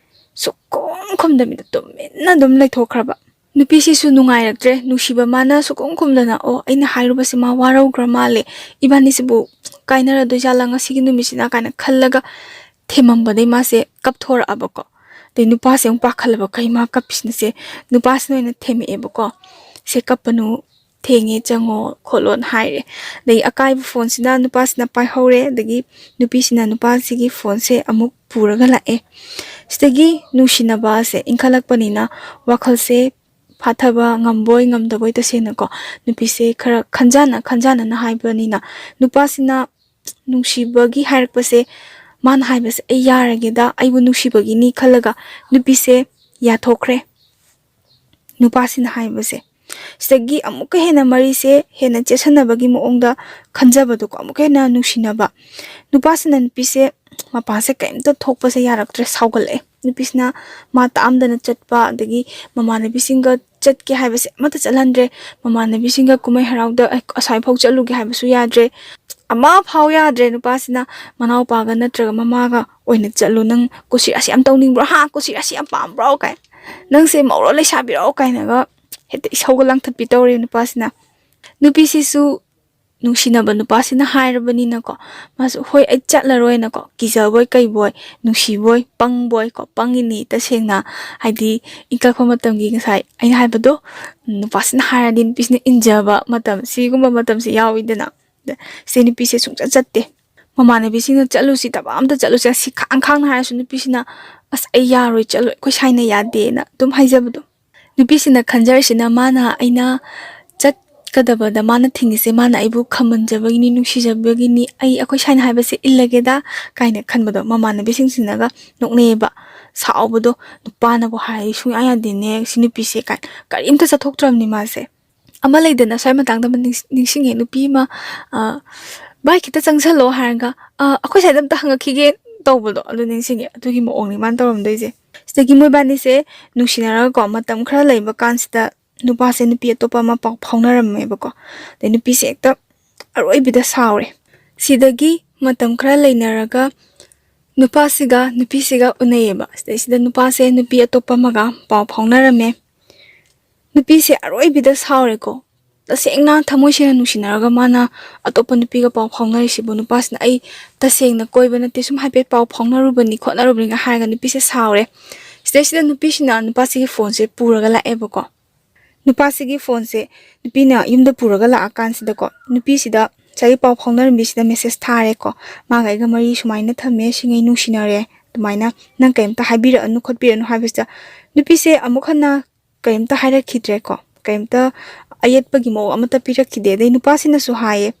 ꯁꯨꯛꯈꯨꯝ ꯈꯨꯝꯗꯕꯤꯗ ꯇꯨꯃꯤꯟꯅ ꯑꯗꯨꯝ ꯂꯩꯊꯣꯛꯈ꯭ꯔꯕ꯫ ꯅꯨꯄꯤꯁꯤꯁꯨ ꯅꯨꯡꯉꯥꯏꯔꯛꯇ꯭ꯔꯦ, ꯅꯨꯡꯁꯤꯕ ꯃꯥꯅ ꯁꯨꯛꯈꯨꯝ ꯈꯨꯝꯗꯅ, "ꯑꯣ, ꯑꯩꯅ ꯍꯥꯏꯔꯨꯕꯁꯦ ꯃꯥ ꯋꯥꯔꯧꯈ꯭ꯔ ꯃꯥꯜꯂꯦ, ꯏꯕꯥꯅꯤꯁꯤꯕꯨ ꯀꯥꯏꯅꯔꯗꯣꯏꯖꯥꯠꯂꯥ ꯉꯁꯤꯒꯤ ꯅꯨꯃꯤꯠꯁꯤꯅ?" ꯀꯥꯏꯅ ꯈꯜꯂꯒ ꯊꯦꯝꯃꯝꯕꯗꯩ ꯃꯥꯁꯦ ꯀꯞꯊꯣꯔꯛꯑꯕꯀꯣ꯫ ꯑꯗꯩ ꯅꯨꯄꯥꯁꯦ ꯑꯃꯨꯛ ꯄꯥꯈꯠꯂꯕ, "ꯀꯩ ꯃꯥ ꯀꯞꯄꯤꯁꯤꯅ?" ꯁꯦ ꯅꯨꯄꯥꯁꯤꯅ ꯑꯣꯏꯅ ꯊꯦꯝꯃꯛꯑꯦꯕꯀꯣ꯫ "ꯁꯦ ꯀꯞꯄꯅꯨ, ꯊꯦꯡꯉꯦ, ꯆꯪꯉꯣ ꯈꯣꯠꯂꯣꯅ" ꯍꯥꯏꯔꯦ꯫ ꯑꯗꯩ ꯑꯀꯥꯏꯕ ꯐꯣꯟꯁꯤꯅ ꯅꯨꯄꯥꯁꯤꯅ ꯄꯥꯏꯍꯧꯔꯦ꯫ ꯑꯗꯒꯤ ꯅꯨꯄꯤꯁꯤꯅ ꯅꯨꯄꯥꯁꯤꯒꯤ ꯐꯣꯟꯁꯦ ꯑꯃꯨꯛ ꯄꯨꯔꯒ ꯂꯥꯛꯑꯦ꯫ ꯁꯤꯗꯒꯤ ꯅꯨꯡꯁꯤꯅꯕꯁꯦ ꯏꯟꯈꯠꯂꯛꯄꯅꯤꯅ ꯋꯥꯈꯜꯁꯦ ꯐꯥꯊꯕ ꯉꯝꯕꯣꯏ ꯉꯝꯗꯕꯣꯏ, ꯇꯁꯦꯡꯅꯀꯣ ꯅꯨꯄꯤꯁꯦ ꯈꯔ ꯈꯟꯖꯥꯟꯅ ꯈꯟꯖꯥꯟꯅꯅ ꯍꯥꯏꯕꯅꯤꯅ, ꯅꯨꯄꯥꯁꯤꯅ ꯅꯨꯡꯁꯤꯕꯒꯤ ꯍꯥꯏꯔꯛꯄꯁꯦ, ꯃꯥꯅ ꯍꯥꯏꯕꯁꯦ, "ꯑꯩ ꯌꯥꯔꯒꯦꯗ, ꯑꯩꯕꯨ ꯅꯨꯡꯁꯤꯕꯒꯤꯅꯤ" ꯈꯜꯂꯒ ꯅꯨꯄꯤꯁꯦ ꯌꯥꯊꯣꯛꯈ꯭ꯔꯦ꯫ ꯅꯨꯄꯥꯁꯤꯅ ꯍꯥꯏꯕꯁꯦ, ꯁꯤꯗꯒꯤ ꯑꯃꯨꯛꯀ ꯍꯦꯟꯅ ꯃꯔꯤꯁꯦ ꯍꯦꯟꯅ ꯆꯦꯠꯁꯟꯅꯕꯒꯤ ꯃꯑꯣꯡꯗ ꯈꯟꯖꯕꯗꯣꯀꯣ, ꯑꯃꯨꯛꯀ ꯍꯦꯟꯅ ꯅꯨꯡꯁꯤꯅꯕ꯫ ꯅꯨꯄꯥꯁꯤꯅ ꯅꯨꯄꯤꯁꯦ ꯃꯄꯥꯟꯁꯦ ꯀꯔꯤꯝꯇ ꯊꯣꯛꯄꯁꯦ ꯌꯥꯔꯛꯇ꯭ꯔꯦ, ꯁꯥꯎꯒꯠꯂꯛꯑꯦ꯫ ꯅꯨꯄꯤꯁꯤꯅ ꯃꯥ ꯇꯥꯛꯑꯝꯗꯅ ꯆꯠꯄ, ꯑꯗꯒꯤ ꯃꯃꯥꯟꯅꯕꯤꯁꯤꯡꯒ ꯆꯠꯀꯦ ꯍꯥꯏꯕꯁꯦ ꯑꯃꯠꯇ ꯆꯠꯍꯟꯗ꯭ꯔꯦ, ꯃꯃꯥꯟꯅꯕꯤꯁꯤꯡꯒ ꯀꯨꯝꯍꯩ ꯍꯔꯥꯎꯗ, "ꯑꯦ, ꯑꯁ꯭ꯋꯥꯏꯐꯥꯎ ꯆꯠꯂꯨꯒꯦ" ꯍꯥꯏꯕꯁꯨ ꯌꯥꯗ꯭ꯔꯦ꯫ ꯑꯃꯐꯥꯎ ꯌꯥꯗ꯭ꯔꯦ꯫ ꯅꯨꯄꯥꯁꯤꯅ ꯃꯅꯥꯎꯄꯥꯒ ꯅꯠꯇ꯭ꯔꯒ ꯃꯃꯥꯒ ꯑꯣꯏꯅ ꯆꯠꯂꯨ, "ꯅꯪ ꯀꯨꯁꯤ ꯔꯥꯁꯤ ꯌꯥꯝ ꯇꯧꯅꯤꯡꯕ꯭ꯔꯣ? ꯍꯥ, ꯀꯨꯁꯤ ꯔꯥꯁꯤ ꯌꯥꯝ ꯄꯥꯝꯕ꯭ꯔꯣ?" ꯀꯥꯏ, "ꯅꯪꯁꯦ ꯃꯧꯔꯣ ꯂꯩꯁꯥꯕꯤꯔꯣ?" ꯀꯥꯏꯅꯒ ꯍꯦꯛꯇ ꯏꯁꯧꯒ ꯂꯥꯡꯊꯠꯄꯤ ꯇꯧꯔꯦ ꯅꯨꯄꯥꯁꯤꯅ꯫ ꯅꯨꯄꯤꯁꯤꯁꯨ ꯅꯨꯡꯁꯤꯅꯕ ꯅꯨꯄꯥꯁꯤꯅ ꯍꯥꯏꯔꯕꯅꯤꯅꯀꯣ, ꯃꯥꯁꯨ, "ꯍꯣꯏ, ꯑꯩ ꯆꯠꯂꯔꯣꯏꯅꯀꯣ", ꯀꯤꯖꯕꯣꯏ ꯀꯩꯕꯣꯏ, ꯅꯨꯡꯁꯤꯕꯣꯏ ꯄꯪꯕꯣꯏ ꯀꯣ, ꯄꯪꯉꯤꯅꯤ ꯇꯁꯦꯡꯅ꯫ ꯍꯥꯏꯗꯤ ꯏꯟꯈꯠꯂꯛꯄ ꯃꯇꯝꯒꯤ, ꯉꯁꯥꯏ ꯑꯩꯅ ꯍꯥꯏꯕꯗꯣ, ꯅꯨꯄꯥꯁꯤꯅ ꯍꯥꯏꯔꯗꯤ ꯅꯨꯄꯤꯁꯤꯅ ꯏꯟꯖꯕ ꯃꯇꯝ, ꯁꯤꯒꯨꯝꯕ ꯃꯇꯝꯁꯤ ꯌꯥꯎꯋꯤꯗꯅ꯫ ꯁꯤ ꯅꯨꯄꯤꯁꯦ ꯁꯨꯡꯆꯠ ꯆꯠꯇꯦ꯫ ꯃꯃꯥꯟꯅꯕꯤꯁꯤꯡꯅ "ꯆꯠꯂꯨꯁꯤ, ꯊꯕꯛ ꯑꯝꯇ ꯆꯠꯂꯨꯁꯤ", ꯁꯤ ꯈꯥꯡ ꯈꯥꯡꯅ ꯍꯥꯏꯔꯁꯨ ꯅꯨꯄꯤꯁꯤꯅ, "ꯑꯁ, ꯑꯩ ꯌꯥꯔꯣꯏ, ꯆꯠꯂꯣꯏ, ꯑꯩꯈꯣꯏ ꯁꯥꯏꯅ ꯌꯥꯗꯦꯅ" ꯑꯗꯨꯝ ꯍꯥꯏꯖꯕꯗꯣ꯫ ꯅꯨꯄꯤꯁꯤꯅ ꯈꯟꯖꯔꯤꯁꯤꯅ, ꯃꯥꯅ ꯑꯩꯅ ꯆꯠꯀꯗꯕꯗ ꯃꯥꯅ ꯊꯤꯡꯉꯤꯁꯦ, ꯃꯥꯅ ꯑꯩꯕꯨ ꯈꯝꯍꯟꯖꯕꯒꯤꯅꯤ, ꯅꯨꯡꯁꯤꯖꯕꯒꯤꯅꯤ, ꯑꯩ ꯑꯩꯈꯣꯏ ꯁꯥꯏꯅ ꯍꯥꯏꯕꯁꯦ ꯏꯜꯂꯒꯦꯗ ꯀꯥꯏꯅ ꯈꯟꯕꯗꯣ꯫ ꯃꯃꯥꯟꯅꯕꯤꯁꯤꯡꯁꯤꯅꯒ ꯅꯣꯛꯅꯩꯌꯦꯕ, ꯁꯥꯎꯕꯗꯣ, "ꯅꯨꯄꯥꯅꯕꯨ ꯍꯥꯏꯔꯗꯤ ꯁꯨꯡꯌꯥ ꯌꯥꯗꯦꯅꯦ ꯁꯤ ꯅꯨꯄꯤꯁꯦ" ꯀꯥꯏꯅ꯫ ꯀꯔꯤꯝꯇ ꯆꯠꯊꯣꯛꯇ꯭ꯔꯕꯅꯤ ꯃꯥꯁꯦ꯫ ꯑꯃ ꯂꯩꯗꯅ, ꯁ꯭ꯋꯥꯏ ꯃꯇꯥꯡꯗ ꯑꯃ ꯅꯤꯡꯁ-, ꯅꯤꯡꯁꯤꯡꯉꯦ, ꯅꯨꯄꯤ ꯑꯃ, ꯑ, "ꯚꯥꯏ, ꯈꯤꯇ ꯆꯪꯁꯜꯂꯣ" ꯍꯥꯏꯔꯒ, "ꯑ, ꯑꯩꯈꯣꯏ ꯁ꯭ꯋꯥꯏꯗ ꯑꯝꯇ ꯍꯪꯉꯛꯈꯤꯒꯦ" ꯇꯧꯕꯗꯣ, ꯑꯗꯨ ꯅꯤꯡꯁꯤꯡꯉꯦ꯫ ꯑꯗꯨꯒꯤ ꯃꯑꯣꯡꯅꯤ ꯃꯥꯅ ꯇꯧꯔꯝꯗꯣꯏꯁꯦ꯫ ꯁꯤꯗꯒꯤ ꯃꯣꯏꯕꯥꯅꯤꯁꯦ ꯅꯨꯡꯁꯤꯅꯔꯒꯀꯣ, ꯃꯇꯝ ꯈꯔ ꯂꯩꯕ ꯀꯥꯟꯁꯤꯗ ꯅꯨꯄꯥꯁꯦ ꯅꯨꯄꯤ ꯑꯇꯣꯞꯄ ꯑꯃ ꯄꯥꯎ ꯐꯥꯎꯅꯔꯝꯃꯦꯕꯀꯣ꯫ ꯑꯗꯩ ꯅꯨꯄꯤꯁꯦ ꯍꯦꯛꯇ ꯑꯔꯣꯏꯕꯤꯗ ꯁꯥꯎꯔꯦ꯫ ꯁꯤꯗꯒꯤ ꯃꯇꯝ ꯈꯔ ꯂꯩꯅꯔꯒ ꯅꯨꯄꯥꯁꯤꯒ ꯅꯨꯄꯤꯁꯤꯒ ꯎꯅꯩꯌꯦꯕ꯫ ꯁꯤꯗꯩꯁꯤꯗ ꯅꯨꯄꯥꯁꯦ ꯅꯨꯄꯤ ꯑꯇꯣꯞꯄ ꯑꯃꯒ ꯄꯥꯎ ꯐꯥꯎꯅꯔꯝꯃꯦ꯫ ꯅꯨꯄꯤꯁꯦ ꯑꯔꯣꯏꯕꯤꯗ ꯁꯥꯎꯔꯦꯀꯣ꯫ ꯇꯁꯦꯡꯅ ꯊꯃꯣꯏ ꯁꯦꯡꯅ ꯅꯨꯡꯁꯤꯅꯔꯒ ꯃꯥꯅ ꯑꯇꯣꯞꯄ ꯅꯨꯄꯤꯒ ꯄꯥꯎ ꯐꯥꯎꯅꯔꯤꯁꯤꯕꯨ? ꯅꯨꯄꯥꯁꯤꯅ "ꯑꯩ ꯇꯁꯦꯡꯅ ꯀꯣꯏꯕ ꯅꯠꯇꯦ, ꯁꯨꯝ ꯍꯥꯏꯐꯦꯠ ꯄꯥꯎ ꯐꯥꯎꯅꯔꯨꯕꯅꯤ ꯈꯣꯠꯅꯔꯨꯕꯅꯤꯒ" ꯍꯥꯏꯔꯒ ꯅꯨꯄꯤꯁꯦ ꯁꯥꯎꯔꯦ꯫ ꯁꯤꯗꯩꯁꯤꯗ ꯅꯨꯄꯤꯁꯤꯅ ꯅꯨꯄꯥꯁꯤꯒꯤ ꯐꯣꯟꯁꯦ ꯄꯨꯔꯒ ꯂꯥꯛꯑꯦꯕꯀꯣ꯫ ꯅꯨꯄꯥꯁꯤꯒꯤ ꯐꯣꯟꯁꯦ ꯅꯨꯄꯤꯅ ꯌꯨꯝꯗ ꯄꯨꯔꯒ ꯂꯥꯛꯑꯀꯥꯟꯁꯤꯗꯀꯣ, ꯅꯨꯄꯤꯁꯤꯗ ꯉꯁꯥꯏꯒꯤ ꯄꯥꯎ ꯐꯥꯎꯅꯔꯝꯕꯤꯁꯤꯗ ꯃꯦꯁꯦꯁ ꯊꯥꯔꯦꯀꯣ꯫ "ꯃꯥꯒ ꯑꯩꯒ ꯃꯔꯤ ꯁꯨꯃꯥꯏꯅ ꯊꯝꯃꯦ, ꯁꯤꯉꯩ ꯅꯨꯡꯁꯤꯅꯔꯦ, ꯑꯗꯨꯃꯥꯏꯅ ꯅꯪ ꯀꯔꯤꯝꯇ ꯍꯥꯏꯕꯤꯔꯛꯑꯅꯨ ꯈꯣꯠꯄꯤꯔꯛꯑꯅꯨ" ꯍꯥꯏꯕꯁꯤꯗ ꯅꯨꯄꯤꯁꯦ ꯑꯃꯨꯛ ꯍꯟꯅ ꯀꯔꯤꯝꯇ ꯍꯥꯏꯔꯛꯈꯤꯗ꯭ꯔꯦꯀꯣ꯫ ꯀꯔꯤꯝꯇ ꯑꯌꯦꯠꯄꯒꯤ ꯃꯑꯣꯡ ꯑꯃꯠꯇ ꯄꯤꯔꯛꯈꯤꯗꯦ꯫ ꯑꯗꯩ ꯅꯨꯄꯥꯁꯤꯅꯁꯨ ꯍꯥꯏꯌꯦ,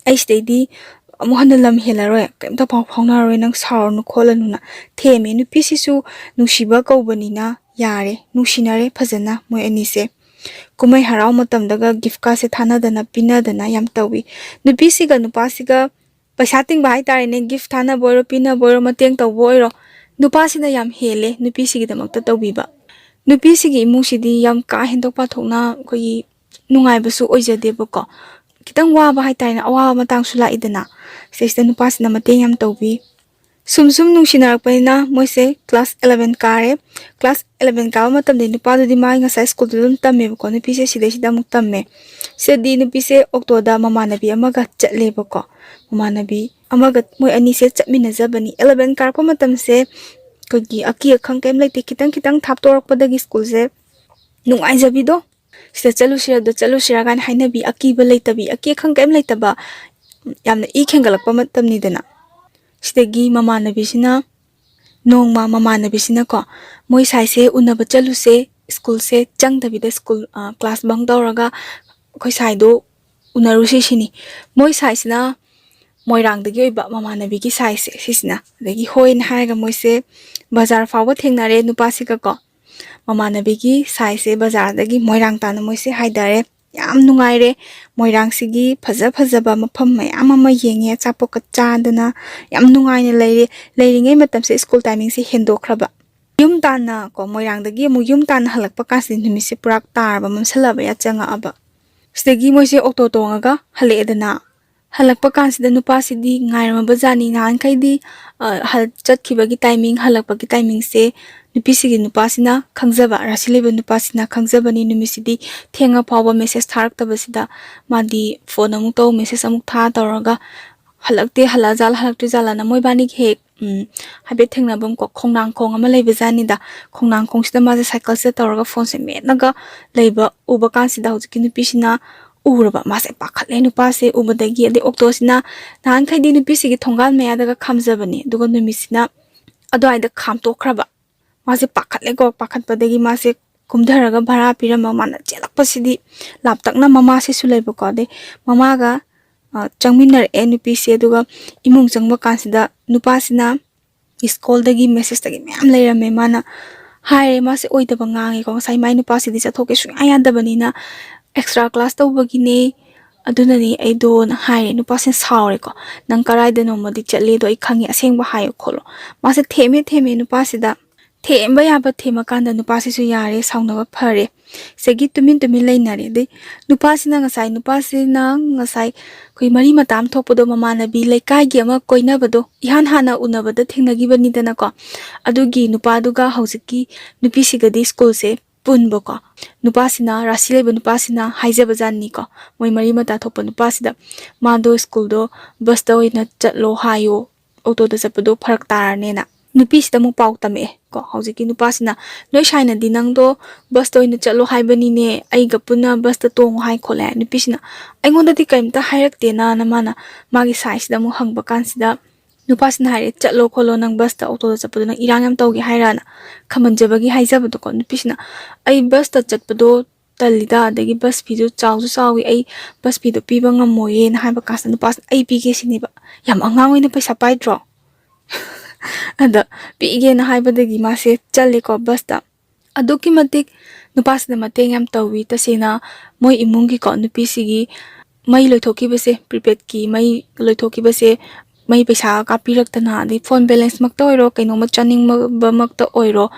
"ꯑꯩ ꯁꯤꯗꯩꯗꯤ ꯑꯃꯨꯛ ꯍꯟꯅ ꯂꯝ ꯍꯦꯜꯂꯔꯣꯏ, ꯀꯔꯤꯝꯇ ꯄꯥꯎ ꯐꯥꯎꯅꯔꯔꯣꯏ, ꯅꯪ ꯁꯥꯎꯔꯅꯨ ꯈꯣꯠꯂꯅꯨꯅ" ꯊꯦꯝꯃꯦ꯫ ꯅꯨꯄꯤꯁꯤꯁꯨ ꯅꯨꯡꯁꯤꯕ ꯀꯧꯕꯅꯤꯅ ꯌꯥꯔꯦ, ꯅꯨꯡꯁꯤꯅꯔꯦ ꯐꯖꯅ ꯃꯣꯏ ꯑꯅꯤꯁꯦ꯫ ꯀꯨꯝꯍꯩ ꯍꯔꯥꯎ ꯃꯇꯝꯗꯒ ꯒꯤꯐꯀꯥꯁꯦ ꯊꯥꯅꯗꯅ ꯄꯤꯅꯗꯅ ꯌꯥꯝ ꯇꯧꯏ꯫ ꯅꯨꯄꯤꯁꯤꯒ ꯅꯨꯄꯥꯁꯤꯒ ꯄꯩꯁꯥ ꯇꯤꯡꯕ ꯍꯥꯏꯇꯥꯔꯦꯅꯦ, ꯒꯤꯐ ꯊꯥꯅꯕ ꯑꯣꯏꯔꯣ, ꯄꯤꯅꯕ ꯑꯣꯏꯔꯣ, ꯃꯇꯦꯡ ꯇꯧꯕ ꯑꯣꯏꯔꯣ, ꯅꯨꯄꯥꯁꯤꯅ ꯌꯥꯝ ꯍꯦꯜꯂꯦ ꯅꯨꯄꯤꯁꯤꯒꯤꯗꯃꯛꯇ ꯇꯧꯕꯤꯕ꯫ ꯅꯨꯄꯤꯁꯤꯒꯤ ꯏꯃꯨꯡꯁꯤꯗꯤ ꯌꯥꯝ ꯀꯥ ꯍꯦꯟꯗꯣꯛ ꯄꯥꯊꯣꯛꯅ ꯑꯩꯈꯣꯏꯒꯤ ꯅꯨꯡꯉꯥꯏꯕꯁꯨ ꯑꯣꯏꯖꯗꯦꯕꯀꯣ꯫ ꯈꯤꯇꯪ ꯋꯥꯕ ꯍꯥꯏꯇꯥꯔꯦꯅꯦ, ꯑꯋꯥꯕ ꯃꯇꯥꯡꯁꯨ ꯂꯥꯛꯏꯗꯅ꯫ ꯁꯤꯗꯩꯁꯤꯗ ꯅꯨꯄꯥꯁꯤꯅ ꯃꯇꯦꯡ ꯌꯥꯝ ꯇꯧꯕꯤ꯫ ꯁꯨꯝ ꯁꯨꯝ ꯅꯨꯡꯁꯤꯅꯔꯛꯄꯅꯤꯅ ꯃꯣꯏꯁꯦ ꯀ꯭ꯂꯥꯁ ꯑꯦꯂꯚꯦꯟ ꯀꯥꯔꯦ꯫ ꯀ꯭ꯂꯥꯁ ꯑꯦꯂꯚꯦꯟ ꯀꯥꯕ ꯃꯇꯝꯗ ꯅꯨꯄꯥꯗꯨꯗꯤ ꯃꯥꯒꯤ ꯉꯁꯥꯏ ꯁ꯭ꯀꯨꯜꯗꯨꯗ ꯑꯗꯨꯝ ꯇꯝꯃꯦꯕꯀꯣ, ꯅꯨꯄꯤꯁꯦ ꯁꯤꯗꯩꯁꯤꯗ ꯑꯃꯨꯛ ꯇꯝꯃꯦ꯫ ꯁꯤꯗꯗꯤ ꯅꯨꯄꯤꯁꯦ ꯑꯣꯛꯇꯣꯗ ꯃꯃꯥꯟꯅꯕꯤ ꯑꯃꯒ ꯆꯠꯂꯦꯕꯀꯣ꯫ ꯃꯃꯥꯟꯅꯕꯤ ꯑꯃꯒ ꯃꯣꯏ ꯑꯅꯤꯁꯦ ꯆꯠꯃꯤꯟꯅꯖꯕꯅꯤ꯫ ꯑꯦꯂꯚꯦꯟ ꯀꯥꯔꯛꯄ ꯃꯇꯝꯁꯦ ꯑꯩꯈꯣꯏꯒꯤ ꯑꯀꯤ ꯑꯈꯪ ꯀꯩꯝ ꯂꯩꯇꯦ꯫ ꯈꯤꯇꯪ ꯈꯤꯇꯪ ꯊꯥꯞꯇꯣꯔꯛꯄꯗꯒꯤ ꯁ꯭ꯀꯨꯜꯁꯦ ꯅꯨꯡꯉꯥꯏꯖꯕꯤꯗꯣ, "ꯁꯤꯗ ꯆꯠꯂꯨꯁꯤꯔ, ꯑꯗꯨꯗ ꯆꯠꯂꯨꯁꯤꯔ" ꯀꯥꯏꯅ ꯍꯥꯏꯅꯕꯤ, ꯑꯀꯤꯕ ꯂꯩꯇꯕꯤ, ꯑꯀꯤ ꯑꯈꯪ ꯀꯩꯝ ꯂꯩꯇꯕ, ꯌꯥꯝꯅ ꯏ ꯈꯦꯡꯒꯠꯂꯛꯄ ꯃꯇꯝꯅꯤꯗꯅ꯫ ꯁꯤꯗꯒꯤ ꯃꯃꯥꯟꯅꯕꯤꯁꯤꯅ, ꯅꯣꯡꯃ ꯃꯃꯥꯟꯅꯕꯤꯁꯤꯅꯀꯣ, "ꯃꯣꯏ ꯁꯥꯏꯁꯦ ꯎꯅꯕ ꯆꯠꯂꯨꯁꯦ, ꯁ꯭ꯀꯨꯜꯁꯦ ꯆꯪꯗꯕꯤꯗ ꯁ꯭ꯀꯨꯜ, ꯑ, ꯀ꯭ꯂꯥꯁ ꯕꯪ ꯇꯧꯔꯒ ꯑꯩꯈꯣꯏ ꯁꯥꯏꯗꯣ ꯎꯅꯔꯨꯁꯤ" ꯁꯤꯅꯤ꯫ ꯃꯣꯏ ꯁꯥꯏꯁꯤꯅ ꯃꯣꯏꯔꯥꯡꯗꯒꯤ ꯑꯣꯏꯕ ꯃꯃꯥꯟꯅꯕꯤꯒꯤ ꯁꯥꯏꯁꯦ ꯁꯤꯁꯤꯅ꯫ ꯑꯗꯒꯤ ꯍꯣꯏꯅ ꯍꯥꯏꯔꯒ ꯃꯣꯏꯁꯦ ꯕꯖꯥꯔ ꯐꯥꯎꯕ ꯊꯦꯡꯅꯔꯦ ꯅꯨꯄꯥꯁꯤꯒꯀꯣ꯫ ꯃꯃꯥꯟꯅꯕꯤꯒꯤ ꯁꯥꯏꯁꯦ ꯕꯖꯥꯔꯗꯒꯤ ꯃꯣꯏꯔꯥꯡ ꯇꯥꯅ ꯃꯣꯏꯁꯦ ꯍꯥꯏꯗꯔꯦ꯫ ꯌꯥꯝ ꯅꯨꯡꯉꯥꯏꯔꯦ꯫ ꯃꯣꯏꯔꯥꯡꯁꯤꯒꯤ ꯐꯖ ꯐꯖꯕ ꯃꯐꯝ ꯃꯌꯥꯝ ꯑꯃ ꯌꯦꯡꯉꯦ, ꯑꯆꯥꯄꯣꯠꯀ ꯆꯥꯗꯅ ꯌꯥꯝ ꯅꯨꯡꯉꯥꯏꯅ ꯂꯩꯔꯦ꯫ ꯂꯩꯔꯤꯉꯩ ꯃꯇꯝꯁꯦ ꯁ꯭ꯀꯨꯜ ꯇꯥꯏꯃꯤꯡꯁꯦ ꯍꯦꯟꯗꯣꯛꯈ꯭ꯔꯕ꯫ ꯌꯨꯝ ꯇꯥꯟꯅ ꯀꯣ, ꯃꯣꯏꯔꯥꯡꯗꯒꯤ ꯑꯃꯨꯛ ꯌꯨꯝ ꯇꯥꯟꯅ ꯍꯜꯂꯛꯄ ꯀꯥꯟꯁꯤꯗ ꯅꯨꯃꯤꯠꯁꯦ ꯄꯨꯔꯥ ꯇꯥꯔꯕ, ꯃꯝꯁꯜꯂꯛꯑꯕ, ꯌꯥꯆꯪꯉꯛꯑꯕ꯫ ꯁꯤꯗꯒꯤ ꯃꯣꯏꯁꯦ ꯑꯣꯛꯇꯣ ꯇꯣꯡꯉꯒ ꯍꯜꯂꯛꯑꯦꯗꯅ꯫ ꯍꯜꯂꯛꯄ ꯀꯥꯟꯁꯤꯗ ꯅꯨꯄꯥꯁꯤꯗꯤ ꯉꯥꯏꯔꯝꯃꯕ ꯖꯥꯠꯅꯤ꯫ ꯅꯍꯥꯟꯈꯩꯗꯤ, ꯑ, ꯍꯜ-, ꯆꯠꯈꯤꯕꯒꯤ ꯇꯥꯏꯃꯤꯡ, ꯍꯜꯂꯛꯄꯒꯤ ꯇꯥꯏꯃꯤꯡꯁꯦ ꯅꯨꯄꯤꯁꯤꯒꯤ ꯅꯨꯄꯥꯁꯤꯅ ꯈꯪꯖꯕ, ꯔꯥꯁꯤ ꯂꯩꯕ ꯅꯨꯄꯥꯁꯤꯅ ꯈꯪꯖꯕꯅꯤ꯫ ꯅꯨꯃꯤꯠꯁꯤꯗꯤ ꯊꯦꯡꯉ ꯐꯥꯎꯕ ꯃꯦꯁꯦꯖ ꯊꯥꯔꯛꯇꯕꯁꯤꯗ ꯃꯥꯗꯤ ꯐꯣꯟ ꯑꯃꯨꯛ ꯇꯧ, ꯃꯦꯁꯦꯖ ꯑꯃꯨꯛ ꯊꯥ ꯇꯧꯔꯒ ꯍꯜꯂꯛꯇꯦ, ꯍꯜꯂꯛꯑꯖꯥꯠꯂ, ꯍꯜꯂꯛꯇ꯭ꯔꯤꯖꯥꯠꯂꯅ ꯃꯣꯏꯕꯥꯅꯤꯒꯤ ꯍꯦꯛ, ꯎꯝ, ꯍꯥꯏꯐꯦꯠ ꯊꯦꯡꯅꯐꯝ ꯀꯣ, ꯈꯣꯡꯅꯥꯡꯈꯣꯡ ꯑꯃ ꯂꯩꯕ ꯖꯥꯠꯅꯤꯗ꯫ ꯈꯣꯡꯅꯥꯡꯈꯣꯡꯁꯤꯗ ꯃꯥꯁꯦ ꯁꯥꯏꯀꯜꯁꯤꯗ ꯇꯧꯔꯒ ꯐꯣꯟꯁꯦ ꯃꯦꯠꯂꯒ ꯂꯩꯕ ꯎꯕ ꯀꯥꯟꯁꯤꯗ ꯍꯧꯖꯤꯛꯀꯤ ꯅꯨꯄꯤꯁꯤꯅ ꯎꯔꯕ꯫ ꯃꯥꯁꯦ ꯄꯥꯈꯠꯂꯦ ꯅꯨꯄꯥꯁꯦ ꯎꯕꯗꯒꯤ꯫ ꯑꯗꯩ ꯑꯣꯛꯇꯣꯁꯤꯅ ꯅꯍꯥꯟꯈꯩꯗꯤ ꯅꯨꯄꯤꯁꯤꯒꯤ ꯊꯣꯡꯒꯥꯜ ꯃꯌꯥꯗꯒ ꯈꯥꯝꯖꯕꯅꯦ, ꯑꯗꯨꯒ ꯅꯨꯃꯤꯠꯁꯤꯅ ꯑꯗꯨꯋꯥꯏꯗ ꯈꯥꯝꯇꯣꯛꯈ꯭ꯔꯕ꯫ ꯃꯥꯁꯦ ꯄꯥꯈꯠꯂꯦꯀꯣ, ꯄꯥꯈꯠꯄꯗꯒꯤ ꯃꯥꯁꯦ ꯀꯨꯝꯊꯔꯒ ꯚꯔꯥ ꯄꯤꯔꯝꯃꯒ ꯃꯥꯅ ꯆꯦꯜꯂꯛꯄꯁꯤꯗꯤ ꯂꯥꯞꯇꯛꯅ ꯃꯃꯥꯁꯤꯁꯨ ꯂꯩꯕꯀꯣ꯫ ꯑꯗꯩ ꯃꯃꯥꯒ, ꯑ, ꯆꯪꯃꯤꯟꯅꯔꯛꯑꯦ ꯅꯨꯄꯤꯁꯦ꯫ ꯑꯗꯨꯒ ꯏꯃꯨꯡ ꯆꯪꯕ ꯀꯥꯟꯁꯤꯗ ꯅꯨꯄꯥꯁꯤꯅ ꯃꯤꯁ ꯀꯣꯜꯗꯒꯤ, ꯃꯦꯁꯦꯖꯇꯒꯤ ꯃꯌꯥꯝ ꯂꯩꯔꯝꯃꯦ꯫ ꯃꯥꯅ ꯍꯥꯏꯔꯦ, ꯃꯥꯁꯦ ꯑꯣꯏꯗꯕ ꯉꯥꯡꯉꯦꯀꯣ꯫ ꯉꯁꯥꯏ ꯃꯥꯏ ꯅꯨꯄꯥꯁꯤꯗꯤ ꯆꯠꯊꯣꯛꯀꯦ ꯁꯨꯡꯌꯥ ꯌꯥꯗꯕꯅꯤꯅ, "ꯑꯦꯛꯁꯇ꯭ꯔꯥ ꯀ꯭ꯂꯥꯁ ꯇꯧꯕꯒꯤꯅꯦ, ꯑꯗꯨꯅꯅꯦ ꯑꯩꯗꯣꯅ" ꯍꯥꯏꯔꯦ꯫ ꯅꯨꯄꯥꯁꯤꯅ ꯁꯥꯎꯔꯦꯀꯣ꯫ "ꯅꯪ ꯀꯔꯥꯏꯗꯅꯣꯃꯗꯤ ꯆꯠꯂꯦꯗꯣ ꯑꯩ ꯈꯪꯉꯦ, ꯑꯁꯦꯡꯕ ꯍꯥꯏꯌꯨ ꯈꯣꯠꯂꯣ"꯫ ꯃꯥꯁꯦ ꯊꯦꯝꯃꯦ, ꯊꯦꯝꯃꯦ ꯅꯨꯄꯥꯁꯤꯗ꯫ ꯊꯦꯝꯕ ꯌꯥꯕ ꯊꯦꯝꯃꯀꯥꯟꯗ ꯅꯨꯄꯥꯁꯤꯁꯨ ꯌꯥꯔꯦ, ꯁꯥꯎꯅꯕ ꯐꯔꯦ꯫ ꯁꯤꯗꯒꯤ ꯇꯨꯃꯤꯟ ꯇꯨꯃꯤꯟ ꯂꯩꯅꯔꯦ꯫ ꯑꯗꯩ ꯅꯨꯄꯥꯁꯤꯅ ꯉꯁꯥꯏ, ꯅꯨꯄꯥꯁꯤꯅ ꯉꯁꯥꯏ ꯑꯩꯈꯣꯏ ꯃꯔꯤ ꯃꯇꯥ ꯑꯃ ꯊꯣꯛꯄꯗꯣ, ꯃꯃꯥꯟꯅꯕꯤ ꯂꯩꯀꯥꯏꯒꯤ ꯑꯃ ꯀꯣꯏꯅꯕꯗꯣ, ꯏꯍꯥꯟ ꯍꯥꯟꯅ ꯎꯅꯕꯗ ꯊꯦꯡꯅꯈꯤꯕꯅꯤꯗꯅꯀꯣ꯫ ꯑꯗꯨꯒꯤ ꯅꯨꯄꯥꯗꯨꯒ ꯍꯧꯖꯤꯛꯀꯤ ꯅꯨꯄꯤꯁꯤꯒꯗꯤ ꯁ꯭ꯀꯨꯜꯁꯦ ꯄꯨꯟꯕꯀꯣ꯫ ꯅꯨꯄꯥꯁꯤꯅ, ꯔꯥꯁꯤ ꯂꯩꯕ ꯅꯨꯄꯥꯁꯤꯅ ꯍꯥꯏꯖꯕꯖꯥꯠꯅꯤꯀꯣ, ꯃꯣꯏ ꯃꯔꯤ ꯃꯇꯥ ꯊꯣꯛꯄ ꯅꯨꯄꯥꯁꯤꯗ, ꯃꯥꯗꯣ ꯁ꯭ꯀꯨꯜꯗꯣ ꯕꯁꯇ ꯑꯣꯏꯅ ꯆꯠꯂꯣ ꯍꯥꯏꯌꯣ, ꯑꯣꯇꯣꯗ ꯆꯠꯄꯗꯣ ꯐꯔꯛ ꯇꯥꯔꯅꯦꯅ꯫ ꯅꯨꯄꯤꯁꯤꯗ ꯑꯃꯨꯛ ꯄꯥꯎ ꯇꯝꯃꯛꯑꯦ ꯀꯣ꯫ ꯍꯧꯖꯤꯛꯀꯤ ꯅꯨꯄꯥꯁꯤꯅ, "ꯅꯣꯏ ꯁꯥꯏꯅꯗꯤ ꯅꯪꯗꯣ ꯕꯁꯇ ꯑꯣꯏꯅ ꯆꯠꯂꯣ ꯍꯥꯏꯕꯅꯤꯅꯦ, ꯑꯩꯒ ꯄꯨꯟꯅ ꯕꯁꯇ ꯇꯣꯡꯉꯣ" ꯍꯥꯏ ꯈꯣꯠꯂꯦ ꯍꯥꯏ꯫ ꯅꯨꯄꯤꯁꯤꯅ, "ꯑꯩꯉꯣꯟꯗꯗꯤ ꯀꯔꯤꯝꯇ ꯍꯥꯏꯔꯛꯇꯦꯅ"ꯅ ꯃꯥꯅ ꯃꯥꯒꯤ ꯁꯥꯏꯁꯤꯗ ꯑꯃꯨꯛ ꯍꯪꯕ ꯀꯥꯟꯁꯤꯗ, ꯅꯨꯄꯥꯁꯤꯅ ꯍꯥꯏꯔꯦ, "ꯆꯠꯂꯣ ꯈꯣꯠꯂꯣ, ꯅꯪ ꯕꯁꯇ, ꯑꯣꯇꯣꯗ ꯆꯠꯄꯗꯣ ꯅꯪ ꯏꯔꯥꯡ ꯌꯥꯝ ꯇꯧꯒꯦ ꯍꯥꯏꯔꯅ?" ꯈꯝꯍꯟꯖꯕꯒꯤ ꯍꯥꯏꯖꯕꯗꯣꯀꯣ꯫ ꯅꯨꯄꯤꯁꯤꯅ, "ꯑꯩ ꯕꯁꯇ ꯆꯠꯄꯗꯣ ꯇꯜꯂꯤꯗ, ꯑꯗꯒꯤ ꯕꯁ ꯐꯤꯗꯨ ꯆꯥꯎꯁꯨ ꯆꯥꯎꯏ, ꯑꯩ ꯕꯁ ꯐꯤꯗꯣ ꯄꯤꯕ ꯉꯝꯃꯣꯏꯌꯦꯅ" ꯍꯥꯏꯕ ꯀꯥꯟꯁꯤꯗ ꯅꯨꯄꯥꯁꯤꯅ, "ꯑꯩ ꯄꯤꯒꯦ ꯁꯤꯅꯦꯕ꯫ ꯌꯥꯝ ꯑꯉꯥꯡ ꯑꯣꯏꯅ ꯄꯩꯁꯥ ꯄꯥꯏꯗ꯭ꯔꯣ?" ꯑꯗ ꯄꯤꯒꯦꯅ ꯍꯥꯏꯕꯗꯒꯤ ꯃꯥꯁꯦ ꯆꯠꯂꯦꯀꯣ ꯕꯁꯇ꯫ ꯑꯗꯨꯛꯀꯤ ꯃꯇꯤꯛ ꯅꯨꯄꯥꯁꯤꯅ ꯃꯇꯦꯡ ꯌꯥꯝ ꯇꯧꯋꯤ꯫ ꯇꯁꯦꯡꯅ ꯃꯣꯏ ꯏꯃꯨꯡꯒꯤꯀꯣ, ꯅꯨꯄꯤꯁꯤꯒꯤ ꯃꯩ ꯂꯣꯏꯊꯣꯛꯈꯤꯕꯁꯦ, ꯄ꯭ꯔꯤꯄꯦꯗꯀꯤ ꯃꯩ ꯂꯣꯏꯊꯣꯛꯈꯤꯕꯁꯦ, ꯃꯩ ꯄꯩꯁꯥ ꯀꯥꯞꯄꯤꯔꯛꯇꯅ, ꯑꯗꯩ ꯐꯣꯟ ꯕꯦꯂꯦꯟꯁꯃꯛꯇ ꯑꯣꯏꯔꯣ, ꯀꯩꯅꯣꯝꯃ ꯆꯥꯅꯤꯡꯕꯃꯛꯇ ꯑꯣꯏꯔꯣ,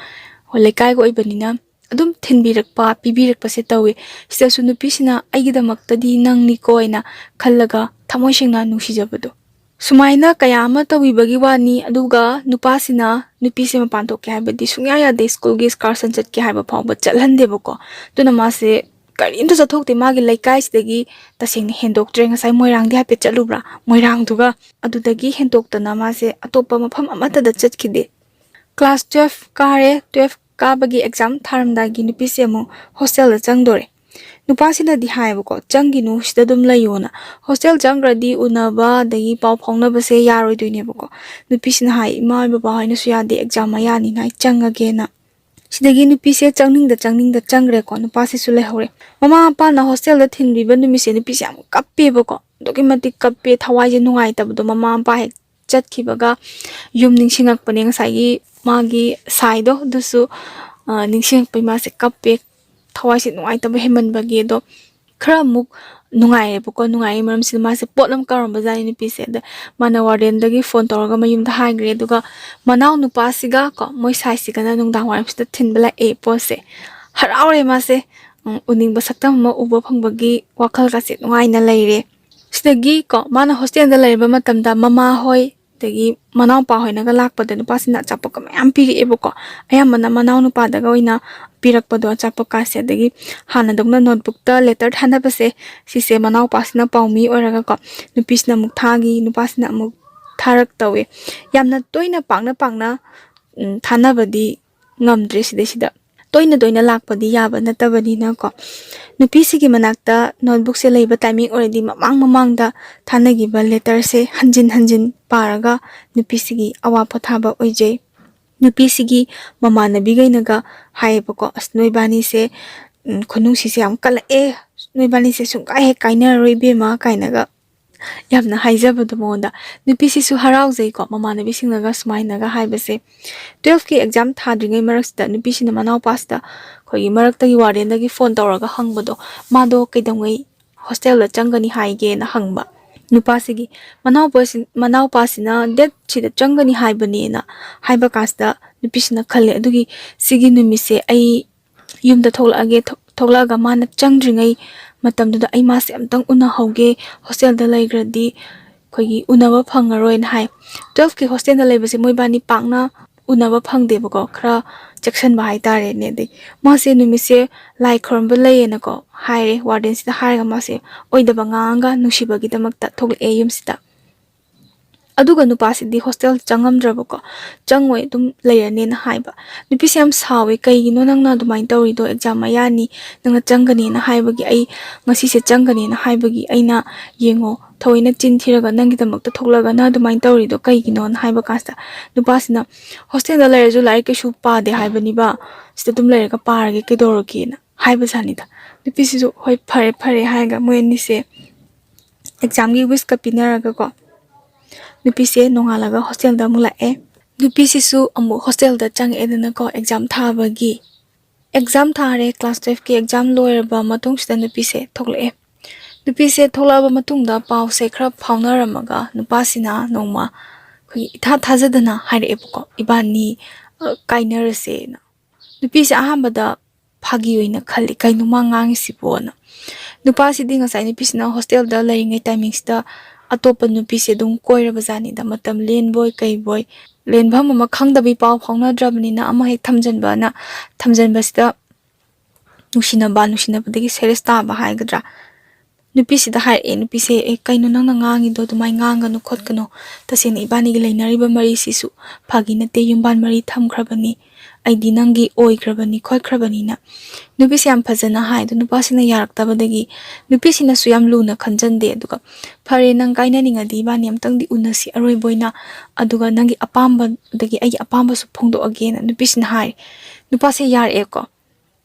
ꯍꯣꯏ, ꯂꯩꯀꯥꯏꯒ ꯑꯣꯏꯕꯅꯤꯅ ꯑꯗꯨꯝ ꯊꯤꯟꯕꯤꯔꯛꯄ, ꯄꯤꯕꯤꯔꯛꯄꯁꯦ ꯇꯧꯋꯤ꯫ ꯁꯤꯗꯁꯨ ꯅꯨꯄꯤꯁꯤꯅ ꯑꯩꯒꯤꯗꯃꯛꯇꯗꯤ ꯅꯪꯅꯤꯀꯣ ꯍꯥꯏꯅ ꯈꯜꯂꯒ ꯊꯃꯣꯏ ꯁꯦꯡꯅ ꯅꯨꯡꯁꯤꯖꯕꯗꯣ꯫ ꯁꯨꯃꯥꯏꯅ ꯀꯌꯥ ꯑꯃ ꯇꯧꯕꯤꯕꯒꯤ ꯋꯥꯅꯤ, ꯑꯗꯨꯒ ꯅꯨꯄꯥꯁꯤꯅ ꯅꯨꯄꯤꯁꯦ ꯃꯄꯥꯟ ꯊꯣꯛꯀꯦ ꯍꯥꯏꯕꯗꯤ ꯁꯨꯡꯌꯥ ꯌꯥꯗꯦ, ꯁ꯭ꯀꯨꯜꯒꯤ excursion ꯆꯠꯀꯦ ꯍꯥꯏꯕ ꯐꯥꯎꯕ ꯆꯠꯍꯟꯗꯦꯕꯀꯣ꯫ ꯑꯗꯨꯅ ꯃꯥꯁꯦ ꯀꯔꯤꯝꯇ ꯆꯠꯊꯣꯛꯇꯦ꯫ ꯃꯥꯒꯤ ꯂꯩꯀꯥꯏꯁꯤꯗꯒꯤ ꯇꯁꯦꯡꯅ ꯍꯦꯟꯗꯣꯛꯇ꯭ꯔꯦ꯫ ꯉꯁꯥꯏ ꯃꯣꯏꯔꯥꯡꯗꯤ ꯍꯥꯏꯐꯦꯠ ꯆꯠꯂꯨꯕ꯭ꯔꯥ? ꯃꯣꯏꯔꯥꯡꯗꯨꯒ꯫ ꯑꯗꯨꯗꯒꯤ ꯍꯦꯟꯗꯣꯛꯇꯅ ꯃꯥꯁꯦ ꯑꯇꯣꯞꯄ ꯃꯐꯝ ꯑꯃꯠꯇꯗ ꯆꯠꯈꯤꯗꯦ꯫ Class twelve ꯀꯥꯔꯦ꯫ Twelve ꯀꯥꯕꯒꯤ exam ꯊꯥꯔꯝꯗꯥꯏꯒꯤ ꯅꯨꯄꯤꯁꯦ ꯑꯃꯨꯛ hostelꯗ ꯆꯪꯗꯣꯔꯦ꯫ ꯅꯨꯄꯥꯁꯤꯅꯗꯤ ꯍꯥꯏꯌꯦꯕꯀꯣ, "ꯆꯪꯒꯤꯅꯨ, ꯁꯤꯗ ꯑꯗꯨꯝ ꯂꯩꯌꯣꯅ"꯫ Hostel ꯆꯪꯈ꯭ꯔꯗꯤ ꯎꯅꯕ ꯑꯗꯒꯤ ꯄꯥꯎ ꯐꯥꯎꯅꯕꯁꯦ ꯌꯥꯔꯣꯏꯗꯣꯏꯅꯦꯕꯀꯣ꯫ ꯅꯨꯄꯤꯁꯤꯅ ꯍꯥꯏ, "ꯏꯃꯥ ꯍꯣꯏ ꯕꯕꯥ ꯍꯣꯏꯅꯁꯨ ꯌꯥꯗꯦ, exam ꯃꯌꯥꯅꯤꯅ ꯑꯩ ꯆꯪꯉꯒꯦꯅ"꯫ ꯁꯤꯗꯒꯤ ꯅꯨꯄꯤꯁꯦ ꯆꯪꯅꯤꯡꯗ ꯆꯪꯅꯤꯡꯗ ꯆꯪꯈ꯭ꯔꯦꯀꯣ꯫ ꯅꯨꯄꯥꯁꯤꯁꯨ ꯂꯩꯍꯧꯔꯦ꯫ ꯃꯃꯥ ꯃꯄꯥꯅ hostelꯗ ꯊꯤꯟꯕꯤꯕ ꯅꯨꯃꯤꯠꯁꯦ ꯅꯨꯄꯤꯁꯦ ꯌꯥꯝ ꯀꯞꯄꯦꯕꯀꯣ꯫ ꯑꯗꯨꯛꯀꯤ ꯃꯇꯤꯛ ꯀꯞꯄꯦ, ꯊꯋꯥꯏꯁꯦ ꯅꯨꯡꯉꯥꯏꯇꯕꯗꯣ꯫ ꯃꯃꯥ ꯃꯄꯥ ꯍꯦꯛ ꯆꯠꯈꯤꯕꯒ ꯌꯨꯝ ꯅꯤꯡꯁꯤꯡꯉꯛꯄꯅꯦ, ꯉꯁꯥꯏꯒꯤ ꯃꯥꯒꯤ ꯁꯥꯏꯗꯣ ꯑꯗꯨꯁꯨ, ꯑ, ꯅꯤꯡꯁꯤꯡꯉꯛꯄꯩ ꯃꯥꯁꯦ ꯀꯞꯄꯦ, ꯊꯋꯥꯏꯁꯦ ꯅꯨꯡꯉꯥꯏꯇꯕ ꯍꯦꯟꯃꯟꯕꯒꯤ꯫ ꯑꯗꯣ ꯈꯔ ꯑꯃꯨꯛ ꯅꯨꯡꯉꯥꯏꯔꯦꯕꯀꯣ꯫ ꯅꯨꯡꯉꯥꯏꯔꯤ ꯃꯔꯝꯁꯤꯅ ꯃꯥꯁꯦ ꯄꯣꯠ ꯑꯃ ꯀꯥꯎꯔꯝꯕꯖꯥꯠꯅꯤ ꯅꯨꯄꯤꯁꯦ꯫ ꯑꯗ ꯃꯥꯅ wardenꯗꯒꯤ phone ꯇꯧꯔꯒ ꯃꯌꯨꯝꯗ ꯍꯥꯏꯈ꯭ꯔꯦ꯫ ꯑꯗꯨꯒ ꯃꯅꯥꯎ ꯅꯨꯄꯥꯁꯤꯒ ꯀꯣ, ꯃꯣꯏ ꯁꯥꯏꯁꯤꯒꯅ ꯅꯨꯡꯗꯥꯡ ꯋꯥꯏꯔꯝꯁꯤꯗ ꯊꯤꯟꯕ ꯂꯥꯛꯑꯦ ꯄꯣꯠꯁꯦ꯫ ꯍꯔꯥꯎꯔꯦ ꯃꯥꯁꯦ꯫ ꯎꯝ, ꯎꯅꯤꯡꯕ ꯁꯛꯇꯝ ꯑꯃ ꯎꯕ ꯐꯪꯕꯒꯤ ꯋꯥꯈꯜꯒꯁꯦ ꯅꯨꯡꯉꯥꯏꯅ ꯂꯩꯔꯦ꯫ ꯁꯤꯗꯒꯤ ꯀꯣ, ꯃꯥꯅ hostelꯗ ꯂꯩꯔꯕ ꯃꯇꯝꯗ ꯃꯃꯥ ꯍꯣꯏ, ꯑꯗꯒꯤ ꯃꯅꯥꯎꯄꯥ ꯍꯣꯏꯅꯒ ꯂꯥꯛꯄꯗ ꯅꯨꯄꯥꯁꯤꯅ ꯑꯆꯥꯄꯣꯠꯀ ꯃꯌꯥꯝ ꯄꯤꯔꯛꯑꯦꯕꯀꯣ꯫ ꯑꯌꯥꯝꯕꯅ ꯃꯅꯥꯎ ꯅꯨꯄꯥꯗꯒ ꯑꯣꯏꯅ ꯄꯤꯔꯛꯄꯗꯣ, ꯑꯆꯥꯄꯣꯠꯀꯥꯁꯦ꯫ ꯑꯗꯒꯤ ꯍꯥꯟꯅꯗꯧꯅ notebookꯇ letter ꯊꯥꯅꯕꯁꯦ, ꯁꯤꯁꯦ ꯃꯅꯥꯎꯄꯥꯁꯤꯅ ꯄꯥꯎꯃꯤ ꯑꯣꯏꯔꯒꯀꯣ, ꯅꯨꯄꯤꯁꯤꯅ ꯑꯃꯨꯛ ꯊꯥꯈꯤ, ꯅꯨꯄꯥꯁꯤꯅ ꯑꯃꯨꯛ ꯊꯥꯔꯛ ꯇꯧꯋꯦ꯫ ꯌꯥꯝꯅ ꯇꯣꯏꯅ, ꯄꯥꯛꯅ ꯄꯥꯛꯅ, ꯎꯝ, ꯊꯥꯅꯕꯗꯤ ꯉꯝꯗ꯭ꯔꯦ ꯁꯤꯗꯩꯁꯤꯗ꯫ ꯇꯣꯏꯅ ꯇꯣꯏꯅ ꯂꯥꯛꯄꯗꯤ ꯌꯥꯕ ꯅꯠꯇꯕꯅꯤꯅꯀꯣ꯫ ꯅꯨꯄꯤꯁꯤꯒꯤ ꯃꯅꯥꯛꯇ notebookꯁꯦ ꯂꯩꯕ timing ꯑꯣꯏꯔꯗꯤ ꯃꯃꯥꯡ ꯃꯃꯥꯡꯗ ꯊꯥꯅꯈꯤꯕ letterꯁꯦ ꯍꯟꯖꯤꯟ ꯍꯟꯖꯤꯟ ꯄꯥꯔꯒ ꯅꯨꯄꯤꯁꯤꯒꯤ ꯑꯋꯥ ꯄꯣꯊꯥꯕ ꯑꯣꯏꯖꯩ꯫ ꯅꯨꯄꯤꯁꯤꯒꯤ ꯃꯃꯥꯟꯅꯕꯤꯈꯩꯅꯒ ꯍꯥꯏꯌꯦꯕꯀꯣ, "ꯑꯁ, ꯅꯣꯏꯕꯥꯅꯤꯁꯦ, ꯎꯝ, ꯈꯨꯅꯨꯡꯁꯤꯁꯦ ꯌꯥꯝ ꯀꯜꯂꯛꯑꯦ, ꯅꯣꯏꯕꯥꯅꯤꯁꯦ ꯁꯨꯡꯀꯥꯏ ꯍꯦꯛ ꯀꯥꯏꯅꯔꯔꯣꯏ ꯏꯕꯦꯝꯃ" ꯀꯥꯏꯅꯒ ꯌꯥꯝꯅ ꯍꯥꯏꯖꯕꯗꯣ ꯃꯉꯣꯟꯗ꯫ ꯅꯨꯄꯤꯁꯤꯁꯨ ꯍꯔꯥꯎꯖꯩꯀꯣ, ꯃꯃꯥꯟꯅꯕꯤꯁꯤꯡꯅꯒ ꯁꯨꯃꯥꯏꯅꯒ ꯍꯥꯏꯕꯁꯦ꯫ Twelveꯀꯤ exam ꯊꯥꯗ꯭ꯔꯤꯉꯩ ꯃꯔꯛꯁꯤꯗ ꯅꯨꯄꯤꯁꯤꯅ ꯃꯅꯥꯎꯄꯥꯁꯤꯗ ꯑꯩꯈꯣꯏꯒꯤ ꯃꯔꯛꯇꯒꯤ wardenꯗꯒꯤ phone ꯇꯧꯔꯒ ꯍꯪꯕꯗꯣ, ꯃꯥꯗꯣ ꯀꯩꯗꯧꯉꯩ hostelꯗ ꯆꯪꯒꯅꯤ ꯍꯥꯏꯒꯦꯅ ꯍꯪꯕ꯫ ꯅꯨꯄꯥꯁꯤꯒꯤ ꯃꯅꯥꯎꯄꯥꯁꯤ-, ꯃꯅꯥꯎꯄꯥꯁꯤꯅ date ꯁꯤꯗ ꯆꯪꯒꯅꯤ ꯍꯥꯏꯕꯅꯦꯅ ꯍꯥꯏꯕ ꯀꯥꯟꯁꯤꯗ ꯅꯨꯄꯤꯁꯤꯅ ꯈꯜꯂꯦ, "ꯑꯗꯨꯒꯤ ꯁꯤꯒꯤ ꯅꯨꯃꯤꯠꯁꯦ ꯑꯩ ꯌꯨꯝꯗ ꯊꯣꯛꯂꯛꯑꯒꯦ, ꯊꯣꯛ- ꯊꯣꯛꯂꯛꯑꯒ ꯃꯥꯅ ꯆꯪꯗ꯭ꯔꯤꯉꯩ ꯃꯇꯝꯗꯨꯗ ꯑꯩ ꯃꯥꯁꯦ ꯑꯝꯇꯪ ꯎꯅꯍꯧꯒꯦ, ꯍꯣꯁꯇꯦꯜꯗ ꯂꯩꯈ꯭ꯔꯗꯤ ꯑꯩꯈꯣꯏꯒꯤ ꯎꯅꯕ ꯐꯪꯉꯔꯣꯏꯅ ꯍꯥꯏ꯫ ꯇꯨꯋꯦꯜꯐꯀꯤ ꯍꯣꯁꯇꯦꯜꯗ ꯂꯩꯕꯁꯦ ꯃꯣꯏꯕꯥꯅꯤ ꯄꯥꯛꯅ ꯎꯅꯕ ꯐꯪꯗꯦꯕꯀꯣ, ꯈꯔ ꯆꯦꯛꯁꯤꯟꯕ ꯍꯥꯏꯇꯥꯔꯦꯅꯦ꯫ ꯑꯗꯩ ꯃꯥꯁꯦ ꯅꯨꯃꯤꯠꯁꯦ ꯂꯥꯏ ꯈꯣꯏꯔꯝꯕ ꯂꯩꯌꯦꯅꯀꯣ ꯍꯥꯏꯔꯦ, ꯋꯥꯔꯗꯦꯟꯁꯤꯗ ꯍꯥꯏꯔꯒ ꯃꯥꯁꯦ ꯑꯣꯏꯗꯕ ꯉꯥꯡꯉꯒ ꯅꯨꯡꯁꯤꯕꯒꯤꯗꯃꯛꯇ ꯊꯣꯛꯂꯛꯑꯦ ꯌꯨꯝꯁꯤꯗ꯫ ꯑꯗꯨꯒ ꯅꯨꯄꯥꯁꯤꯗꯤ ꯍꯣꯁꯇꯦꯜ ꯆꯪꯉꯝꯗ꯭ꯔꯕꯀꯣ, ꯆꯪꯉꯣꯏ, ꯑꯗꯨꯝ ꯂꯩꯔꯅꯦꯅ ꯍꯥꯏꯕ꯫ ꯅꯨꯄꯤꯁꯦ ꯌꯥꯝ ꯁꯥꯎꯋꯦ, "ꯀꯩꯒꯤꯅꯣ ꯅꯪꯅ ꯑꯗꯨꯃꯥꯏꯅ ꯇꯧꯔꯤꯗꯣ? ꯑꯦꯛꯖꯥꯝ ꯃꯌꯥꯅꯤ, ꯅꯪꯅ ꯆꯪꯒꯅꯦꯅ ꯍꯥꯏꯕꯒꯤ, ꯑꯩ ꯉꯁꯤꯁꯦ ꯆꯪꯒꯅꯦꯅ ꯍꯥꯏꯕꯒꯤ ꯑꯩꯅ, ꯌꯦꯡꯉꯣ, ꯊꯑꯣꯏꯅ ꯆꯤꯟ ꯊꯤꯔꯒ ꯅꯪꯒꯤꯗꯃꯛꯇ ꯊꯣꯛꯂꯛꯑꯒ ꯅꯪ ꯑꯗꯨꯃꯥꯏꯅ ꯇꯧꯔꯤꯗꯣ ꯀꯩꯒꯤꯅꯣꯅ?" ꯍꯥꯏꯕ ꯀꯥꯟꯁꯤꯗ ꯅꯨꯄꯥꯁꯤꯅ, "ꯍꯣꯁꯇꯦꯜꯗ ꯂꯩꯔꯁꯨ ꯂꯥꯏꯔꯤꯛ ꯀꯩꯁꯨ ꯄꯥꯗꯦ ꯍꯥꯏꯕꯅꯤꯕ, ꯁꯤꯗ ꯑꯗꯨꯝ ꯂꯩꯔꯒ ꯄꯥꯔꯒꯦ, ꯀꯩꯗꯧꯔꯒꯦꯅ" ꯍꯥꯏꯕꯖꯥꯠꯅꯤꯗ꯫ ꯅꯨꯄꯤꯁꯤꯁꯨ, "ꯍꯣꯏ, ꯐꯔꯦ ꯐꯔꯦ" ꯍꯥꯏꯔꯒ ꯃꯣꯏ ꯑꯅꯤꯁꯦ ꯑꯦꯛꯖꯥꯝꯒꯤ ꯋꯤꯁꯀ ꯄꯤꯅꯔꯒꯀꯣ, ꯅꯨꯄꯤꯁꯦ ꯅꯣꯡꯉꯥꯜꯂꯒ ꯍꯣꯁꯇꯦꯜꯗ ꯑꯃꯨꯛ ꯂꯥꯛꯑꯦ꯫ ꯅꯨꯄꯤꯁꯤꯁꯨ ꯑꯃꯨꯛ ꯍꯣꯁꯇꯦꯜꯗ ꯆꯪꯉꯛꯑꯦꯗꯅꯀꯣ, ꯑꯦꯛꯖꯥꯝ ꯊꯥꯕꯒꯤ꯫ ꯑꯦꯛꯖꯥꯝ ꯊꯥꯔꯦ, ꯀ꯭ꯂꯥꯁ ꯇꯨꯋꯦꯜꯐꯀꯤ ꯑꯦꯛꯖꯥꯝ ꯂꯣꯏꯔꯕ ꯃꯇꯨꯡꯁꯤꯗ ꯅꯨꯄꯤꯁꯦ ꯊꯣꯛꯂꯛꯑꯦ꯫ ꯅꯨꯄꯤꯁꯦ ꯊꯣꯛꯂꯛꯑꯕ ꯃꯇꯨꯡꯗ ꯄꯥꯎꯁꯦ ꯈꯔ ꯐꯥꯎꯅꯔꯝꯃꯒ ꯅꯨꯄꯥꯁꯤꯅ ꯅꯣꯡꯃ ꯑꯩꯈꯣꯏꯒꯤ ꯏꯊꯥ ꯊꯥꯖꯗꯅ ꯍꯥꯏꯔꯛꯑꯦꯕꯀꯣ, "ꯏꯕꯥꯅꯤ, ꯑ, ꯀꯥꯏꯅꯔꯁꯦꯅ"꯫ ꯅꯨꯄꯤꯁꯦ ꯑꯍꯥꯟꯕꯗ ꯐꯥꯒꯤ ꯑꯣꯏꯅ ꯈꯜꯂꯤ, "ꯀꯩꯅꯣ ꯃꯥ ꯉꯥꯡꯉꯤꯁꯤꯕꯣꯅ?" ꯅꯨꯄꯥꯁꯤꯗꯤ ꯉꯁꯥꯏ ꯅꯨꯄꯤꯁꯤꯅ ꯍꯣꯁꯇꯦꯜꯗ ꯂꯩꯔꯤꯉꯩ ꯇꯥꯏꯃꯤꯡꯁꯤꯗ ꯑꯇꯣꯞꯄ ꯅꯨꯄꯤꯁꯦ ꯑꯗꯨꯝ ꯀꯣꯏꯔꯕ ꯖꯥꯠꯅꯤꯗ, ꯃꯇꯝ ꯂꯦꯟꯕꯣꯏ ꯀꯩꯕꯣꯏ, ꯂꯦꯟꯐꯝ ꯑꯃ ꯈꯪꯗꯕꯤ, ꯄꯥꯎ ꯐꯥꯎꯅꯗ꯭ꯔꯕꯅꯤꯅ ꯑꯃ ꯍꯦꯛ ꯊꯝꯖꯤꯟꯕꯅ ꯊꯝꯖꯤꯟꯕꯁꯤꯗ ꯅꯨꯡꯁꯤꯅꯕ, ꯅꯨꯡꯁꯤꯅꯕꯗꯒꯤ ꯁꯦꯔꯤꯌꯁ ꯇꯥꯕ ꯍꯥꯏꯒꯗ꯭ꯔꯥ, ꯅꯨꯄꯤꯁꯤꯗ ꯍꯥꯏꯔꯛꯑꯦ꯫ ꯅꯨꯄꯤꯁꯦ, "ꯑꯦ, ꯀꯩꯅꯣ ꯅꯪꯅ ꯉꯥꯡꯉꯤꯗꯣ? ꯑꯗꯨꯃꯥꯏꯅ ꯉꯥꯡꯒꯅꯨ ꯈꯣꯠꯀꯅꯨ꯫ ꯇꯁꯦꯡꯅ ꯏꯕꯥꯅꯤꯒꯤ ꯂꯩꯅꯔꯤꯕ ꯃꯔꯤꯁꯤꯁꯨ ꯐꯥꯒꯤ ꯅꯠꯇꯦ, ꯌꯨꯝꯕꯥꯟ ꯃꯔꯤ ꯊꯝꯈ꯭ꯔꯕꯅꯤ, ꯑꯩꯗꯤ ꯅꯪꯒꯤ ꯑꯣꯏꯈ꯭ꯔꯕꯅꯤ ꯈꯣꯠꯈ꯭ꯔꯕꯅꯤꯅ"꯫ ꯅꯨꯄꯤꯁꯦ ꯌꯥꯝ ꯐꯖꯅ ꯍꯥꯏ, ꯑꯗꯣ ꯅꯨꯄꯥꯁꯤꯅ ꯌꯥꯔꯛꯇꯕꯗꯒꯤ ꯅꯨꯄꯤꯁꯤꯅꯁꯨ ꯌꯥꯝ ꯂꯨꯅ ꯈꯟꯖꯟꯗꯦ꯫ ꯑꯗꯨꯒ, "ꯐꯔꯦ, ꯅꯪ ꯀꯥꯏꯅꯅꯤꯡꯉꯗꯤ ꯏꯕꯥꯅꯤ ꯑꯝꯇꯪꯗꯤ ꯎꯅꯁꯤ ꯑꯔꯣꯏꯕ ꯑꯣꯏꯅ, ꯑꯗꯨꯒ ꯅꯪꯒꯤ ꯑꯄꯥꯝꯕꯗꯒꯤ ꯑꯩꯒꯤ ꯑꯄꯥꯝꯕꯁꯨ ꯐꯣꯡꯗꯣꯛꯑꯒꯦꯅ" ꯅꯨꯄꯤꯁꯤꯅ ꯍꯥꯏꯔꯦ꯫ ꯅꯨꯄꯥꯁꯦ ꯌꯥꯔꯛꯑꯦꯀꯣ꯫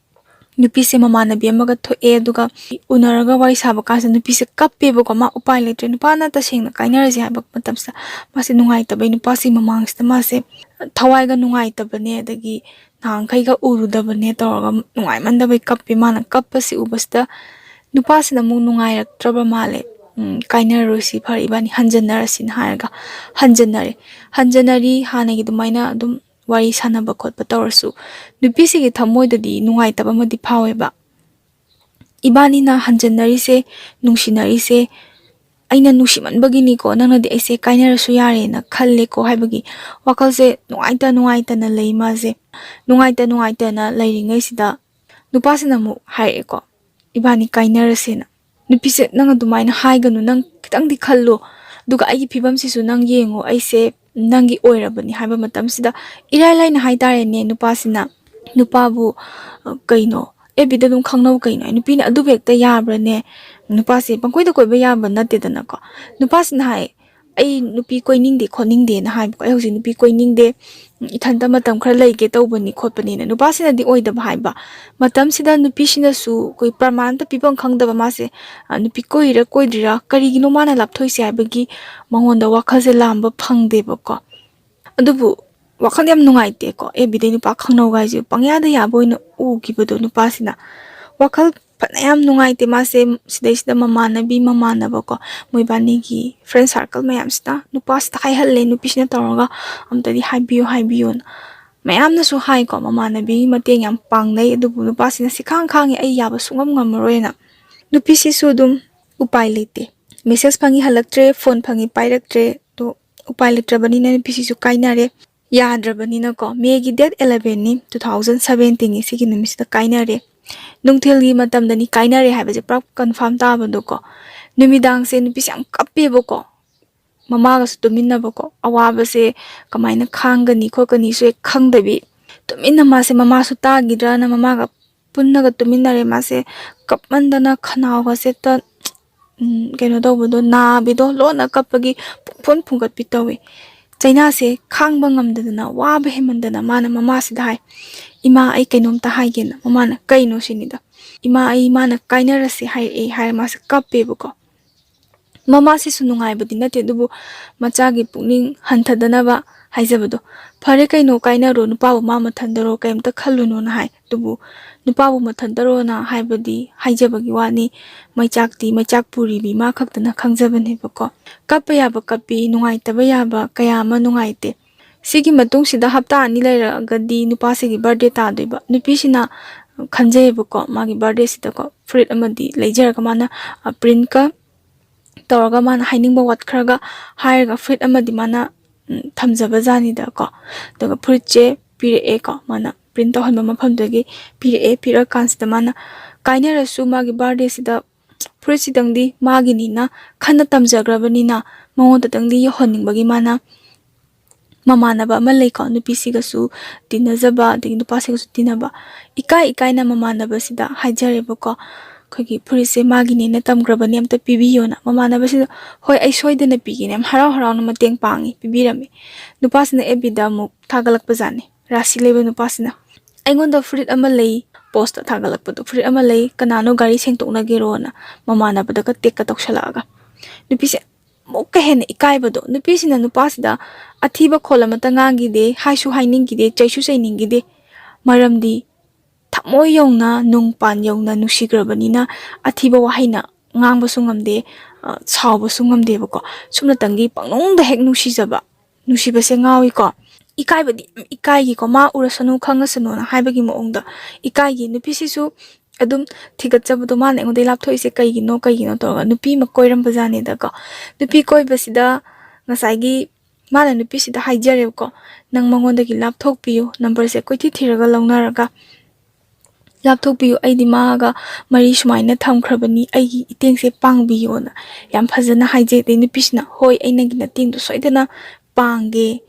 ꯅꯨꯄꯤꯁꯦ ꯃꯃꯥꯟꯅꯕꯤ ꯑꯃꯒ ꯊꯣꯛꯑꯦ, ꯑꯗꯨꯒ ꯎꯅꯔꯒ ꯋꯥꯔꯤ ꯁꯥꯕ ꯀꯥꯟꯁꯤꯗ ꯅꯨꯄꯤꯁꯦ ꯀꯞꯄꯦꯕꯀꯣ, ꯃꯥ ꯎꯄꯥꯏ ꯂꯩꯇ꯭ꯔꯦ꯫ ꯅꯨꯄꯥꯅ ꯇꯁꯦꯡꯅ ꯀꯥꯏꯅꯔꯁꯦ ꯍꯥꯏꯕ ꯃꯇꯝꯁꯤꯗ ꯃꯥꯁꯦ ꯅꯨꯡꯉꯥꯏꯇꯕꯩ, ꯅꯨꯄꯥꯁꯤ ꯃꯃꯥꯡꯁꯤꯗ ꯃꯥꯁꯦ ꯊꯋꯥꯏꯒ ꯅꯨꯡꯉꯥꯏꯇꯕꯅꯦ, ꯑꯗꯒꯤ ꯅꯍꯥꯟꯈꯩꯒ ꯎꯔꯨꯗꯕꯅꯦ ꯇꯧꯔꯒ ꯅꯨꯡꯉꯥꯏꯃꯟꯗꯕꯩ ꯀꯞꯄꯦ꯫ ꯃꯥꯅ ꯀꯞꯄꯁꯤ ꯎꯕꯁꯤꯗ ꯅꯨꯄꯥꯁꯤꯅ ꯑꯃꯨꯛ ꯅꯨꯡꯉꯥꯏꯔꯛꯇ꯭ꯔꯕ ꯃꯥꯜꯂꯦ꯫ "ꯎꯝ, ꯀꯥꯏꯅꯔꯔꯣꯏꯁꯤ, ꯐꯔꯦ, ꯏꯕꯥꯅꯤ ꯍꯟꯖꯟꯅꯔꯁꯤꯅ" ꯍꯥꯏꯔꯒ ꯍꯟꯖꯟꯅꯔꯦ꯫ ꯍꯟꯖꯟꯅꯔꯤ, ꯍꯥꯟꯅꯒꯤ ꯑꯗꯨꯃꯥꯏꯅ ꯑꯗꯨꯝ ꯋꯥꯔꯤ ꯁꯥꯟꯅꯕ ꯈꯣꯠꯄ ꯇꯧꯔꯁꯨ, ꯅꯨꯄꯤꯁꯤꯒꯤ ꯊꯃꯣꯏꯗꯗꯤ ꯅꯨꯡꯉꯥꯏꯇꯕ ꯑꯃꯗꯤ ꯐꯥꯎꯋꯦꯕ꯫ "ꯏꯕꯥꯅꯤꯅ ꯍꯟꯖꯟꯅꯔꯤꯁꯦ, ꯅꯨꯡꯁꯤꯅꯔꯤꯁꯦ, ꯑꯩꯅ ꯅꯨꯡꯁꯤꯃꯟꯕꯒꯤꯅꯤꯀꯣ, ꯅꯪꯅꯗꯤ ꯑꯩꯁꯦ ꯀꯥꯏꯅꯔꯁꯨ ꯌꯥꯔꯦꯅ ꯈꯜꯂꯦꯀꯣ" ꯍꯥꯏꯕꯒꯤ ꯋꯥꯈꯜꯁꯦ ꯅꯨꯡꯉꯥꯏꯇ ꯅꯨꯡꯉꯥꯏꯇꯅ ꯂꯩ ꯃꯥꯁꯦ꯫ ꯅꯨꯡꯉꯥꯏꯇ ꯅꯨꯡꯉꯥꯏꯇꯅ ꯂꯩꯔꯤꯉꯩꯁꯤꯗ ꯅꯨꯄꯥꯁꯤꯅ ꯑꯃꯨꯛ ꯍꯥꯏꯔꯛꯑꯦꯀꯣ, "ꯏꯕꯥꯅꯤ ꯀꯥꯏꯅꯔꯁꯦꯅ"꯫ ꯅꯨꯄꯤꯁꯦ, "ꯅꯪ ꯑꯗꯨꯃꯥꯏꯅ ꯍꯥꯏꯒꯅꯨ, ꯅꯪ ꯈꯤꯇꯪꯗꯤ ꯈꯜꯂꯣ, ꯑꯗꯨꯒ ꯑꯩꯒꯤ ꯐꯤꯕꯝꯁꯤꯁꯨ ꯅꯪ ꯌꯦꯡꯉꯣ, ꯑꯩꯁꯦ ꯅꯪꯒꯤ ꯑꯣꯏꯔꯕꯅꯤ" ꯍꯥꯏꯕ ꯃꯇꯝꯁꯤꯗ, ꯏꯔꯥꯏ ꯂꯥꯏꯅ ꯍꯥꯏꯇꯥꯔꯦꯅꯦ, ꯅꯨꯄꯥꯁꯤꯅ ꯅꯨꯄꯥꯕꯨ, ꯑ, ꯀꯩꯅꯣ, "ꯑꯦꯐ ꯕꯤꯗ ꯑꯗꯨꯝ ꯈꯪꯅꯧ ꯀꯩꯅꯣ, ꯅꯨꯄꯤꯅ ꯑꯗꯨꯕꯨ ꯍꯦꯛꯇ ꯌꯥꯕ꯭ꯔꯥꯅꯦ? ꯅꯨꯄꯥꯁꯦ ꯄꯪꯀꯣꯏꯗ ꯀꯣꯏꯕ ꯌꯥꯕ ꯅꯠꯇꯦꯗꯅꯀꯣ"꯫ ꯅꯨꯄꯥꯁꯤꯅ ꯍꯥꯏ, "ꯑꯩ ꯅꯨꯄꯤ ꯀꯣꯏꯅꯤꯡꯗꯦ ꯈꯣꯠꯅꯤꯡꯗꯦꯅ" ꯍꯥꯏꯕꯀꯣ, "ꯑꯩ ꯍꯧꯖꯤꯛ ꯅꯨꯄꯤ ꯀꯣꯏꯅꯤꯡꯗꯦ, ꯏꯊꯟꯇ ꯃꯇꯝ ꯈꯔ ꯂꯩꯒꯦ ꯇꯧꯕꯅꯤ" ꯈꯣꯠꯄꯅꯤꯅ꯫ ꯅꯨꯄꯥꯁꯤꯅꯗꯤ ꯑꯣꯏꯗꯕ ꯍꯥꯏꯕ꯫ ꯃꯇꯝꯁꯤꯗ ꯅꯨꯄꯤꯁꯤꯅꯁꯨ ꯑꯩꯈꯣꯏ ꯄ꯭ꯔꯃꯥꯟ ꯑꯝꯇ ꯄꯤꯐꯝ ꯈꯪꯗꯕ ꯃꯥꯁꯦ, ꯑ, ꯅꯨꯄꯤ ꯀꯣꯏꯔꯤꯔꯥ ꯀꯣꯏꯗ꯭ꯔꯤꯔꯥ, ꯀꯔꯤꯒꯤꯅꯣ ꯃꯥꯅ ꯂꯥꯞꯊꯣꯛꯏꯁꯦ ꯍꯥꯏꯕꯒꯤ ꯃꯉꯣꯟꯗ ꯋꯥꯈꯜꯁꯦ ꯂꯥꯝꯕ ꯐꯪꯗꯦꯕꯀꯣ꯫ ꯑꯗꯨꯕꯨ ꯋꯥꯈꯜ ꯌꯥꯝ ꯅꯨꯡꯉꯥꯏꯇꯦꯀꯣ, ꯑꯦꯐ ꯕꯤꯗꯩ ꯅꯨꯄꯥ ꯈꯪꯅꯧ ꯍꯥꯏꯁꯦ ꯄꯪꯌꯥꯗ ꯌꯥꯕ ꯑꯣꯏꯅ ꯎꯈꯤꯕꯗꯣ ꯅꯨꯄꯥꯁꯤꯅ꯫ ꯋꯥꯈꯜ ꯐꯅ ꯌꯥꯝ ꯅꯨꯡꯉꯥꯏꯇꯦ ꯃꯥꯁꯦ꯫ ꯁꯤꯗꯩꯁꯤꯗ ꯃꯃꯥꯟꯅꯕꯤ ꯃꯃꯥꯟꯅꯕꯀꯣ, ꯃꯣꯏꯕꯥꯅꯤꯒꯤ ꯐ꯭ꯔꯦꯟ ꯁꯥꯔꯀꯜ ꯃꯌꯥꯝꯁꯤꯅ ꯅꯨꯄꯥꯁꯤꯗ ꯍꯥꯏꯍꯜꯂꯦ, ꯅꯨꯄꯤꯁꯤꯅ ꯇꯧꯔꯒ, "ꯑꯝꯇꯗꯤ ꯍꯥꯏꯕꯤꯌꯨ, ꯍꯥꯏꯕꯤꯌꯨꯅ"꯫ ꯃꯌꯥꯝꯅꯁꯨ ꯍꯥꯏꯀꯣ, ꯃꯃꯥꯟꯅꯕꯤꯒꯤ ꯃꯇꯦꯡ ꯌꯥꯝ ꯄꯥꯡꯅꯩ, ꯑꯗꯨꯕꯨ ꯅꯨꯄꯥꯁꯤꯅ ꯁꯤꯈꯥꯡ ꯈꯥꯡꯉꯤ, "ꯑꯩ ꯌꯥꯕ ꯁꯨꯡꯉꯝ ꯉꯝꯃꯔꯣꯏꯅ"꯫ ꯅꯨꯄꯤꯁꯤꯁꯨ ꯑꯗꯨꯝ ꯎꯄꯥꯏ ꯂꯩꯇꯦ꯫ ꯃꯦꯁꯦꯖ ꯐꯪꯉꯤ ꯍꯜꯂꯛꯇ꯭ꯔꯦ, ꯐꯣꯟ ꯐꯪꯉꯤ ꯄꯥꯏꯔꯛꯇ꯭ꯔꯦ, ꯑꯗꯣ ꯎꯄꯥꯏ ꯂꯩꯇ꯭ꯔꯕꯅꯤꯅ ꯅꯨꯄꯤꯁꯤꯁꯨ ꯀꯥꯏꯅꯔꯦ꯫ ꯌꯥꯗ꯭ꯔꯕꯅꯤꯅꯀꯣ, ꯃꯦꯒꯤ ꯗꯦꯠ ꯑꯦꯂꯚꯦꯟꯅꯤ, ꯇꯨ ꯊꯥꯎꯖꯟ ꯁꯚꯦꯟꯇꯤꯟꯒꯤ ꯁꯤꯒꯤ ꯅꯨꯃꯤꯠꯁꯤꯗ ꯀꯥꯏꯅꯔꯦ꯫ ꯅꯨꯡꯊꯤꯜꯒꯤ ꯃꯇꯝꯗꯅꯤ ꯀꯥꯏꯅꯔꯦ ꯍꯥꯏꯕꯁꯦ ꯄꯨꯔꯥ ꯀꯟꯐꯥꯔꯝ ꯇꯥꯕꯗꯣꯀꯣ꯫ ꯅꯨꯃꯤꯗꯥꯡꯁꯦ ꯅꯨꯄꯤꯁꯦ ꯌꯥꯝ ꯀꯞꯄꯦꯕꯀꯣ꯫ ꯃꯃꯥꯒꯁꯨ ꯇꯨꯃꯤꯟꯅꯕꯀꯣ꯫ ꯑꯋꯥꯕꯁꯦ ꯀꯃꯥꯏꯅ ꯈꯥꯡꯒꯅꯤ ꯈꯣꯠꯀꯅꯤꯁꯨ ꯍꯦꯛ ꯈꯪꯗꯕꯤ꯫ ꯇꯨꯃꯤꯟꯅ ꯃꯥꯁꯦ ꯃꯃꯥꯁꯨ ꯇꯥꯈꯤꯗ꯭ꯔꯅ ꯃꯃꯥꯒ ꯄꯨꯟꯅꯒ ꯇꯨꯃꯤꯟꯅꯔꯦ꯫ ꯃꯥꯁꯦ ꯀꯞꯃꯟꯗꯅ ꯈꯅꯥꯎꯒꯁꯦ ꯍꯦꯛꯇ, ꯎꯝ, ꯀꯩꯅꯣ ꯇꯧꯕꯗꯣ, ꯅꯥꯕꯤꯗꯣ, ꯂꯣꯟꯅ ꯀꯞꯄꯒꯤ ꯄꯨꯡꯐꯨꯟ ꯐꯨꯡꯒꯠꯄꯤ ꯇꯧꯋꯤ꯫ ꯆꯩꯅꯥꯁꯦ ꯈꯥꯡꯕ ꯉꯝꯗꯗꯅ, ꯋꯥꯕ ꯍꯦꯟꯃꯟꯗꯅ ꯃꯥꯅ ꯃꯃꯥꯁꯤꯗ ꯍꯥꯏ, "ꯏꯃꯥ, ꯑꯩ ꯀꯩꯅꯣꯝꯇ ꯍꯥꯏꯒꯦꯅ"꯫ ꯃꯃꯥꯅ "ꯀꯩꯅꯣ?" ꯁꯤꯅꯤꯗ꯫ "ꯏꯃꯥ, ꯑꯩ ꯃꯥꯅ ꯀꯥꯏꯅꯔꯁꯦ ꯍꯥꯏꯔꯛꯑꯦ" ꯍꯥꯏꯔ ꯃꯥꯁꯦ ꯀꯞꯄꯦꯕꯀꯣ꯫ ꯃꯃꯥꯁꯤꯁꯨ ꯅꯨꯡꯉꯥꯏꯕꯗꯤ ꯅꯠꯇꯦ, ꯑꯗꯨꯕꯨ ꯃꯆꯥꯒꯤ ꯄꯨꯛꯅꯤꯡ ꯍꯟꯊꯗꯅꯕ ꯍꯥꯏꯖꯕꯗꯣ, "ꯐꯔꯦ ꯀꯩꯅꯣ, ꯀꯥꯏꯅꯔꯣ, ꯅꯨꯄꯥꯕꯨ ꯃꯥ ꯃꯊꯟꯗꯔꯣ, ꯀꯩꯝꯇ ꯈꯜꯂꯨꯅꯣꯅ" ꯍꯥꯏ꯫ ꯑꯗꯨꯕꯨ ꯅꯨꯄꯥꯕꯨ ꯃꯊꯟꯇꯔꯣꯅ ꯍꯥꯏꯕꯗꯤ ꯍꯥꯏꯖꯕꯒꯤ ꯋꯥꯅꯤ, ꯃꯩꯆꯥꯛꯇꯤ ꯃꯩꯆꯥꯛ ꯄꯨꯔꯤꯕꯤ ꯃꯥ ꯈꯛꯇꯅ ꯈꯪꯖꯕꯅꯦꯕꯀꯣ꯫ ꯀꯞꯄ ꯌꯥꯕ ꯀꯞꯄꯤ, ꯅꯨꯡꯉꯥꯏꯇꯕ ꯌꯥꯕ ꯀꯌꯥ ꯑꯃ ꯅꯨꯡꯉꯥꯏꯇꯦ꯫ ꯁꯤꯒꯤ ꯃꯇꯨꯡꯁꯤꯗ ꯍꯞꯇꯥ ꯑꯅꯤ ꯂꯩꯔꯒꯗꯤ ꯅꯨꯄꯥꯁꯤꯒꯤ ꯕꯥꯔꯗꯦ ꯇꯥꯗꯣꯏꯕ꯫ ꯅꯨꯄꯤꯁꯤꯅ ꯈꯟꯖꯩꯌꯦꯕꯀꯣ, ꯃꯥꯒꯤ ꯕꯥꯔꯗꯦꯁꯤꯗꯀꯣ ꯐꯨꯔꯤꯠ ꯑꯃꯗꯤ ꯂꯩꯖꯔꯒ ꯃꯥꯅ, ꯑ, ꯄ꯭ꯔꯤꯟꯠꯀ ꯇꯧꯔꯒ ꯃꯥꯅ ꯍꯥꯏꯅꯤꯡꯕ ꯋꯥꯠꯈ꯭ꯔꯒ ꯍꯥꯏꯔꯒ ꯐꯨꯔꯤꯠ ꯑꯃꯗꯤ ꯃꯥꯅ, ꯎꯝ, ꯊꯝꯖꯕ ꯖꯥꯠꯅꯤꯗꯀꯣ꯫ ꯑꯗꯨꯒ ꯐꯨꯔꯤꯠꯁꯦ ꯄꯤꯔꯛꯑꯦꯀꯣ, ꯃꯥꯅ ꯄ꯭ꯔꯤꯟꯠ ꯇꯧꯍꯟꯕ ꯃꯐꯝꯗꯒꯤ ꯄꯤꯔꯛꯑꯦ꯫ ꯄꯤꯔꯛꯑꯀꯥꯟꯁꯤꯗ ꯃꯥꯅ ꯀꯥꯏꯅꯔꯁꯨ ꯃꯥꯒꯤ ꯕꯥꯔꯗꯦꯁꯤꯗ ꯐꯨꯔꯤꯠꯁꯤꯗꯪꯗꯤ ꯃꯥꯒꯤꯅꯤꯅ ꯈꯟꯅ ꯇꯝꯖꯈ꯭ꯔꯕꯅꯤꯅ ꯃꯉꯣꯟꯗꯇꯪꯗꯤ ꯌꯧꯍꯟꯅꯤꯡꯕꯒꯤ ꯃꯥꯅ ꯃꯃꯥꯟꯅꯕ ꯑꯃ ꯂꯩꯀꯣ, ꯅꯨꯄꯤꯁꯤꯒꯁꯨ ꯇꯤꯟꯅꯖꯕ, ꯑꯗꯒꯤ ꯅꯨꯄꯥꯁꯤꯒꯁꯨ ꯇꯤꯟꯅꯕ, ꯏꯀꯥꯏ ꯏꯀꯥꯏꯅ ꯃꯃꯥꯟꯅꯕꯁꯤꯗ ꯍꯥꯏꯖꯔꯦꯕꯀꯣ, ꯑꯩꯈꯣꯏꯒꯤ ꯐꯨꯔꯤꯠꯁꯦ ꯃꯥꯒꯤꯅꯦꯅ ꯇꯝꯈ꯭ꯔꯕꯅꯦ, ꯑꯝꯇ ꯄꯤꯕꯤꯌꯣꯅ꯫ ꯃꯃꯥꯟꯅꯕꯁꯤꯗ, "ꯍꯣꯏ, ꯑꯩ ꯁꯣꯏꯗꯅ ꯄꯤꯒꯦꯅ" ꯌꯥꯝ ꯍꯔꯥꯎ ꯍꯔꯥꯎꯅ ꯃꯇꯦꯡ ꯄꯥꯡꯉꯤ, ꯄꯤꯕꯤꯔꯝꯃꯤ꯫ ꯅꯨꯄꯥꯁꯤꯅ ꯑꯦꯐ ꯕꯤꯗ ꯑꯃꯨꯛ ꯊꯥꯒꯠꯂꯛꯄꯖꯥꯠꯅꯤ, ꯔꯥꯁꯤ ꯂꯩꯕ ꯅꯨꯄꯥꯁꯤꯅ, "ꯑꯩꯉꯣꯟꯗ ꯐꯨꯔꯤꯠ ꯑꯃ ꯂꯩ", ꯄꯣꯁꯇ ꯊꯥꯒꯠꯂꯛꯄꯗꯣ, "ꯐꯨꯔꯤꯠ ꯑꯃ ꯂꯩ, ꯀꯅꯥꯅꯣ ꯒꯥꯔꯤ ꯁꯦꯡꯇꯣꯛꯅꯒꯦꯔꯣꯅ", ꯃꯃꯥꯟꯅꯕꯗꯒ ꯇꯦꯛꯀ ꯇꯧꯁꯜꯂꯛꯑꯒ꯫ ꯅꯨꯄꯤꯁꯦ ꯑꯃꯨꯛꯀ ꯍꯦꯟꯅ ꯏꯀꯥꯏꯕꯗꯣ, ꯅꯨꯄꯤꯁꯤꯅ ꯅꯨꯄꯥꯁꯤꯗ ꯑꯊꯤꯕ ꯈꯣꯜ ꯑꯃꯠꯇ ꯉꯥꯡꯈꯤꯗꯦ, ꯍꯥꯏꯁꯨ ꯍꯥꯏꯅꯤꯡꯈꯤꯗꯦ, ꯆꯩꯁꯨ ꯆꯩꯅꯤꯡꯈꯤꯗꯦ꯫ ꯃꯔꯝꯗꯤ ꯊꯃꯣꯏ ꯌꯧꯅ, ꯅꯨꯡ ꯄꯥꯟ ꯌꯧꯅ ꯅꯨꯡꯁꯤꯈ꯭ꯔꯕꯅꯤꯅ ꯑꯊꯤꯕ ꯋꯥꯍꯩꯅ ꯉꯥꯡꯕꯁꯨ ꯉꯝꯗꯦ, ꯑ, ꯁꯥꯎꯕꯁꯨ ꯉꯝꯗꯦꯕꯀꯣ꯫ ꯁꯨꯞꯅꯇꯪꯒꯤ ꯄꯪꯅꯨꯡꯗ ꯍꯦꯛ ꯅꯨꯡꯁꯤꯖꯕ, ꯅꯨꯡꯁꯤꯕꯁꯦ ꯉꯥꯎꯏꯀꯣ꯫ ꯏꯀꯥꯏꯕꯗꯤ ꯌꯥꯝ ꯏꯀꯥꯏꯒꯤꯀꯣ, ꯃꯥ ꯎꯔꯁꯅꯨ ꯈꯪꯉꯁꯅꯨꯅ ꯍꯥꯏꯕꯒꯤ ꯃꯑꯣꯡꯗ ꯏꯀꯥꯏꯒꯤ꯫ ꯅꯨꯄꯤꯁꯤꯁꯨ ꯑꯗꯨꯝ ꯊꯤꯒꯠꯆꯕꯗꯣ, ꯃꯥꯅ ꯑꯩꯉꯣꯟꯗꯩ ꯂꯥꯞꯊꯣꯛꯏꯁꯦ ꯀꯩꯒꯤꯅꯣ, ꯀꯩꯒꯤꯅꯣ ꯇꯧꯔꯒ ꯅꯨꯄꯤ ꯑꯃ ꯀꯣꯏꯔꯝꯕꯖꯥꯠꯅꯤꯗꯀꯣ꯫ ꯅꯨꯄꯤ ꯀꯣꯏꯕꯁꯤꯗ ꯉꯁꯥꯏꯒꯤ ꯃꯥꯅ ꯅꯨꯄꯤꯁꯤꯗ ꯍꯥꯏꯖꯔꯦꯕꯀꯣ, "ꯅꯪ ꯃꯉꯣꯟꯗꯒꯤ ꯂꯥꯞꯊꯣꯛꯄꯤꯌꯨ, ꯅꯝꯕꯔꯁꯦ ꯀꯣꯏꯊꯤ ꯊꯤꯔꯒ ꯂꯧꯅꯔꯒ ꯂꯥꯞꯊꯣꯛꯄꯤꯌꯨ, ꯑꯩꯗꯤ ꯃꯥꯒ ꯃꯔꯤ ꯁꯨꯃꯥꯏꯅ ꯊꯝꯈ꯭ꯔꯕꯅꯤ, ꯑꯩꯒꯤ ꯏꯇꯦꯡꯁꯦ ꯄꯥꯡꯕꯤꯌꯣꯅ" ꯌꯥꯝ ꯐꯖꯅ ꯍꯥꯏꯖꯩ꯫ ꯑꯗꯩ ꯅꯨꯄꯤꯁꯤꯅ, "ꯍꯣꯏ, ꯑꯩ ꯅꯪꯒꯤ ꯅꯇꯦꯡꯗꯣ ꯁꯣꯏꯗꯅ ꯄꯥꯡꯒꯦ,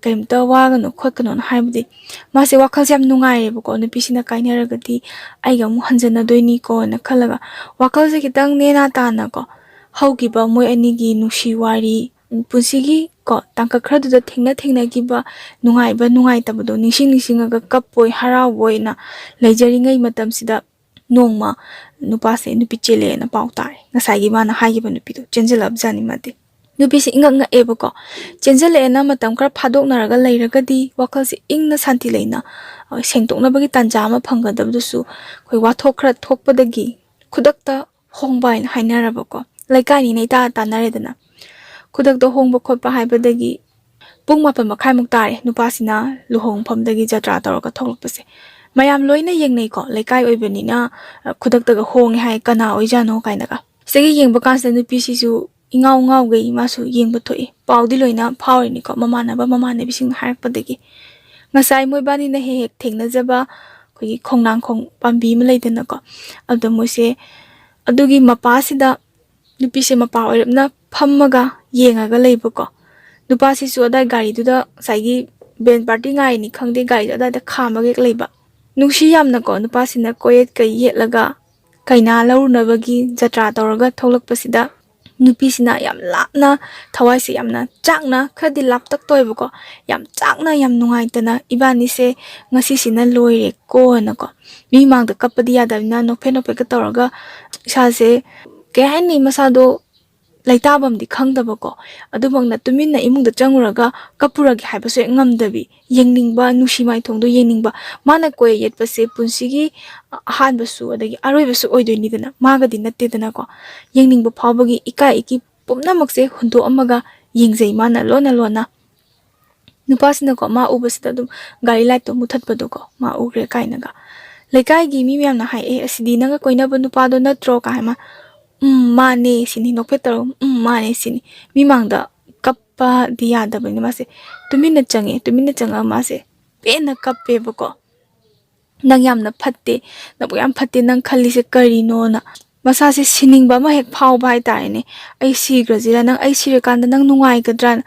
ꯀꯔꯤꯝꯇ ꯋꯥꯒꯅꯨ ꯈꯣꯠꯀꯅꯣꯅ" ꯍꯥꯏꯕꯗꯤ ꯃꯥꯁꯦ ꯋꯥꯈꯜꯁꯦ ꯌꯥꯝ ꯅꯨꯡꯉꯥꯏꯔꯦꯕꯀꯣ꯫ ꯅꯨꯄꯤꯁꯤꯅ ꯀꯥꯏꯅꯔꯒꯗꯤ ꯑꯩꯒ ꯑꯃꯨꯛ ꯍꯟꯖꯟꯅꯗꯣꯏꯅꯤꯀꯣꯅ ꯈꯜꯂꯒ ꯋꯥꯈꯜꯁꯦ ꯈꯤꯇꯪ ꯅꯦꯅꯥ ꯇꯥꯅꯀꯣ, ꯍꯧꯈꯤꯕ ꯃꯣꯏ ꯑꯅꯤꯒꯤ ꯅꯨꯡꯁꯤ ꯋꯥꯔꯤ, ꯄꯨꯟꯁꯤꯒꯤ ꯀꯣ ꯇꯥꯡꯀꯛ ꯈꯔꯗꯨꯗ ꯊꯦꯡꯅ ꯊꯦꯡꯅꯈꯤꯕ ꯅꯨꯡꯉꯥꯏꯕ ꯅꯨꯡꯉꯥꯏꯇꯕꯗꯣ ꯅꯤꯡꯁꯤꯡ ꯅꯤꯡꯁꯤꯡꯉꯒ ꯀꯞꯄꯣꯏ ꯍꯔꯥꯎꯕꯣꯏꯅ ꯂꯩꯖꯔꯤꯉꯩ ꯃꯇꯝꯁꯤꯗ ꯅꯣꯡꯃ ꯅꯨꯄꯥꯁꯦ ꯅꯨꯄꯤ ꯆꯦꯜꯂꯦꯅ ꯄꯥꯎ ꯇꯥꯔꯦ꯫ ꯉꯁꯥꯏꯒꯤ ꯃꯥꯅ ꯍꯥꯏꯈꯤꯕ ꯅꯨꯄꯤꯗꯣ ꯆꯦꯟꯁꯤꯜꯂꯛꯑꯕꯖꯥꯠꯅꯤ ꯃꯥꯗꯤ꯫ ꯅꯨꯄꯤꯁꯦ ꯏꯉꯛ ꯉꯛꯑꯦꯕꯀꯣ꯫ ꯆꯦꯟꯁꯤꯜꯂꯛꯑꯦꯅ ꯃꯇꯝ ꯈꯔ ꯐꯥꯗꯣꯛꯅꯔꯒ ꯂꯩꯔꯒꯗꯤ ꯋꯥꯈꯜꯁꯦ ꯏꯪꯅ ꯁꯥꯟꯇꯤ ꯂꯩꯅ, ꯑ, ꯁꯦꯡꯗꯣꯛꯅꯕꯒꯤ ꯇꯥꯟꯖꯥ ꯑꯃ ꯐꯪꯒꯗꯕꯗꯨꯁꯨ ꯑꯩꯈꯣꯏ ꯋꯥꯊꯣꯛ ꯈꯔ ꯊꯣꯛꯄꯗꯒꯤ ꯈꯨꯗꯛꯇ ꯍꯣꯡꯕ ꯍꯥꯏꯅ ꯍꯥꯏꯅꯔꯕꯀꯣ꯫ ꯂꯩꯀꯥꯏꯅꯤꯅ ꯏꯇꯥ ꯇꯥꯟꯅꯔꯦꯗꯅ꯫ ꯈꯨꯗꯛꯇ ꯍꯣꯡꯕ ꯈꯣꯠꯄ ꯍꯥꯏꯕꯗꯒꯤ ꯄꯨꯡ ꯃꯥꯄꯟ ꯃꯈꯥꯏꯃꯨꯛ ꯇꯥꯔꯦ ꯅꯨꯄꯥꯁꯤꯅ ꯂꯨꯍꯣꯡꯐꯝꯗꯒꯤ ꯖꯇ꯭ꯔꯥ ꯇꯧꯔꯒ ꯊꯣꯛꯂꯛꯄꯁꯦ꯫ ꯃꯌꯥꯝ ꯂꯣꯏꯅ ꯌꯦꯡꯅꯩꯀꯣ, ꯂꯩꯀꯥꯏ ꯑꯣꯏꯕꯅꯤꯅ, ꯑ, ꯈꯨꯗꯛꯇꯒ ꯍꯣꯡꯉꯦ ꯍꯥꯏ, ꯀꯅꯥ ꯑꯣꯏꯖꯥꯠꯅꯣ ꯀꯥꯏꯅꯒ꯫ ꯁꯤꯗꯒꯤ ꯌꯦꯡꯕ ꯀꯥꯟꯁꯤꯗ ꯅꯨꯄꯤꯁꯤꯁꯨ ꯏꯉꯥꯎ ꯉꯥꯎꯒꯩ ꯃꯥꯁꯨ ꯌꯦꯡꯕ ꯊꯣꯛꯏ꯫ ꯄꯥꯎꯗꯤ ꯂꯣꯏꯅ ꯐꯥꯎꯔꯤꯅꯤꯀꯣ, ꯃꯃꯥꯟꯅꯕ ꯃꯃꯥꯟꯅꯕꯤꯁꯤꯡꯅ ꯍꯥꯏꯔꯛꯄꯗꯒꯤ꯫ ꯉꯁꯥꯏ ꯃꯣꯏꯕꯥꯅꯤꯅ ꯍꯦꯛ ꯍꯦꯛ ꯊꯦꯡꯅꯖꯕ ꯑꯩꯈꯣꯏꯒꯤ ꯈꯣꯡꯅꯥꯡꯈꯣꯡ ꯄꯥꯝꯕꯤ ꯑꯃ ꯂꯩꯗꯅꯀꯣ, ꯑꯗꯨꯗ ꯃꯣꯏꯁꯦ ꯑꯗꯨꯒꯤ ꯃꯄꯥꯁꯤꯗ ꯅꯨꯄꯤꯁꯦ ꯃꯄꯥ ꯑꯣꯏꯔꯞꯅ ꯐꯝꯃꯒ ꯌꯦꯡꯉꯒ ꯂꯩꯕꯀꯣ꯫ ꯅꯨꯄꯥꯁꯤꯁꯨ ꯑꯗꯥꯏ ꯒꯥꯔꯤꯗꯨꯗ ꯉꯁꯥꯏꯒꯤ ꯕꯦꯟ ꯄꯥꯔꯇꯤ ꯉꯥꯏꯔꯤꯅꯤ ꯈꯪꯗꯦ, ꯒꯥꯔꯤꯗꯣ ꯑꯗꯥꯏꯗ ꯈꯥꯝꯃꯒ ꯍꯦꯛ ꯂꯩꯕ꯫ ꯅꯨꯡꯁꯤ ꯌꯥꯝꯅꯀꯣ, ꯅꯨꯄꯥꯁꯤꯅ ꯀꯣꯌꯦꯠꯀ ꯌꯦꯠꯂꯒ ꯀꯩꯅꯥ ꯂꯧꯔꯨꯅꯕꯒꯤ ꯖꯇ꯭ꯔꯥ ꯇꯧꯔꯒ ꯊꯣꯛꯂꯛꯄꯁꯤꯗ ꯅꯨꯄꯤꯁꯤꯅ ꯌꯥꯝ ꯂꯥꯞꯅ, ꯊꯋꯥꯏꯁꯦ ꯌꯥꯝꯅ ꯆꯥꯛꯅ, ꯈꯔꯗꯤ ꯂꯥꯞꯇꯛ ꯇꯧꯋꯦꯕꯀꯣ, ꯌꯥꯝ ꯆꯥꯛꯅ, ꯌꯥꯝ ꯅꯨꯡꯉꯥꯏꯇꯅ, "ꯏꯕꯥꯅꯤꯁꯦ ꯉꯁꯤꯁꯤꯅ ꯂꯣꯏꯔꯦꯀꯣꯅꯀꯣ", ꯃꯤ ꯃꯥꯡꯗ ꯀꯞꯄꯗꯤ ꯌꯥꯗꯕꯅꯤꯅ ꯅꯣꯛꯐꯦꯠ ꯅꯣꯛꯐꯦꯠꯀ ꯇꯧꯔꯒ ꯏꯁꯥꯁꯦ, ꯀꯩ ꯍꯥꯏꯅꯤ, ꯃꯁꯥꯗꯣ ꯂꯩꯇꯥꯕꯝꯗꯤ ꯈꯪꯗꯕꯀꯣ, ꯑꯗꯨꯃꯛꯅ ꯇꯨꯃꯤꯟꯅ ꯏꯃꯨꯡꯗ ꯆꯪꯉꯨꯔꯒ ꯀꯞꯄꯨꯔꯒꯦ ꯍꯥꯏꯕꯁꯨ ꯍꯦꯛ ꯉꯝꯗꯕꯤ, ꯌꯦꯡꯅꯤꯡꯕ, ꯅꯨꯡꯁꯤ ꯃꯥꯏꯊꯣꯡꯗꯣ ꯌꯦꯡꯅꯤꯡꯕ꯫ ꯃꯥꯅ ꯀꯣꯏ ꯌꯦꯠꯄꯁꯦ ꯄꯨꯟꯁꯤꯒꯤ ꯑꯍꯥꯟꯕꯁꯨ ꯑꯗꯒꯤ ꯑꯔꯣꯏꯕꯁꯨ ꯑꯣꯏꯗꯣꯏꯅꯤꯗꯅ, ꯃꯥꯒꯗꯤ ꯅꯠꯇꯦꯗꯅꯀꯣ꯫ ꯌꯦꯡꯅꯤꯡꯕ ꯐꯥꯎꯕꯒꯤ ꯏꯀꯥꯏ ꯏꯀꯤ ꯄꯨꯝꯅꯃꯛꯁꯦ ꯍꯨꯟꯗꯣꯛꯑꯝꯃꯒ ꯌꯦꯡꯖꯩ ꯃꯥꯅ ꯂꯣꯟꯅ ꯂꯣꯟꯅ꯫ ꯅꯨꯄꯥꯁꯤꯅꯀꯣ, ꯃꯥ ꯎꯕꯁꯤꯗ ꯑꯗꯨꯝ ꯒꯥꯔꯤ ꯂꯥꯏꯠꯇꯣ ꯃꯨꯊꯠꯄꯗꯣꯀꯣ, "ꯃꯥ ꯎꯈ꯭ꯔꯦ" ꯀꯥꯏꯅꯒ꯫ ꯂꯩꯀꯥꯏꯒꯤ ꯃꯤ ꯃꯌꯥꯝꯅ ꯍꯥꯏ, "ꯑꯦ, ꯑꯁꯤꯗꯤ ꯅꯪꯒ ꯀꯣꯏꯅꯕ ꯅꯨꯄꯥꯗꯣ ꯅꯠꯇ꯭ꯔꯣ?" ꯀꯥꯏ ꯍꯥꯏ ꯃꯥ, "ꯎꯝ, ꯃꯥꯅꯦ" ꯁꯤꯅꯤ, ꯅꯣꯛꯐꯦꯠ ꯇꯧꯔꯒ, "ꯎꯝ, ꯃꯥꯅꯦ" ꯁꯤꯅꯤ꯫ ꯃꯤ ꯃꯥꯡꯗ ꯀꯞꯄꯗꯤ ꯌꯥꯗꯕꯅꯤꯅ ꯃꯥꯁꯦ ꯇꯨꯃꯤꯟꯅ ꯆꯪꯉꯦ꯫ ꯇꯨꯃꯤꯟꯅ ꯆꯪꯉꯒ ꯃꯥꯁꯦ ꯄꯦꯟꯅ ꯀꯞꯄꯦꯕꯀꯣ꯫ "ꯅꯪ ꯌꯥꯝꯅ ꯐꯠꯇꯦ, ꯅꯕꯨꯛ ꯌꯥꯝ ꯐꯠꯇꯦ, ꯅꯪ ꯈꯜꯂꯤꯁꯦ ꯀꯔꯤꯅꯣꯅ?" ꯃꯁꯥꯁꯦ ꯁꯤꯅꯤꯡꯕ ꯑꯃ ꯍꯦꯛ ꯐꯥꯎꯕ ꯍꯥꯏꯇꯥꯔꯦꯅꯦ꯫ "ꯑꯩ ꯁꯤꯈ꯭ꯔꯁꯤꯔꯥ? ꯅꯪ, ꯑꯩ ꯁꯤꯔꯀꯥꯟꯗ ꯅꯪ ꯅꯨꯡꯉꯥꯏꯒꯗ꯭ꯔꯥꯅ?"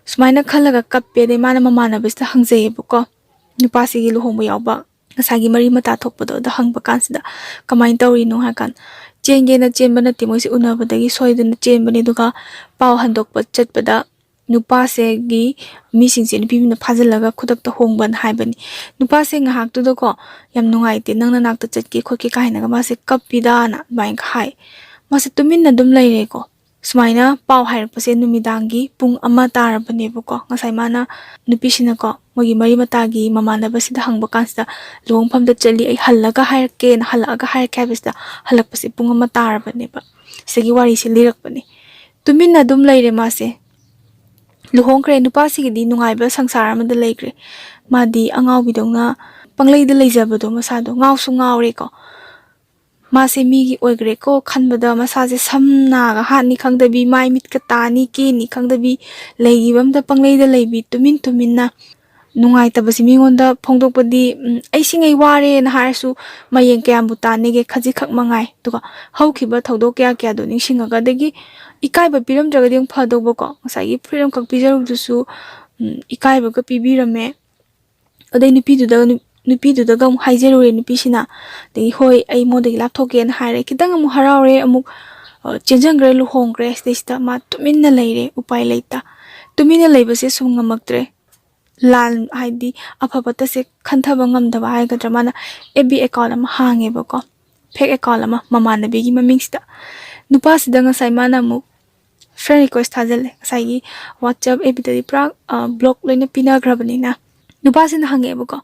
ꯁꯨꯃꯥꯏꯅ ꯈꯜꯂꯒ ꯀꯞꯄꯦ꯫ ꯑꯗꯩ ꯃꯥꯅ ꯃꯃꯥꯟꯅꯕꯁꯤꯗ ꯍꯪꯖꯩꯌꯦꯕꯀꯣ, ꯅꯨꯄꯥꯁꯤꯒꯤ ꯂꯨꯍꯣꯡꯕ ꯌꯥꯎꯕ ꯉꯁꯥꯏꯒꯤ ꯃꯔꯤ ꯃꯇꯥ ꯊꯣꯛꯄꯗꯣ, ꯑꯗ ꯍꯪꯕ ꯀꯥꯟꯁꯤꯗ, "ꯀꯃꯥꯏꯅ ꯇꯧꯔꯤꯅꯣ?" ꯍꯥꯏ ꯀꯥꯟꯗ, "ꯆꯦꯟꯒꯦꯅ ꯆꯦꯟꯕ ꯅꯠꯇꯦ, ꯃꯣꯏꯁꯦ ꯎꯅꯕꯗꯒꯤ ꯁꯣꯏꯗꯅ ꯆꯦꯟꯕꯅꯦ, ꯑꯗꯨꯒ ꯄꯥꯎ ꯍꯟꯗꯣꯛꯄ ꯆꯠꯄꯗ ꯅꯨꯄꯥꯁꯤꯒꯤ ꯃꯤꯁꯤꯡꯁꯦ ꯅꯨꯄꯤ ꯑꯃꯅ ꯐꯥꯖꯤꯜꯂꯒ ꯈꯨꯗꯛꯇ ꯍꯣꯡꯕꯅ ꯍꯥꯏꯕꯅꯤ꯫ ꯅꯨꯄꯥꯁꯦ ꯉꯥꯏꯍꯥꯛꯇꯨꯗꯀꯣ, ꯌꯥꯝ ꯅꯨꯡꯉꯥꯏꯇꯦ, ꯅꯪ ꯅꯅꯥꯛꯇ ꯆꯠꯀꯦ ꯈꯣꯠꯀꯦ ꯀꯥꯏꯅꯒ ꯃꯥꯁꯦ ꯀꯞꯄꯤꯗꯅ ꯑꯗꯨꯃꯥꯏꯅ ꯍꯥꯏ꯫ ꯃꯥꯁꯦ ꯇꯨꯃꯤꯟꯅ ꯑꯗꯨꯝ ꯂꯩꯔꯦꯀꯣ꯫ ꯁꯨꯃꯥꯏꯅ ꯄꯥꯎ ꯍꯥꯏꯔꯛꯄꯁꯦ ꯅꯨꯃꯤꯗꯥꯡꯒꯤ ꯄꯨꯡ ꯑꯃ ꯇꯥꯔꯕꯅꯦꯕꯀꯣ꯫ ꯉꯁꯥꯏ ꯃꯥꯅ, ꯅꯨꯄꯤꯁꯤꯅꯀꯣ, ꯃꯣꯏꯒꯤ ꯃꯔꯤ ꯃꯇꯥꯒꯤ ꯃꯃꯥꯟꯅꯕꯁꯤꯗ ꯍꯪꯕ ꯀꯥꯟꯁꯤꯗ, "ꯂꯨꯍꯣꯡꯐꯝꯗ ꯆꯠꯂꯤ, ꯑꯩ ꯍꯜꯂꯒ ꯍꯥꯏꯔꯛꯀꯦꯅ", ꯍꯜꯂꯛꯑꯒ ꯍꯥꯏꯔꯛꯀꯦ ꯍꯥꯏꯕꯁꯤꯗ ꯍꯜꯂꯛꯄꯁꯦ ꯄꯨꯡ ꯑꯃ ꯇꯥꯔꯕꯅꯦꯕ꯫ ꯁꯤꯗꯒꯤ ꯋꯥꯔꯤꯁꯦ ꯂꯤꯔꯛꯄꯅꯦ꯫ ꯇꯨꯃꯤꯟꯅ ꯑꯗꯨꯝ ꯂꯩꯔꯦ ꯃꯥꯁꯦ꯫ ꯂꯨꯍꯣꯡꯈ꯭ꯔꯦ꯫ ꯅꯨꯄꯥꯁꯤꯒꯤꯗꯤ ꯅꯨꯡꯉꯥꯏꯕ ꯁꯪꯁꯥꯔ ꯑꯃꯗ ꯂꯩꯈ꯭ꯔꯦ꯫ ꯃꯥꯗꯤ ꯑꯉꯥꯎꯕꯤꯗꯧꯅ ꯄꯪꯂꯩꯗ ꯂꯩꯖꯕꯗꯣ, ꯃꯁꯥꯗꯣ ꯉꯥꯎꯁꯨ ꯉꯥꯎꯔꯦꯀꯣ꯫ ꯃꯥꯁꯦ ꯃꯤꯒꯤ ꯑꯣꯏꯈ꯭ꯔꯦꯀꯣ ꯈꯟꯕꯗ ꯃꯁꯥꯁꯦ ꯁꯝ ꯅꯥꯒ ꯍꯥꯠꯅꯤ ꯈꯪꯗꯕꯤ, ꯃꯥꯏ ꯃꯤꯠꯀ ꯇꯥꯅꯤ ꯀꯦꯅꯤ ꯈꯪꯗꯕꯤ, ꯂꯩꯈꯤꯕ ꯑꯝꯗ ꯄꯪꯂꯩꯗ ꯂꯩꯕꯤ, ꯇꯨꯃꯤꯟ ꯇꯨꯃꯤꯟꯅ꯫ ꯅꯨꯡꯉꯥꯏꯇꯕꯁꯤ ꯃꯤꯉꯣꯟꯗ ꯐꯣꯡꯗꯣꯛꯄꯗꯤ, ꯎꯝ, "ꯑꯩ ꯁꯤꯉꯩ ꯋꯥꯔꯦꯅ" ꯍꯥꯏꯔꯁꯨ ꯃꯌꯦꯡ ꯀꯌꯥꯝꯕꯨ ꯇꯥꯅꯤꯒꯦ, ꯈꯖꯤꯛꯈꯛ ꯃꯉꯥꯏ꯫ ꯑꯗꯨꯒ ꯍꯧꯈꯤꯕ ꯊꯧꯗꯣꯛ ꯀꯌꯥ ꯀꯌꯥꯗꯣ ꯅꯤꯡꯁꯤꯡꯉꯒ, ꯑꯗꯒꯤ ꯏꯀꯥꯏꯕ ꯄꯤꯔꯝꯗ꯭ꯔꯒꯗꯤ ꯑꯃꯨꯛ ꯐꯗꯧꯕꯀꯣ꯫ ꯉꯁꯥꯏꯒꯤ ꯐꯨꯔꯤꯠ ꯑꯃꯈꯛ ꯄꯤꯖꯔꯨꯕꯗꯨꯁꯨ, ꯎꯝ, ꯏꯀꯥꯏꯕꯒ ꯄꯤꯕꯤꯔꯝꯃꯦ꯫ ꯑꯗꯩ ꯅꯨꯄꯤꯗꯨꯗ, ꯅꯨ-, ꯅꯨꯄꯤꯗꯨꯗꯒ ꯑꯃꯨꯛ ꯍꯥꯏꯖꯔꯨꯔꯦ ꯅꯨꯄꯤꯁꯤꯅ꯫ ꯑꯗꯒꯤ, "ꯍꯣꯏ, ꯑꯩ ꯃꯉꯣꯟꯗꯒꯤ ꯂꯥꯞꯊꯣꯛꯀꯦꯅ" ꯍꯥꯏꯔꯦ꯫ ꯈꯤꯇꯪ ꯑꯃꯨꯛ ꯍꯔꯥꯎꯔꯦ, ꯑꯃꯨꯛ, ꯑ, ꯆꯦꯟꯖꯟꯈ꯭ꯔꯦ, ꯂꯨꯍꯣꯡꯈ꯭ꯔꯦ꯫ ꯁꯤꯗꯩꯁꯤꯗ ꯃꯥ ꯇꯨꯃꯤꯟꯅ ꯂꯩꯔꯦ, ꯎꯄꯥꯏ ꯂꯩꯇ꯫ ꯇꯨꯃꯤꯟꯅ ꯂꯩꯕꯁꯦ ꯁꯨꯝ ꯉꯝꯃꯛꯇ꯭ꯔꯦ꯫ ꯂꯥꯟ, ꯍꯥꯏꯗꯤ ꯑꯐ ꯐꯠꯇꯁꯦ ꯈꯟꯊꯕ ꯉꯝꯗꯕ ꯍꯥꯏꯒꯗ꯭ꯔꯥ, ꯃꯥꯅ F B account ꯑꯃ ꯍꯥꯡꯉꯦꯕꯀꯣ, fake account ꯑꯃ, ꯃꯃꯥꯟꯅꯕꯤꯒꯤ ꯃꯃꯤꯡꯁꯤꯗ꯫ ꯅꯨꯄꯥꯁꯤꯗ ꯉꯁꯥꯏ ꯃꯥꯅ ꯑꯃꯨꯛ friend request ꯊꯥꯖꯤꯜꯂꯦ꯫ ꯉꯁꯥꯏꯒꯤ WhatsApp, F Bꯗꯗꯤ ꯄꯨꯔꯥ, ꯑ, block ꯂꯣꯏꯅ ꯄꯤꯅꯈ꯭ꯔꯕꯅꯤꯅ꯫ ꯅꯨꯄꯥꯁꯤꯅ ꯍꯪꯉꯛꯑꯦꯕꯀꯣ,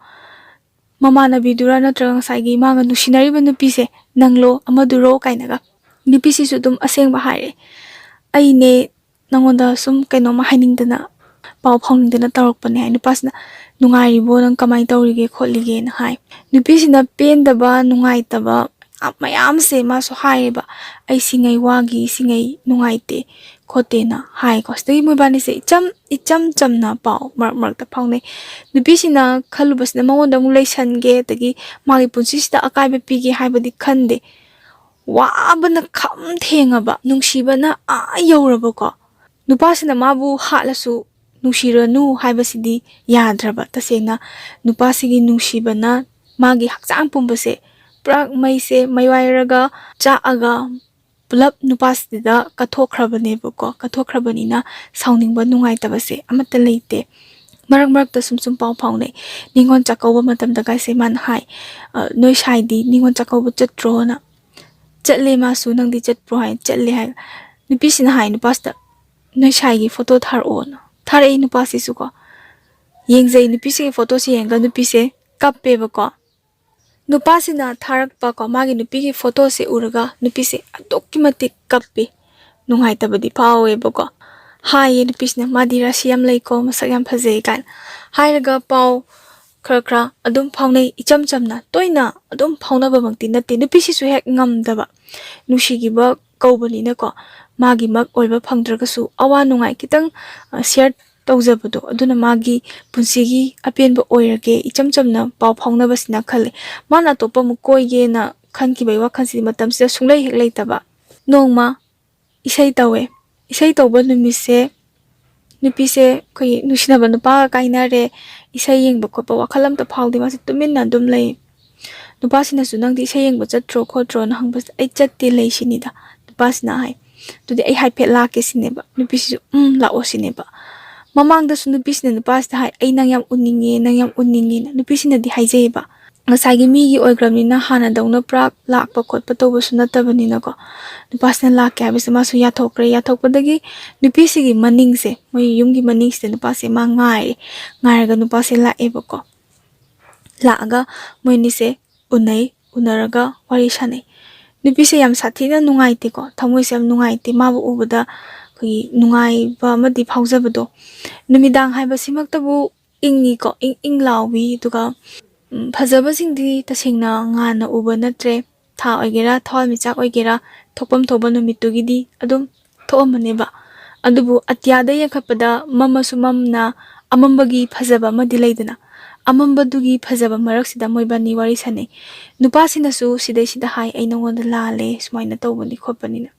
"ꯃꯃꯥꯟꯅꯕꯤꯗꯨꯔꯥ ꯅꯠꯇ꯭ꯔꯒ ꯉꯁꯥꯏꯒꯤ ꯃꯥꯒ ꯅꯨꯡꯁꯤꯅꯔꯤꯕ ꯅꯨꯄꯤꯁꯦ ꯅꯪꯂꯣ, ꯑꯃꯗꯨꯔꯣ?" ꯀꯥꯏꯅꯒ꯫ ꯅꯨꯄꯤꯁꯤꯁꯨ ꯑꯗꯨꯝ ꯑꯁꯦꯡꯕ ꯍꯥꯏꯔꯦ, "ꯑꯩꯅꯦ, ꯅꯪꯉꯣꯟꯗ ꯁꯨꯝ ꯀꯩꯅꯣꯝꯃ ꯍꯥꯏꯅꯤꯡꯗꯅ, ꯄꯥꯎ ꯐꯥꯎꯅꯤꯡꯗꯅ ꯇꯧꯔꯛꯄꯅꯦ" ꯍꯥꯏ꯫ ꯅꯨꯄꯥꯁꯤꯅ, "ꯅꯨꯡꯉꯥꯏꯔꯤꯕꯣ, ꯅꯪ ꯀꯃꯥꯏꯅ ꯇꯧꯔꯤꯒꯦ ꯈꯣꯠꯂꯤꯒꯦꯅ" ꯍꯥꯏ꯫ ꯅꯨꯄꯤꯁꯤꯅ ꯄꯦꯟꯗꯕ, ꯅꯨꯡꯉꯥꯏꯇꯕ ꯃꯌꯥꯝꯁꯦ ꯃꯥꯁꯨ ꯍꯥꯏꯌꯦꯕ, "ꯑꯩ ꯁꯤꯉꯩ ꯋꯥꯒꯤ, ꯁꯤꯉꯩ ꯅꯨꯡꯉꯥꯏꯇꯦ" ꯈꯣꯠꯇꯦꯅ ꯍꯥꯏꯀꯣ꯫ ꯁꯤꯗꯒꯤ ꯃꯣꯏꯕꯥꯅꯤꯁꯦ ꯏꯆꯝ, ꯏꯆꯝ ꯆꯝꯅ ꯄꯥꯎ ꯃꯔꯛ ꯃꯔꯛꯇ ꯐꯥꯎꯅꯩ꯫ ꯅꯨꯄꯤꯁꯤꯅ ꯈꯜꯂꯨꯕꯁꯤꯅ ꯃꯉꯣꯟꯗ ꯑꯃꯨꯛ ꯂꯩꯁꯟꯒꯦ, ꯑꯗꯒꯤ ꯃꯥꯒꯤ ꯄꯨꯟꯁꯤꯁꯤꯗ ꯑꯀꯥꯏꯕ ꯄꯤꯒꯦ ꯍꯥꯏꯕꯗꯤ ꯈꯟꯗꯦ꯫ ꯋꯥꯕꯅ ꯈꯝ ꯊꯦꯡꯉꯕ, ꯅꯨꯡꯁꯤꯕꯅ ꯑꯥ ꯌꯧꯔꯕꯀꯣ꯫ ꯅꯨꯄꯥꯁꯤꯅ ꯃꯥꯕꯨ ꯍꯥꯠꯂꯁꯨ ꯅꯨꯡꯁꯤꯔꯅꯨ ꯍꯥꯏꯕꯁꯤꯗꯤ ꯌꯥꯗ꯭ꯔꯕ꯫ ꯇꯁꯦꯡꯅ ꯅꯨꯄꯥꯁꯤꯒꯤ ꯅꯨꯡꯁꯤꯕꯅ ꯃꯥꯒꯤ ꯍꯛꯆꯥꯡ ꯄꯨꯝꯕꯁꯦ ꯄꯨꯔꯥ ꯃꯩꯁꯦ ꯃꯩꯋꯥꯏꯔꯒ ꯆꯥꯛꯑꯒ ꯄꯨꯂꯞ ꯅꯨꯄꯥꯁꯤꯗ ꯀꯠꯊꯣꯛꯈ꯭ꯔꯕꯅꯦꯕꯀꯣ꯫ ꯀꯠꯊꯣꯛꯈ꯭ꯔꯕꯅꯤꯅ ꯁꯥꯎꯅꯤꯡꯕ, ꯅꯨꯡꯉꯥꯏꯇꯕꯁꯦ ꯑꯃꯠꯇ ꯂꯩꯇꯦ꯫ ꯃꯔꯛ ꯃꯔꯛꯇ ꯁꯨꯝ ꯁꯨꯝ ꯄꯥꯎ ꯐꯥꯎꯅꯩ꯫ ꯅꯤꯉꯣꯜ ꯆꯥꯛꯀꯧꯕ ꯃꯇꯝꯗ ꯀꯥꯏꯁꯦ ꯃꯥꯅ ꯍꯥꯏ, "ꯑ, ꯅꯣꯏ ꯁꯥꯏꯗꯤ ꯅꯤꯉꯣꯜ ꯆꯥꯛꯀꯧꯕ ꯆꯠꯇ꯭ꯔꯣꯅ?" "ꯆꯠꯂꯦ ꯃꯥꯁꯨ, ꯅꯪꯗꯤ ꯆꯠꯄ꯭ꯔꯣ?" ꯍꯥꯏ꯫ "ꯆꯠꯂꯦ" ꯍꯥꯏ꯫ ꯅꯨꯄꯤꯁꯤꯅ ꯍꯥꯏ ꯅꯨꯄꯥꯁꯤꯗ, "ꯅꯣꯏ ꯁꯥꯏꯒꯤ photo ꯊꯥꯔꯛꯑꯣꯅ"꯫ ꯊꯥꯔꯛꯏ ꯅꯨꯄꯥꯁꯤꯁꯨꯀꯣ꯫ ꯌꯦꯡꯖꯩ, ꯅꯨꯄꯤꯁꯤꯒꯤ photoꯁꯤ ꯌꯦꯡꯉꯒ ꯅꯨꯄꯤꯁꯦ ꯀꯞꯄꯦꯕꯀꯣ꯫ ꯅꯨꯄꯥꯁꯤꯅ ꯊꯥꯔꯛꯄꯀꯣ, ꯃꯥꯒꯤ ꯅꯨꯄꯤꯒꯤ photoꯁꯦ ꯎꯔꯒ ꯅꯨꯄꯤꯁꯦ ꯑꯗꯨꯛꯀꯤ ꯃꯇꯤꯛ ꯀꯞꯄꯤ꯫ ꯅꯨꯡꯉꯥꯏꯇꯕꯗꯤ ꯐꯥꯎꯋꯦꯕꯀꯣ꯫ ꯍꯥꯏꯌꯦ ꯅꯨꯄꯤꯁꯤꯅ, "ꯃꯥꯗꯤ ꯔꯥꯁꯤ ꯌꯥꯝ ꯂꯩꯀꯣ, ꯃꯁꯛ ꯌꯥꯝ ꯐꯖꯩ" ꯀꯥꯏꯅ ꯍꯥꯏꯔꯒ ꯄꯥꯎ ꯈꯔ ꯈꯔ ꯑꯗꯨꯝ ꯐꯥꯎꯅꯩ, ꯏꯆꯝ ꯆꯝꯅ꯫ ꯇꯣꯏꯅ ꯑꯗꯨꯝ ꯐꯥꯎꯅꯕꯃꯛꯇꯤ ꯅꯠꯇꯦ꯫ ꯅꯨꯄꯤꯁꯤꯁꯨ ꯍꯦꯛ ꯉꯝꯗꯕ, ꯅꯨꯡꯁꯤꯈꯤꯕ ꯀꯧꯕꯅꯤꯅꯀꯣ, ꯃꯥꯒꯤꯃꯛ ꯑꯣꯏꯕ ꯐꯪꯗ꯭ꯔꯒꯁꯨ ꯑꯋꯥ ꯅꯨꯡꯉꯥꯏ ꯈꯤꯇꯪ ꯁꯤꯌꯔ ꯇꯧꯖꯕꯗꯣ, ꯑꯗꯨꯅ ꯃꯥꯒꯤ ꯄꯨꯟꯁꯤꯒꯤ ꯑꯄꯦꯟꯕ ꯑꯣꯏꯔꯒꯦ, ꯏꯆꯝ ꯆꯝꯅ ꯄꯥꯎ ꯐꯥꯎꯅꯕꯁꯤꯅ ꯈꯜꯂꯦ꯫ ꯃꯥꯅ ꯑꯇꯣꯞꯄ ꯑꯃꯨꯛ ꯀꯣꯏꯒꯦꯅ ꯈꯟꯈꯤꯕꯒꯤ ꯋꯥꯈꯜꯁꯤꯗꯤ ꯃꯇꯝꯁꯤꯗ ꯁꯨꯡꯂꯩ ꯍꯦꯛ ꯂꯩꯇꯕ꯫ ꯅꯣꯡꯃ ꯏꯁꯩ ꯇꯧꯋꯦ꯫ ꯏꯁꯩ ꯇꯧꯕ ꯅꯨꯃꯤꯠꯁꯦ ꯅꯨꯄꯤꯁꯦ ꯑꯩꯈꯣꯏꯒꯤ ꯅꯨꯡꯁꯤꯅꯕ ꯅꯨꯄꯥꯒ ꯀꯥꯏꯅꯔꯦ, ꯏꯁꯩ ꯌꯦꯡꯕ ꯈꯣꯠꯄ ꯋꯥꯈꯜ ꯑꯝꯇ ꯐꯥꯎꯗꯦ, ꯃꯥꯁꯦ ꯇꯨꯃꯤꯟꯅ ꯑꯗꯨꯝ ꯂꯩ꯫ ꯅꯨꯄꯥꯁꯤꯅꯁꯨ, "ꯅꯪꯗꯤ ꯏꯁꯩ ꯌꯦꯡꯕ ꯆꯠꯇ꯭ꯔꯣ ꯈꯣꯠꯇ꯭ꯔꯣꯅ?" ꯍꯪꯕꯁꯤꯗ, "ꯑꯩ ꯆꯠꯇꯦ, ꯂꯩ" ꯁꯤꯅꯤꯗ ꯅꯨꯄꯥꯁꯤꯅ ꯍꯥꯏ꯫ "ꯑꯗꯨꯗꯤ ꯑꯩ ꯍꯥꯏꯐꯦꯠ ꯂꯥꯛꯀꯦ" ꯁꯤꯅꯦꯕ꯫ ꯅꯨꯄꯤꯁꯤꯁꯨ, "ꯎꯝ, ꯂꯥꯛꯑꯣ" ꯁꯤꯅꯦꯕ꯫ ꯃꯃꯥꯡꯗꯁꯨ ꯅꯨꯄꯤꯁꯤꯅ ꯅꯨꯄꯥꯁꯤꯗ ꯍꯥꯏ, "ꯑꯩ ꯅꯪ ꯌꯥꯝ ꯎꯅꯤꯡꯉꯦ, ꯅꯪ ꯌꯥꯝ ꯎꯅꯤꯡꯉꯦꯅ" ꯅꯨꯄꯤꯁꯤꯅꯗꯤ ꯍꯥꯏꯖꯩꯌꯦꯕ꯫ ꯉꯁꯥꯏꯒꯤ ꯃꯤꯒꯤ ꯑꯣꯏꯈ꯭ꯔꯕꯅꯤꯅ ꯍꯥꯟꯅꯗꯧꯅ ꯄꯨꯔꯥ ꯂꯥꯛꯄ ꯈꯣꯠꯄ ꯇꯧꯕꯁꯨ ꯅꯠꯇꯕꯅꯤꯅꯀꯣ, ꯅꯨꯄꯥꯁꯤꯅ ꯂꯥꯛꯀꯦ ꯍꯥꯏꯕꯁꯦ ꯃꯥꯁꯨ ꯌꯥꯊꯣꯛꯈ꯭ꯔꯦ꯫ ꯌꯥꯊꯣꯛꯄꯗꯒꯤ ꯅꯨꯄꯤꯁꯤꯒꯤ ꯃꯅꯤꯡꯁꯦ, ꯃꯣꯏ ꯌꯨꯝꯒꯤ ꯃꯅꯤꯡꯁꯤꯗ ꯅꯨꯄꯥꯁꯦ ꯃꯥ ꯉꯥꯏꯔꯦ꯫ ꯉꯥꯏꯔꯒ ꯅꯨꯄꯥꯁꯦ ꯂꯥꯛꯑꯦꯕꯀꯣ꯫ ꯂꯥꯛꯑꯒ ꯃꯣꯏ ꯑꯅꯤꯁꯦ ꯎꯅꯩ, ꯎꯅꯔꯒ ꯋꯥꯔꯤ ꯁꯥꯟꯅꯩ꯫ ꯅꯨꯄꯤꯁꯦ ꯌꯥꯝ ꯁꯥꯊꯤꯅ ꯅꯨꯡꯉꯥꯏꯇꯦꯀꯣ, ꯊꯃꯣꯏꯁꯦ ꯌꯥꯝ ꯅꯨꯡꯉꯥꯏꯇꯦ, ꯃꯥꯕꯨ ꯎꯕꯗ ꯑꯩꯈꯣꯏꯒꯤ ꯅꯨꯡꯉꯥꯏꯕ ꯑꯃꯗꯤ ꯐꯥꯎꯖꯕꯗꯣ꯫ ꯅꯨꯃꯤꯗꯥꯡ ꯍꯥꯏꯕꯁꯤꯃꯛꯇꯕꯨ ꯏꯪꯉꯤꯀꯣ, ꯏꯪ ꯏꯪ ꯂꯥꯎꯏ꯫ ꯑꯗꯨꯒ ꯎꯝ, ꯐꯖꯕꯁꯤꯡꯗꯤ ꯇꯁꯦꯡꯅ ꯉꯥꯟꯅ ꯎꯕ ꯅꯠꯇ꯭ꯔꯦ꯫ ꯊꯥ ꯑꯣꯏꯒꯦꯔꯥ, ꯊꯋꯥꯟꯃꯤꯆꯥꯛ ꯑꯣꯏꯒꯦꯔꯥ, ꯊꯣꯛꯐꯝ ꯊꯣꯛꯄ ꯅꯨꯃꯤꯠꯇꯨꯒꯤꯗꯤ ꯑꯗꯨꯝ ꯊꯣꯛꯑꯝꯃꯅꯦꯕ꯫ ꯑꯗꯨꯕꯨ ꯑꯇꯤꯌꯥꯗ ꯌꯦꯡꯈꯠꯄꯗ ꯃꯝꯃꯁꯨ ꯃꯝꯅ ꯑꯃꯝꯕꯒꯤ ꯐꯖꯕ ꯑꯃꯗꯤ ꯂꯩꯗꯅ, ꯑꯃꯝꯕꯗꯨꯒꯤ ꯐꯖꯕ ꯃꯔꯛꯁꯤꯗ ꯃꯣꯏꯕꯥꯅꯤ ꯋꯥꯔꯤ ꯁꯥꯟꯅꯩ꯫ ꯅꯨꯄꯥꯁꯤꯅꯁꯨ ꯁꯤꯗꯩꯁꯤꯗ ꯍꯥꯏ, "ꯑꯩ ꯅꯉꯣꯟꯗ ꯂꯥꯜꯂꯦ, ꯁꯨꯃꯥꯏꯅ ꯇꯧꯕꯅꯤ ꯈꯣꯠꯄꯅꯤꯅ"꯫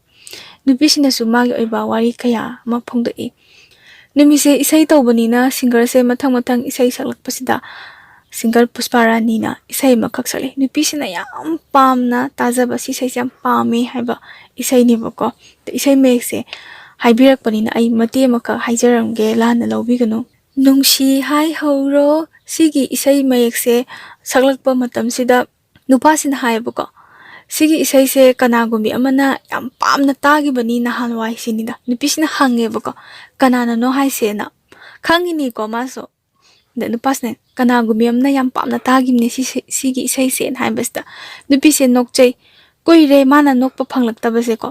ꯅꯨꯄꯤꯁꯤꯅꯁꯨ ꯃꯥꯒꯤ ꯑꯣꯏꯕ ꯋꯥꯔꯤ ꯀꯌꯥ ꯑꯃ ꯐꯣꯡꯗꯣꯛꯏ꯫ ꯅꯨꯃꯤꯠꯁꯦ ꯏꯁꯩ ꯇꯧꯕꯅꯤꯅ ꯁꯤꯡꯒꯔꯁꯦ ꯃꯊꯪ ꯃꯊꯪ ꯏꯁꯩ ꯁꯛꯂꯛꯄꯁꯤꯗ ꯁꯤꯡꯒꯔ ꯄꯨꯁꯄꯥꯔꯥꯅꯤꯅ ꯏꯁꯩ ꯑꯃꯈꯛ ꯁꯛꯂꯛꯏ꯫ ꯅꯨꯄꯤꯁꯤꯅ ꯌꯥꯝ ꯄꯥꯝꯅ ꯇꯥꯖꯕ, "ꯁꯤ ꯏꯁꯩꯁꯦ ꯌꯥꯝ ꯄꯥꯝꯃꯦ" ꯍꯥꯏꯕ ꯏꯁꯩꯅꯦꯕꯀꯣ꯫ ꯑꯗ ꯏꯁꯩ ꯃꯌꯦꯛꯁꯦ ꯍꯥꯏꯕꯤꯔꯛꯄꯅꯤꯅ ꯑꯩ ꯃꯇꯦꯛ ꯑꯃꯈꯛ ꯍꯥꯏꯖꯔꯝꯒꯦ, ꯂꯥꯟꯅ ꯂꯧꯕꯤꯒꯅꯨ꯫ "ꯅꯨꯡꯁꯤ ꯍꯥꯏꯍꯧꯔꯣ", ꯁꯤꯒꯤ ꯏꯁꯩ ꯃꯌꯦꯛꯁꯦ ꯁꯛꯂꯛꯄ ꯃꯇꯝꯁꯤꯗ ꯅꯨꯄꯥꯁꯤꯅ ꯍꯥꯏꯌꯦꯕꯀꯣ, "ꯁꯤꯒꯤ ꯏꯁꯩꯁꯦ ꯀꯅꯥꯒꯨꯝꯕꯤ ꯑꯃꯅ ꯌꯥꯝ ꯄꯥꯝꯅ ꯇꯥꯈꯤꯕꯅꯤ ꯅꯍꯥꯟꯋꯥꯏ" ꯁꯤꯅꯤꯗ꯫ ꯅꯨꯄꯤꯁꯤꯅ ꯍꯪꯉꯦꯕꯀꯣ, "ꯀꯅꯥꯅꯅꯣ ꯍꯥꯏꯁꯦꯅ?" ꯈꯪꯉꯤꯅꯤꯀꯣ ꯃꯥꯁꯨ꯫ ꯑꯗ ꯅꯨꯄꯥꯁꯤꯅ, "ꯀꯅꯥꯒꯨꯝꯕꯤ ꯑꯃꯅ ꯌꯥꯝ ꯄꯥꯝꯅ ꯇꯥꯈꯤꯕꯅꯦ ꯁꯤ, ꯁꯤ-, ꯁꯤꯒꯤ ꯏꯁꯩꯁꯦꯅ" ꯍꯥꯏꯕꯁꯤꯗ ꯅꯨꯄꯤꯁꯦ ꯅꯣꯛꯆꯩ꯫ ꯀꯨꯏꯔꯦ ꯃꯥꯅ ꯅꯣꯛꯄ ꯐꯪꯂꯛꯇꯕꯁꯦꯀꯣ꯫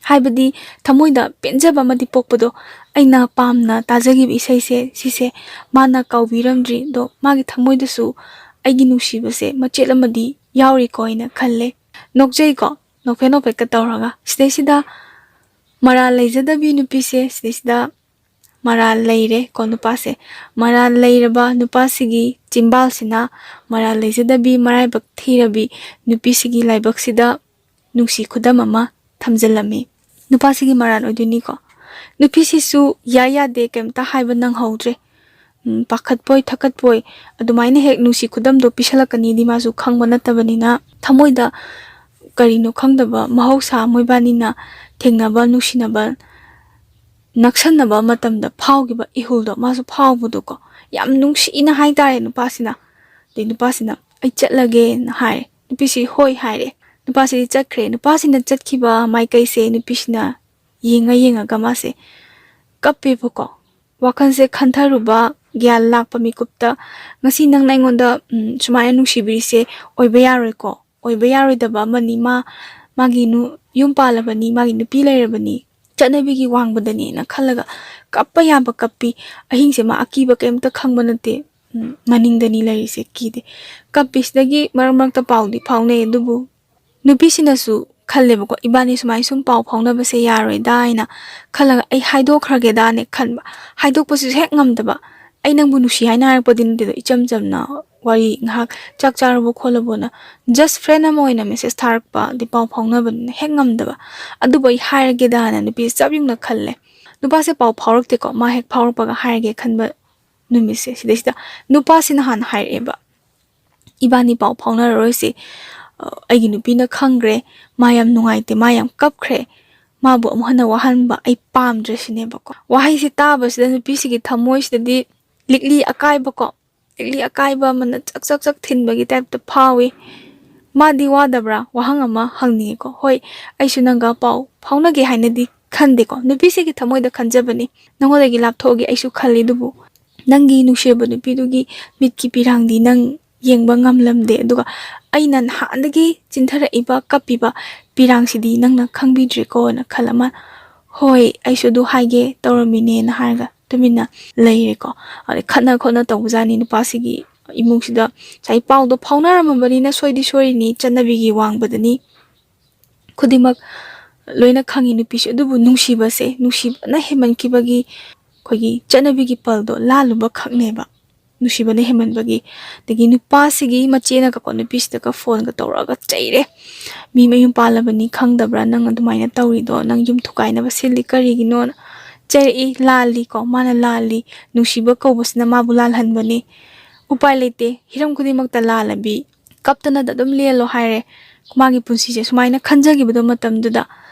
ꯍꯥꯏꯕꯗꯤ ꯊꯃꯣꯏꯗ ꯄꯦꯟꯖꯕ ꯑꯃꯗꯤ ꯄꯣꯛꯄꯗꯣ꯫ ꯑꯩꯅ ꯄꯥꯝꯅ ꯇꯥꯖꯈꯤꯕ ꯏꯁꯩꯁꯦ ꯁꯤꯁꯦ ꯃꯥꯅ ꯀꯥꯎꯕꯤꯔꯝꯗ꯭ꯔꯤ, ꯑꯗꯣ ꯃꯥꯒꯤ ꯊꯃꯣꯏꯗꯁꯨ ꯑꯩꯒꯤ ꯅꯨꯡꯁꯤꯕꯁꯦ ꯃꯆꯦꯠ ꯑꯃꯗꯤ ꯌꯥꯎꯔꯤꯀꯣ ꯍꯥꯏꯅ ꯈꯜꯂꯦ꯫ ꯅꯣꯛꯆꯩꯀꯣ, ꯅꯣꯛꯐꯦꯠ ꯅꯣꯛꯐꯦꯠꯀ ꯇꯧꯔꯒ꯫ ꯁꯤꯗꯩꯁꯤꯗ ꯃꯔꯥꯜ ꯂꯩꯖꯗꯕꯤ ꯅꯨꯄꯤꯁꯦ ꯁꯤꯗꯩꯁꯤꯗ ꯃꯔꯥꯜ ꯂꯩꯔꯦ ꯀꯣ ꯅꯨꯄꯥꯁꯦ꯫ ꯃꯔꯥꯜ ꯂꯩꯔꯕ ꯅꯨꯄꯥꯁꯤꯒꯤ ꯆꯤꯝꯕꯥꯜꯁꯤꯅ ꯃꯔꯥꯜ ꯂꯩꯖꯗꯕꯤ, ꯃꯔꯥꯏꯕꯛ ꯊꯤꯔꯕꯤ ꯅꯨꯄꯤꯁꯤꯒꯤ ꯂꯥꯏꯕꯛꯁꯤꯗ ꯅꯨꯡꯁꯤ ꯈꯨꯗꯝ ꯑꯃ ꯊꯝꯖꯤꯜꯂꯝꯃꯤ꯫ ꯅꯨꯄꯥꯁꯤꯒꯤ ꯃꯔꯥꯜ ꯑꯣꯏꯗꯣꯏꯅꯤꯀꯣ꯫ ꯅꯨꯄꯤꯁꯤꯁꯨ ꯌꯥꯏ ꯌꯥꯗꯦ ꯀꯩꯝꯇ ꯍꯥꯏꯕ ꯅꯪꯍꯧꯗ꯭ꯔꯦ꯫ ꯎꯝ, ꯄꯥꯈꯠꯄꯣꯏ ꯊꯀꯠꯄꯣꯏ ꯑꯗꯨꯃꯥꯏꯅ ꯍꯦꯛ ꯅꯨꯡꯁꯤ ꯈꯨꯗꯝꯗꯣ ꯄꯤꯁꯜꯂꯛꯀꯅꯤꯗꯤ ꯃꯥꯁꯨ ꯈꯪꯕ ꯅꯠꯇꯕꯅꯤꯅ, ꯊꯃꯣꯏꯗ ꯀꯔꯤꯅꯣ ꯈꯪꯗꯕ ꯃꯍꯧꯁꯥ ꯃꯣꯏꯕꯥꯅꯤꯅ ꯊꯦꯡꯅꯕ, ꯅꯨꯡꯁꯤꯅꯕ, ꯅꯛꯁꯟꯅꯕ ꯃꯇꯝꯗ ꯐꯥꯎꯈꯤꯕ ꯏꯍꯨꯜꯗꯣ ꯃꯥꯁꯨ ꯐꯥꯎꯕꯗꯣꯀꯣ꯫ ꯌꯥꯝ ꯅꯨꯡꯁꯤꯅ ꯍꯥꯏꯇꯥꯔꯦ ꯅꯨꯄꯥꯁꯤꯅ꯫ ꯑꯗꯩ ꯅꯨꯄꯥꯁꯤꯅ "ꯑꯩ ꯆꯠꯂꯒꯦꯅ" ꯍꯥꯏꯔꯦ꯫ ꯅꯨꯄꯤꯁꯤ "ꯍꯣꯏ" ꯍꯥꯏꯔꯦ꯫ ꯅꯨꯄꯥꯁꯤꯗꯤ ꯆꯠꯈ꯭ꯔꯦ꯫ ꯅꯨꯄꯥꯁꯤꯅ ꯆꯠꯈꯤꯕ ꯃꯥꯏꯀꯩꯁꯦ ꯅꯨꯄꯤꯁꯤꯅ ꯌꯦꯡꯉ ꯌꯦꯡꯉꯒ ꯃꯥꯁꯦ ꯀꯞꯄꯦꯕꯀꯣ꯫ ꯋꯥꯈꯜꯁꯦ ꯈꯟꯊꯔꯨꯕ, ꯒ꯭ꯌꯥꯟ ꯂꯥꯛꯄ ꯃꯤꯀꯨꯞꯇ, "ꯉꯁꯤ ꯅꯪꯅ ꯑꯩꯉꯣꯟꯗ, ꯎꯝ, ꯁꯨꯃꯥꯏꯅ ꯅꯨꯡꯁꯤꯕꯤꯔꯤꯁꯦ ꯑꯣꯏꯕ ꯌꯥꯔꯣꯏꯀꯣ, ꯑꯣꯏꯕ ꯌꯥꯔꯣꯏꯗꯕ ꯑꯃꯅꯤ꯫ ꯃꯥ, ꯃꯥꯒꯤ ꯅꯨ-, ꯌꯨꯝ ꯄꯥꯜꯂꯕꯅꯤ, ꯃꯥꯒꯤ ꯅꯨꯄꯤ ꯂꯩꯔꯕꯅꯤ, ꯆꯠꯅꯕꯤꯒꯤ ꯋꯥꯡꯃꯗꯅꯦꯅ" ꯈꯜꯂꯒ ꯀꯞꯄ ꯌꯥꯕ ꯀꯞꯄꯤ꯫ ꯑꯍꯤꯡꯁꯦ ꯃꯥ ꯑꯀꯤꯕ ꯀꯩꯝꯇ ꯈꯪꯕ ꯅꯠꯇꯦ꯫ ꯎꯝ, ꯃꯅꯤꯡꯗꯅꯤ ꯂꯩꯔꯤꯁꯦ, ꯀꯤꯗꯦ꯫ ꯀꯞꯄꯤꯁꯤꯗꯒꯤ ꯃꯔꯛ ꯃꯔꯛꯇ ꯄꯥꯎꯗꯤ ꯐꯥꯎꯅꯩ, ꯑꯗꯨꯕꯨ ꯅꯨꯄꯤꯁꯤꯅꯁꯨ ꯈꯜꯂꯦꯕꯀꯣ, "ꯏꯕꯥꯅꯤ ꯁꯨꯃꯥꯏꯅ ꯁꯨꯝ ꯄꯥꯎ ꯐꯥꯎꯅꯕꯁꯦ ꯌꯥꯔꯣꯏꯗꯥ" ꯍꯥꯏꯅ ꯈꯜꯂꯒ "ꯑꯩ ꯍꯥꯏꯗꯣꯛꯈ꯭ꯔꯒꯦꯗꯥꯅꯦ" ꯈꯟꯕ꯫ ꯍꯥꯏꯗꯣꯛꯄꯁꯤꯁꯨ ꯍꯦꯛ ꯉꯝꯗꯕ꯫ "ꯑꯩ ꯅꯪꯕꯨ ꯅꯨꯡꯁꯤ" ꯍꯥꯏꯅ ꯍꯥꯏꯔꯛꯄꯗꯤ ꯅꯠꯇꯦꯗꯣ, ꯏꯆꯝ ꯆꯝꯅ ꯋꯥꯔꯤ ꯉꯥꯏꯍꯥꯛ "ꯆꯥꯛ ꯆꯥꯔꯕꯣ ꯈꯣꯠꯂꯕꯣꯅ", just friend ꯑꯃ ꯑꯣꯏꯅ message ꯊꯥꯔꯛꯄ, ꯑꯗꯩ ꯄꯥꯎ ꯐꯥꯎꯅꯕꯅꯤꯅ ꯍꯦꯛ ꯉꯝꯗꯕ꯫ ꯑꯗꯨꯕꯨ ꯑꯩ ꯍꯥꯏꯔꯒꯦꯗꯥꯅ ꯅꯨꯄꯤꯁꯦ ꯆꯞ ꯌꯨꯡꯅ ꯈꯜꯂꯦ꯫ ꯅꯨꯄꯥꯁꯦ ꯄꯥꯎ ꯐꯥꯎꯔꯛꯇꯦꯀꯣ, ꯃꯥ ꯍꯦꯛ ꯐꯥꯎꯔꯛꯄꯒ ꯍꯥꯏꯔꯒꯦ ꯈꯟꯕ ꯅꯨꯃꯤꯠꯁꯦ꯫ ꯁꯤꯗꯩꯁꯤꯗ ꯅꯨꯄꯥꯁꯤꯅ ꯍꯥꯟꯅ ꯍꯥꯏꯔꯛꯑꯦꯕ, "ꯏꯕꯥꯅꯤ ꯄꯥꯎ ꯐꯥꯎꯅꯔꯔꯣꯏꯁꯦ꯫ ꯑ, ꯑꯩꯒꯤ ꯅꯨꯄꯤꯅ ꯈꯪꯈ꯭ꯔꯦ, ꯃꯥ ꯌꯥꯝ ꯅꯨꯡꯉꯥꯏꯇꯦ, ꯃꯥ ꯌꯥꯝ ꯀꯞꯈ꯭ꯔꯦ, ꯃꯥꯕꯨ ꯑꯃꯨꯛ ꯍꯟꯅ ꯋꯥꯍꯟꯕ ꯑꯩ ꯄꯥꯝꯗ꯭ꯔꯦ" ꯁꯤꯅꯦꯕꯀꯣ꯫ ꯋꯥꯍꯩꯁꯦ ꯇꯥꯕꯁꯤꯗ ꯅꯨꯄꯤꯁꯤꯒꯤ ꯊꯃꯣꯏꯁꯤꯗꯗꯤ ꯂꯤꯛꯂꯤ ꯑꯀꯥꯏꯕꯀꯣ, ꯂꯤꯛꯂꯤ ꯑꯀꯥꯏꯕ ꯑꯃꯅ ꯆꯛ ꯆꯛ ꯆꯛ ꯊꯤꯟꯕꯒꯤ type ꯇ ꯐꯥꯎꯏ꯫ ꯃꯥꯗꯤ ꯋꯥꯗꯕ꯭ꯔꯥ? ꯋꯥꯍꯪ ꯑꯃ ꯍꯪꯅꯤꯡꯉꯤꯀꯣ꯫ "ꯍꯣꯏ, ꯑꯩꯁꯨ ꯅꯪꯒ ꯄꯥꯎ ꯐꯥꯎꯅꯒꯦ ꯍꯥꯏꯅꯗꯤ ꯈꯟꯗꯦꯀꯣ, ꯅꯨꯄꯤꯁꯤꯒꯤ ꯊꯃꯣꯏꯗ ꯈꯟꯖꯕꯅꯤ꯫ ꯅꯉꯣꯟꯗꯒꯤ ꯂꯥꯞꯊꯣꯛꯑꯒꯦ ꯑꯩꯁꯨ ꯈꯜꯂꯤ, ꯑꯗꯨꯕꯨ ꯅꯪꯒꯤ ꯅꯨꯡꯁꯤꯔꯕ ꯅꯨꯄꯤꯗꯨꯒꯤ ꯃꯤꯠꯀꯤ ꯄꯤꯔꯥꯡꯗꯤ ꯅꯪ ꯌꯦꯡꯕ ꯉꯝꯂꯝꯗꯦ꯫ ꯑꯗꯨꯒ ꯑꯩꯅ ꯅꯍꯥꯟꯗꯒꯤ ꯆꯤꯟꯊꯔꯛꯏꯕ ꯀꯞꯄꯤꯕ ꯄꯤꯔꯥꯡꯁꯤꯗꯤ ꯅꯪꯅ ꯈꯪꯕꯤꯗ꯭ꯔꯦꯀꯣꯅ ꯈꯜꯂꯝꯃ, "ꯍꯣꯏ, ꯑꯩꯁꯨ ꯑꯗꯨ ꯍꯥꯏꯒꯦ ꯇꯧꯔꯝꯃꯤꯅꯦꯅ" ꯍꯥꯏꯔꯒ ꯇꯨꯃꯤꯟꯅ ꯂꯩꯔꯦꯀꯣ꯫ ꯑꯗꯩ ꯈꯠꯅ ꯈꯣꯠꯅ ꯇꯧꯕꯖꯥꯠꯅꯤ ꯅꯨꯄꯥꯁꯤꯒꯤ ꯏꯃꯨꯡꯁꯤꯗ꯫ ꯉꯁꯥꯏ ꯄꯥꯎꯗꯣ ꯐꯥꯎꯅꯔꯝꯃꯕꯅꯤꯅ ꯁꯣꯏꯗꯤ ꯁꯣꯏꯔꯤꯅꯤ, ꯆꯠꯅꯕꯤꯒꯤ ꯋꯥꯡꯕꯗꯅꯤ꯫ ꯈꯨꯗꯤꯡꯃꯛ ꯂꯣꯏꯅ ꯈꯪꯉꯤ ꯅꯨꯄꯤꯁꯨ, ꯑꯗꯨꯕꯨ ꯅꯨꯡꯁꯤꯕꯁꯦ, ꯅꯨꯡꯁꯤꯕꯅ ꯍꯦꯟꯃꯟꯈꯤꯕꯒꯤ ꯑꯩꯈꯣꯏꯒꯤ ꯆꯠꯅꯕꯤꯒꯤ ꯄꯜꯗꯣ ꯂꯥꯜꯂꯨꯕ ꯈꯛꯅꯦꯕ꯫ ꯅꯨꯡꯁꯤꯕꯅ ꯍꯦꯟꯃꯟꯕꯒꯤ꯫ ꯑꯗꯒꯤ ꯅꯨꯄꯥꯁꯤꯒꯤ ꯃꯆꯦꯅꯒꯀꯣ ꯅꯨꯄꯤꯁꯤꯗꯒ ꯐꯣꯟꯒ ꯇꯧꯔꯛꯑꯒ ꯆꯩꯔꯦ꯫ "ꯃꯤ ꯃꯌꯨꯝ ꯄꯥꯜꯂꯕꯅꯤ ꯈꯪꯗꯕ꯭ꯔꯥ? ꯅꯪ ꯑꯗꯨꯃꯥꯏꯅ ꯇꯧꯔꯤꯗꯣ, ꯅꯪ ꯌꯨꯝ ꯊꯨꯒꯥꯏꯅꯕ ꯁꯤꯜꯂꯤ ꯀꯔꯤꯒꯤꯅꯣꯅ?" ꯆꯩꯔꯛꯏ꯫ ꯂꯥꯜꯂꯤꯀꯣ, ꯃꯥꯅ ꯂꯥꯜꯂꯤ꯫ ꯅꯨꯡꯁꯤꯕ ꯀꯧꯕꯁꯤꯅ ꯃꯥꯕꯨ ꯂꯥꯜꯍꯟꯕꯅꯤ꯫ ꯎꯄꯥꯏ ꯂꯩꯇꯦ, ꯍꯤꯔꯝ ꯈꯨꯗꯤꯡꯃꯛꯇ ꯂꯥꯜꯂꯕꯤ꯫ ꯀꯞꯇꯅꯗ ꯑꯗꯨꯝ ꯂꯦꯜꯂꯣ ꯍꯥꯏꯔꯦ꯫ ꯃꯥꯒꯤ ꯄꯨꯟꯁꯤꯁꯦ ꯁꯨꯃꯥꯏꯅ ꯈꯟꯖꯈꯤꯕꯗꯣ ꯃꯇꯝꯗꯨꯗ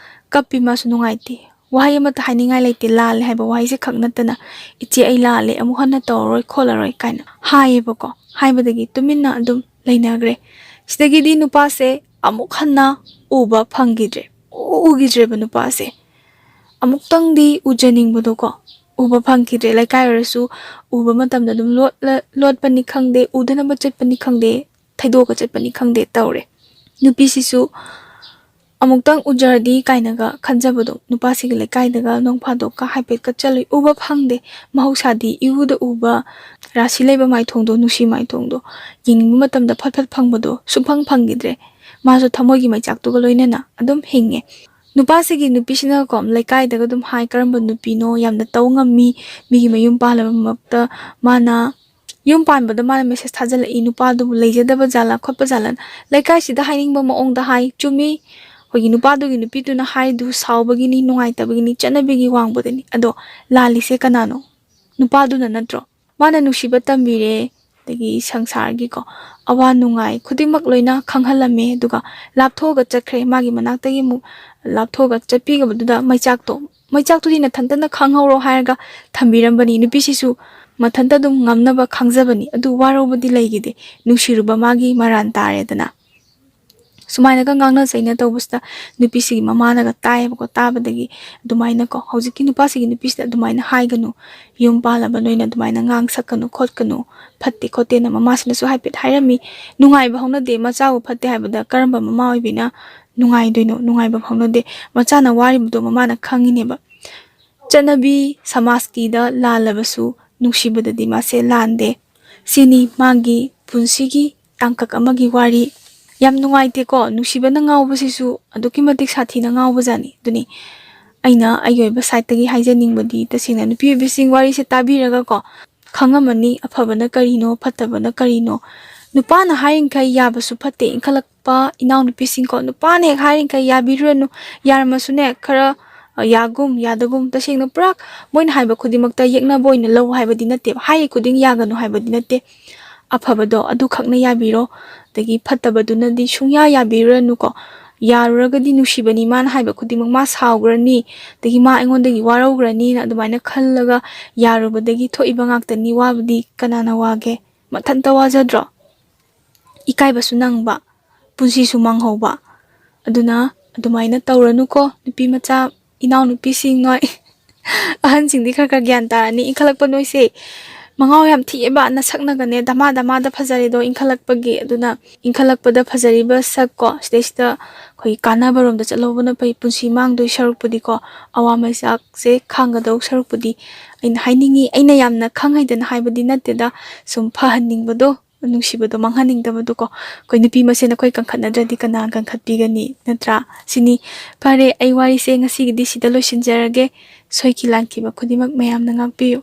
ꯀꯞꯄꯤ꯫ ꯃꯥꯁꯨ ꯅꯨꯡꯉꯥꯏꯇꯦ꯫ ꯋꯥꯍꯩ ꯑꯃꯠꯇ ꯍꯥꯏꯅꯤꯡꯉꯥꯏ ꯂꯩꯇꯦ, ꯂꯥꯜꯂꯦ ꯍꯥꯏꯕ ꯋꯥꯍꯩꯁꯦ ꯈꯛ ꯅꯠꯇꯅ, "ꯏꯆꯦ, ꯑꯩ ꯂꯥꯜꯂꯦ, ꯑꯃꯨꯛ ꯍꯟꯅ ꯇꯧꯔꯔꯣꯏ ꯈꯣꯠꯂꯔꯣꯏ" ꯀꯥꯏꯅ ꯍꯥꯏꯌꯦꯕꯀꯣ꯫ ꯍꯥꯏꯕꯗꯒꯤ ꯇꯨꯃꯤꯟꯅ ꯑꯗꯨꯝ ꯂꯩꯅꯈ꯭ꯔꯦ꯫ ꯁꯤꯗꯒꯤꯗꯤ ꯅꯨꯄꯥꯁꯦ ꯑꯃꯨꯛ ꯍꯟꯅ ꯎꯕ ꯐꯪꯈꯤꯗ꯭ꯔꯦ꯫ ꯎ-, ꯎꯈꯤꯗ꯭ꯔꯦꯕ ꯅꯨꯄꯥꯁꯦ꯫ ꯑꯃꯨꯛꯇꯪꯗꯤ ꯎꯖꯅꯤꯡꯕꯗꯣꯀꯣ, ꯎꯕ ꯐꯪꯈꯤꯗ꯭ꯔꯦ꯫ ꯂꯩꯀꯥꯏ ꯑꯣꯏꯔꯁꯨ ꯎꯕ ꯃꯇꯝꯗ ꯑꯗꯨꯝ ꯂꯣꯠꯂ-, ꯂꯣꯠꯄꯅꯤ ꯈꯪꯗꯦ, ꯎꯗꯅꯕ ꯆꯠꯄꯅꯤ ꯈꯪꯗꯦ, ꯊꯩꯗꯣꯛꯑꯒ ꯆꯠꯄꯅꯤ ꯈꯪꯗꯦ ꯇꯧꯔꯦ꯫ ꯅꯨꯄꯤꯁꯤꯁꯨ ꯑꯃꯨꯛꯇꯪ ꯎꯖꯔꯗꯤ ꯀꯥꯏꯅꯒ ꯈꯟꯖꯕꯗꯣ, ꯅꯨꯄꯥꯁꯤꯒꯤ ꯂꯩꯀꯥꯏꯗꯒ ꯅꯣꯡ ꯐꯥꯗꯣꯛꯀ ꯍꯥꯏꯐꯦꯠꯀ ꯆꯠꯂꯨꯏ꯫ ꯎꯕ ꯐꯪꯗꯦ꯫ ꯃꯍꯧꯁꯥꯗꯤ ꯏꯎꯗ ꯎꯕ ꯔꯥꯁꯤ ꯂꯩꯕ ꯃꯥꯏꯊꯣꯡꯗꯣ, ꯅꯨꯡꯁꯤ ꯃꯥꯏꯊꯣꯡꯗꯣ ꯌꯦꯡꯅꯤꯡꯕ ꯃꯇꯝꯗ ꯐꯠ ꯐꯠ ꯐꯪꯕꯗꯣ ꯁꯨꯡꯐꯪ ꯐꯪꯈꯤꯗ꯭ꯔꯦ꯫ ꯃꯥꯁꯨ ꯊꯃꯣꯏꯒꯤ ꯃꯩꯆꯥꯛꯇꯨꯒ ꯂꯣꯏꯅꯅ ꯑꯗꯨꯝ ꯍꯤꯡꯉꯦ꯫ ꯅꯨꯄꯥꯁꯤꯒꯤ ꯅꯨꯄꯤꯁꯤꯅꯀꯣ ꯂꯩꯀꯥꯏꯗꯒ ꯑꯗꯨꯝ ꯍꯥꯏ, "ꯀꯔꯝꯕ ꯅꯨꯄꯤꯅꯣ, ꯌꯥꯝꯅ ꯇꯧ ꯉꯝꯃꯤ, ꯃꯤꯒꯤ ꯃꯌꯨꯝ ꯄꯥꯜꯂꯕꯃꯛꯇ ꯃꯥꯅ ꯌꯨꯝ ꯄꯥꯟꯕꯗ ꯃꯥꯅ ꯃꯦꯁꯦꯖ ꯊꯥꯖꯤꯜꯂꯛꯏ, ꯅꯨꯄꯥꯗꯨꯕꯨ ꯂꯩꯖꯗꯕ ꯖꯥꯠꯂꯥ ꯈꯣꯠꯄ ꯖꯥꯠꯂꯥ?" ꯂꯩꯀꯥꯏꯁꯤꯗ ꯍꯥꯏꯅꯤꯡꯕ ꯃꯑꯣꯡꯗ ꯍꯥꯏ꯫ ꯆꯨꯝꯃꯤ, ꯑꯩꯈꯣꯏꯒꯤ ꯅꯨꯄꯥꯗꯨꯒꯤ ꯅꯨꯄꯤꯗꯨꯅ ꯍꯥꯏꯗꯨ ꯁꯥꯎꯕꯒꯤꯅꯤ, ꯅꯨꯡꯉꯥꯏꯇꯕꯒꯤꯅꯤ, ꯆꯠꯅꯕꯤꯒꯤ ꯋꯥꯡꯕꯗꯅꯤ꯫ ꯑꯗꯣ ꯂꯥꯜꯂꯤꯁꯦ ꯀꯅꯥꯅꯣ? ꯅꯨꯄꯥꯗꯨꯅ ꯅꯠꯇ꯭ꯔꯣ? ꯃꯥꯅ ꯅꯨꯡꯁꯤꯕ ꯇꯝꯕꯤꯔꯦ, ꯑꯗꯒꯤ ꯁꯪꯁꯥꯔꯒꯤꯀꯣ ꯑꯋꯥ ꯅꯨꯡꯉꯥꯏ ꯈꯨꯗꯤꯡꯃꯛ ꯂꯣꯏꯅ ꯈꯪꯍꯜꯂꯝꯃꯦ꯫ ꯑꯗꯨꯒ ꯂꯥꯞꯊꯣꯛꯑꯒ ꯆꯠꯈ꯭ꯔꯦ꯫ ꯃꯥꯒꯤ ꯃꯅꯥꯛꯇꯒꯤ ꯑꯃꯨꯛ ꯂꯥꯞꯊꯣꯛꯑꯒ ꯆꯠꯄꯤꯒꯕꯗꯨꯗ ꯃꯩꯆꯥꯛꯇꯣ, "ꯃꯩꯆꯥꯛꯇꯨꯗꯤ ꯅꯊꯟꯇꯅ ꯈꯪꯍꯧꯔꯣ" ꯍꯥꯏꯔꯒ ꯊꯝꯕꯤꯔꯝꯕꯅꯤ꯫ ꯅꯨꯄꯤꯁꯤꯁꯨ ꯃꯊꯟꯇ ꯑꯗꯨꯝ ꯉꯝꯅꯕ ꯈꯪꯖꯕꯅꯤ꯫ ꯑꯗꯨ ꯋꯥꯔꯧꯕꯗꯤ ꯂꯩꯈꯤꯗꯦ꯫ ꯅꯨꯡꯁꯤꯔꯨꯕ ꯃꯥꯒꯤ ꯃꯔꯥꯟ ꯇꯥꯔꯦꯗꯅ꯫ ꯁꯨꯃꯥꯏꯅꯒ ꯉꯥꯡꯅ ꯆꯩꯅ ꯇꯧꯕꯁꯤꯗ ꯅꯨꯄꯤꯁꯤꯒꯤ ꯃꯃꯥꯅꯒ ꯇꯥꯏꯌꯦꯕꯀꯣ꯫ ꯇꯥꯕꯗꯒꯤ ꯑꯗꯨꯃꯥꯏꯅꯀꯣ, "ꯍꯧꯖꯤꯛꯀꯤ ꯅꯨꯄꯥꯁꯤꯒꯤ ꯅꯨꯄꯤꯁꯤꯗ ꯑꯗꯨꯃꯥꯏꯅ ꯍꯥꯏꯒꯅꯨ, ꯌꯨꯝ ꯄꯥꯜꯂꯕ ꯅꯣꯏꯅ ꯑꯗꯨꯃꯥꯏꯅ ꯉꯥꯡ ꯁꯛꯀꯅꯨ ꯈꯣꯠꯀꯅꯨ, ꯐꯠꯇꯦ ꯈꯣꯠꯇꯦꯅ" ꯃꯃꯥꯁꯤꯅꯁꯨ ꯍꯥꯏꯐꯦꯠ ꯍꯥꯏꯔꯝꯃꯤ꯫ ꯅꯨꯡꯉꯥꯏꯕ ꯍꯧꯅꯗꯦ, ꯃꯆꯥꯕꯨ ꯐꯠꯇꯦ ꯍꯥꯏꯕꯗ ꯀꯔꯝꯕ ꯃꯃꯥ ꯑꯣꯏꯕꯤꯅ ꯅꯨꯡꯉꯥꯏꯗꯣꯏꯅꯣ? ꯅꯨꯡꯉꯥꯏꯕ ꯍꯧꯅꯗꯦ꯫ ꯃꯆꯥꯅ ꯋꯥꯔꯤꯕꯗꯣ ꯃꯃꯥꯅ ꯈꯪꯉꯤꯅꯦꯕ꯫ ꯆꯠꯅꯕꯤ ꯁꯃꯥꯖꯀꯤꯗ ꯂꯥꯜꯂꯕꯁꯨ ꯅꯨꯡꯁꯤꯕꯗꯗꯤ ꯃꯥꯁꯦ ꯂꯥꯟꯗꯦ꯫ ꯁꯤꯅꯤ ꯃꯥꯒꯤ ꯄꯨꯟꯁꯤꯒꯤ ꯇꯥꯡꯀꯛ ꯑꯃꯒꯤ ꯋꯥꯔꯤ꯫ ꯌꯥꯝ ꯅꯨꯡꯉꯥꯏꯇꯦꯀꯣ, ꯅꯨꯡꯁꯤꯕꯅ ꯉꯥꯎꯕꯁꯤꯁꯨ ꯑꯗꯨꯛꯀꯤ ꯃꯇꯤꯛ ꯁꯥꯊꯤꯅ ꯉꯥꯎꯕꯖꯥꯠꯅꯤ꯫ ꯑꯗꯨꯅꯤ ꯑꯩꯅ ꯑꯩꯒꯤ ꯑꯣꯏꯕ ꯁꯥꯏꯠꯇꯒꯤ ꯍꯥꯏꯖꯅꯤꯡꯕꯗꯤ, ꯇꯁꯦꯡꯅ ꯅꯨꯄꯤ ꯑꯣꯏꯕꯤꯁꯤꯡ ꯋꯥꯔꯤꯁꯦ ꯇꯥꯕꯤꯔꯒꯀꯣ, ꯈꯪꯉꯝꯃꯅꯤ ꯑꯐꯕꯅ ꯀꯔꯤꯅꯣ, ꯐꯠꯇꯕꯅ ꯀꯔꯤꯅꯣ꯫ ꯅꯨꯄꯥꯅ ꯍꯥꯏꯔꯤꯡꯈꯩ ꯌꯥꯕꯁꯨ ꯐꯠꯇꯦ, ꯏꯟꯈꯠꯂꯛꯄ ꯏꯅꯥꯎꯅꯨꯄꯤꯁꯤꯡꯀꯣ꯫ ꯅꯨꯄꯥꯅ ꯍꯦꯛ ꯍꯥꯏꯔꯤꯡꯈꯩ ꯌꯥꯕꯤꯔꯨꯔꯅꯨ, ꯌꯥꯔꯝꯃꯁꯨꯅꯦ, ꯈꯔ, ꯑ, ꯌꯥꯒꯨꯝ ꯌꯥꯗꯒꯨꯝ꯫ ꯇꯁꯦꯡꯅ ꯄꯨꯔꯥ ꯃꯣꯏꯅ ꯍꯥꯏꯕ ꯈꯨꯗꯤꯡꯃꯛꯇ ꯌꯦꯛꯅꯕ ꯑꯣꯏꯅ ꯂꯧ ꯍꯥꯏꯕꯗꯤ ꯅꯠꯇꯦꯕ, ꯍꯥꯏꯔꯤ ꯈꯨꯗꯤꯡ ꯌꯥꯒꯅꯨ ꯍꯥꯏꯕꯗꯤ ꯅꯠꯇꯦ꯫ ꯑꯐꯕꯗꯣ ꯑꯗꯨꯈꯛꯅ ꯌꯥꯕꯤꯔꯣ, ꯑꯗꯒꯤ ꯐꯠꯇꯕꯗꯨꯅꯗꯤ ꯁꯨꯡꯌꯥ ꯌꯥꯕꯤꯔꯨꯔꯅꯨꯀꯣ꯫ ꯌꯥꯔꯨꯔꯒꯗꯤ ꯅꯨꯡꯁꯤꯕꯅꯤ, ꯃꯥꯅ ꯍꯥꯏꯕ ꯈꯨꯗꯤꯡꯃꯛ ꯃꯥ ꯁꯥꯎꯈ꯭ꯔꯅꯤ, ꯑꯗꯒꯤ ꯃꯥ ꯑꯩꯉꯣꯟꯗꯒꯤ ꯋꯥꯔꯧꯈ꯭ꯔꯅꯤꯅ ꯑꯗꯨꯃꯥꯏꯅ ꯈꯜꯂꯒ ꯌꯥꯔꯨꯕꯗꯒꯤ ꯊꯣꯛꯏꯕ ꯉꯥꯛꯇꯅꯤ꯫ ꯋꯥꯕꯗꯤ ꯀꯅꯥꯅ ꯋꯥꯒꯦ? ꯃꯊꯟꯇ ꯋꯥꯖꯗ꯭ꯔꯣ? ꯏꯀꯥꯏꯕꯁꯨ ꯅꯪꯕ, ꯄꯨꯟꯁꯤꯁꯨ ꯃꯥꯡꯍꯧꯕ꯫ ꯑꯗꯨꯅ ꯑꯗꯨꯃꯥꯏꯅ ꯇꯧꯔꯅꯨꯀꯣ, ꯅꯨꯄꯤ ꯃꯆꯥ, ꯏꯅꯥꯎꯅꯨꯄꯤꯁꯤꯡ ꯅꯣꯏ꯫ ꯑꯍꯟꯁꯤꯡꯗꯤ ꯈꯔ ꯈꯔ ꯒ꯭ꯌꯥꯟ ꯇꯥꯔꯅꯤ꯫ ꯏꯟꯈꯠꯂꯛꯄ ꯅꯣꯏꯁꯦ ꯃꯉꯥꯎ ꯌꯥꯝ ꯊꯤꯑꯦꯕ, ꯅꯁꯛꯅꯒꯅꯦ ꯗꯃꯥ ꯗꯃꯥꯗ ꯐꯖꯔꯦꯗꯣ ꯏꯟꯈꯠꯂꯛꯄꯒꯤ꯫ ꯑꯗꯨꯅ ꯏꯟꯈꯠꯂꯛꯄꯗ ꯐꯖꯔꯤꯕ ꯁꯛꯀꯣ, ꯁꯤꯗꯩꯁꯤꯗ ꯑꯩꯈꯣꯏꯒꯤ ꯀꯥꯟꯅꯕꯔꯣꯝꯗ ꯆꯠꯍꯧꯕꯅ ꯐꯩ꯫ ꯄꯨꯟꯁꯤ ꯃꯥꯡꯗꯣꯏ ꯁꯔꯨꯛꯄꯨꯗꯤꯀꯣ, ꯑꯋꯥ ꯃꯩꯆꯥꯛꯁꯦ ꯈꯥꯡꯒꯗꯧ ꯁꯔꯨꯛꯄꯨꯗꯤ, ꯑꯩꯅ ꯍꯥꯏꯅꯤꯡꯉꯤ, ꯑꯩꯅ ꯌꯥꯝꯅ ꯈꯪ ꯍꯩꯗꯅ ꯍꯥꯏꯕꯗꯤ ꯅꯠꯇꯦꯗ, ꯁꯨꯝ ꯐꯍꯟꯅꯤꯡꯕꯗꯣ, ꯅꯨꯡꯁꯤꯕꯗꯣ ꯃꯥꯡꯍꯟꯅꯤꯡꯗꯕꯗꯣꯀꯣ꯫ ꯑꯩꯈꯣꯏ ꯅꯨꯄꯤ ꯃꯁꯦꯟ ꯑꯩꯈꯣꯏ ꯀꯟꯈꯠꯅꯗ꯭ꯔꯗꯤ ꯀꯅꯥ ꯀꯟꯈꯠꯄꯤꯒꯅꯤ, ꯅꯠꯇ꯭ꯔꯥ? ꯁꯤꯅꯤ꯫ ꯐꯔꯦ, ꯑꯩ ꯋꯥꯔꯤꯁꯦ ꯉꯁꯤꯒꯤꯗꯤ ꯁꯤꯗ ꯂꯣꯏꯁꯤꯟꯖꯔꯒꯦ꯫ ꯁꯣꯏꯈꯤ ꯂꯥꯟꯈꯤꯕ ꯈꯨꯗꯤꯡꯃꯛ ꯃꯌꯥꯝꯅ ꯉꯥꯛꯄꯤꯌꯨ꯫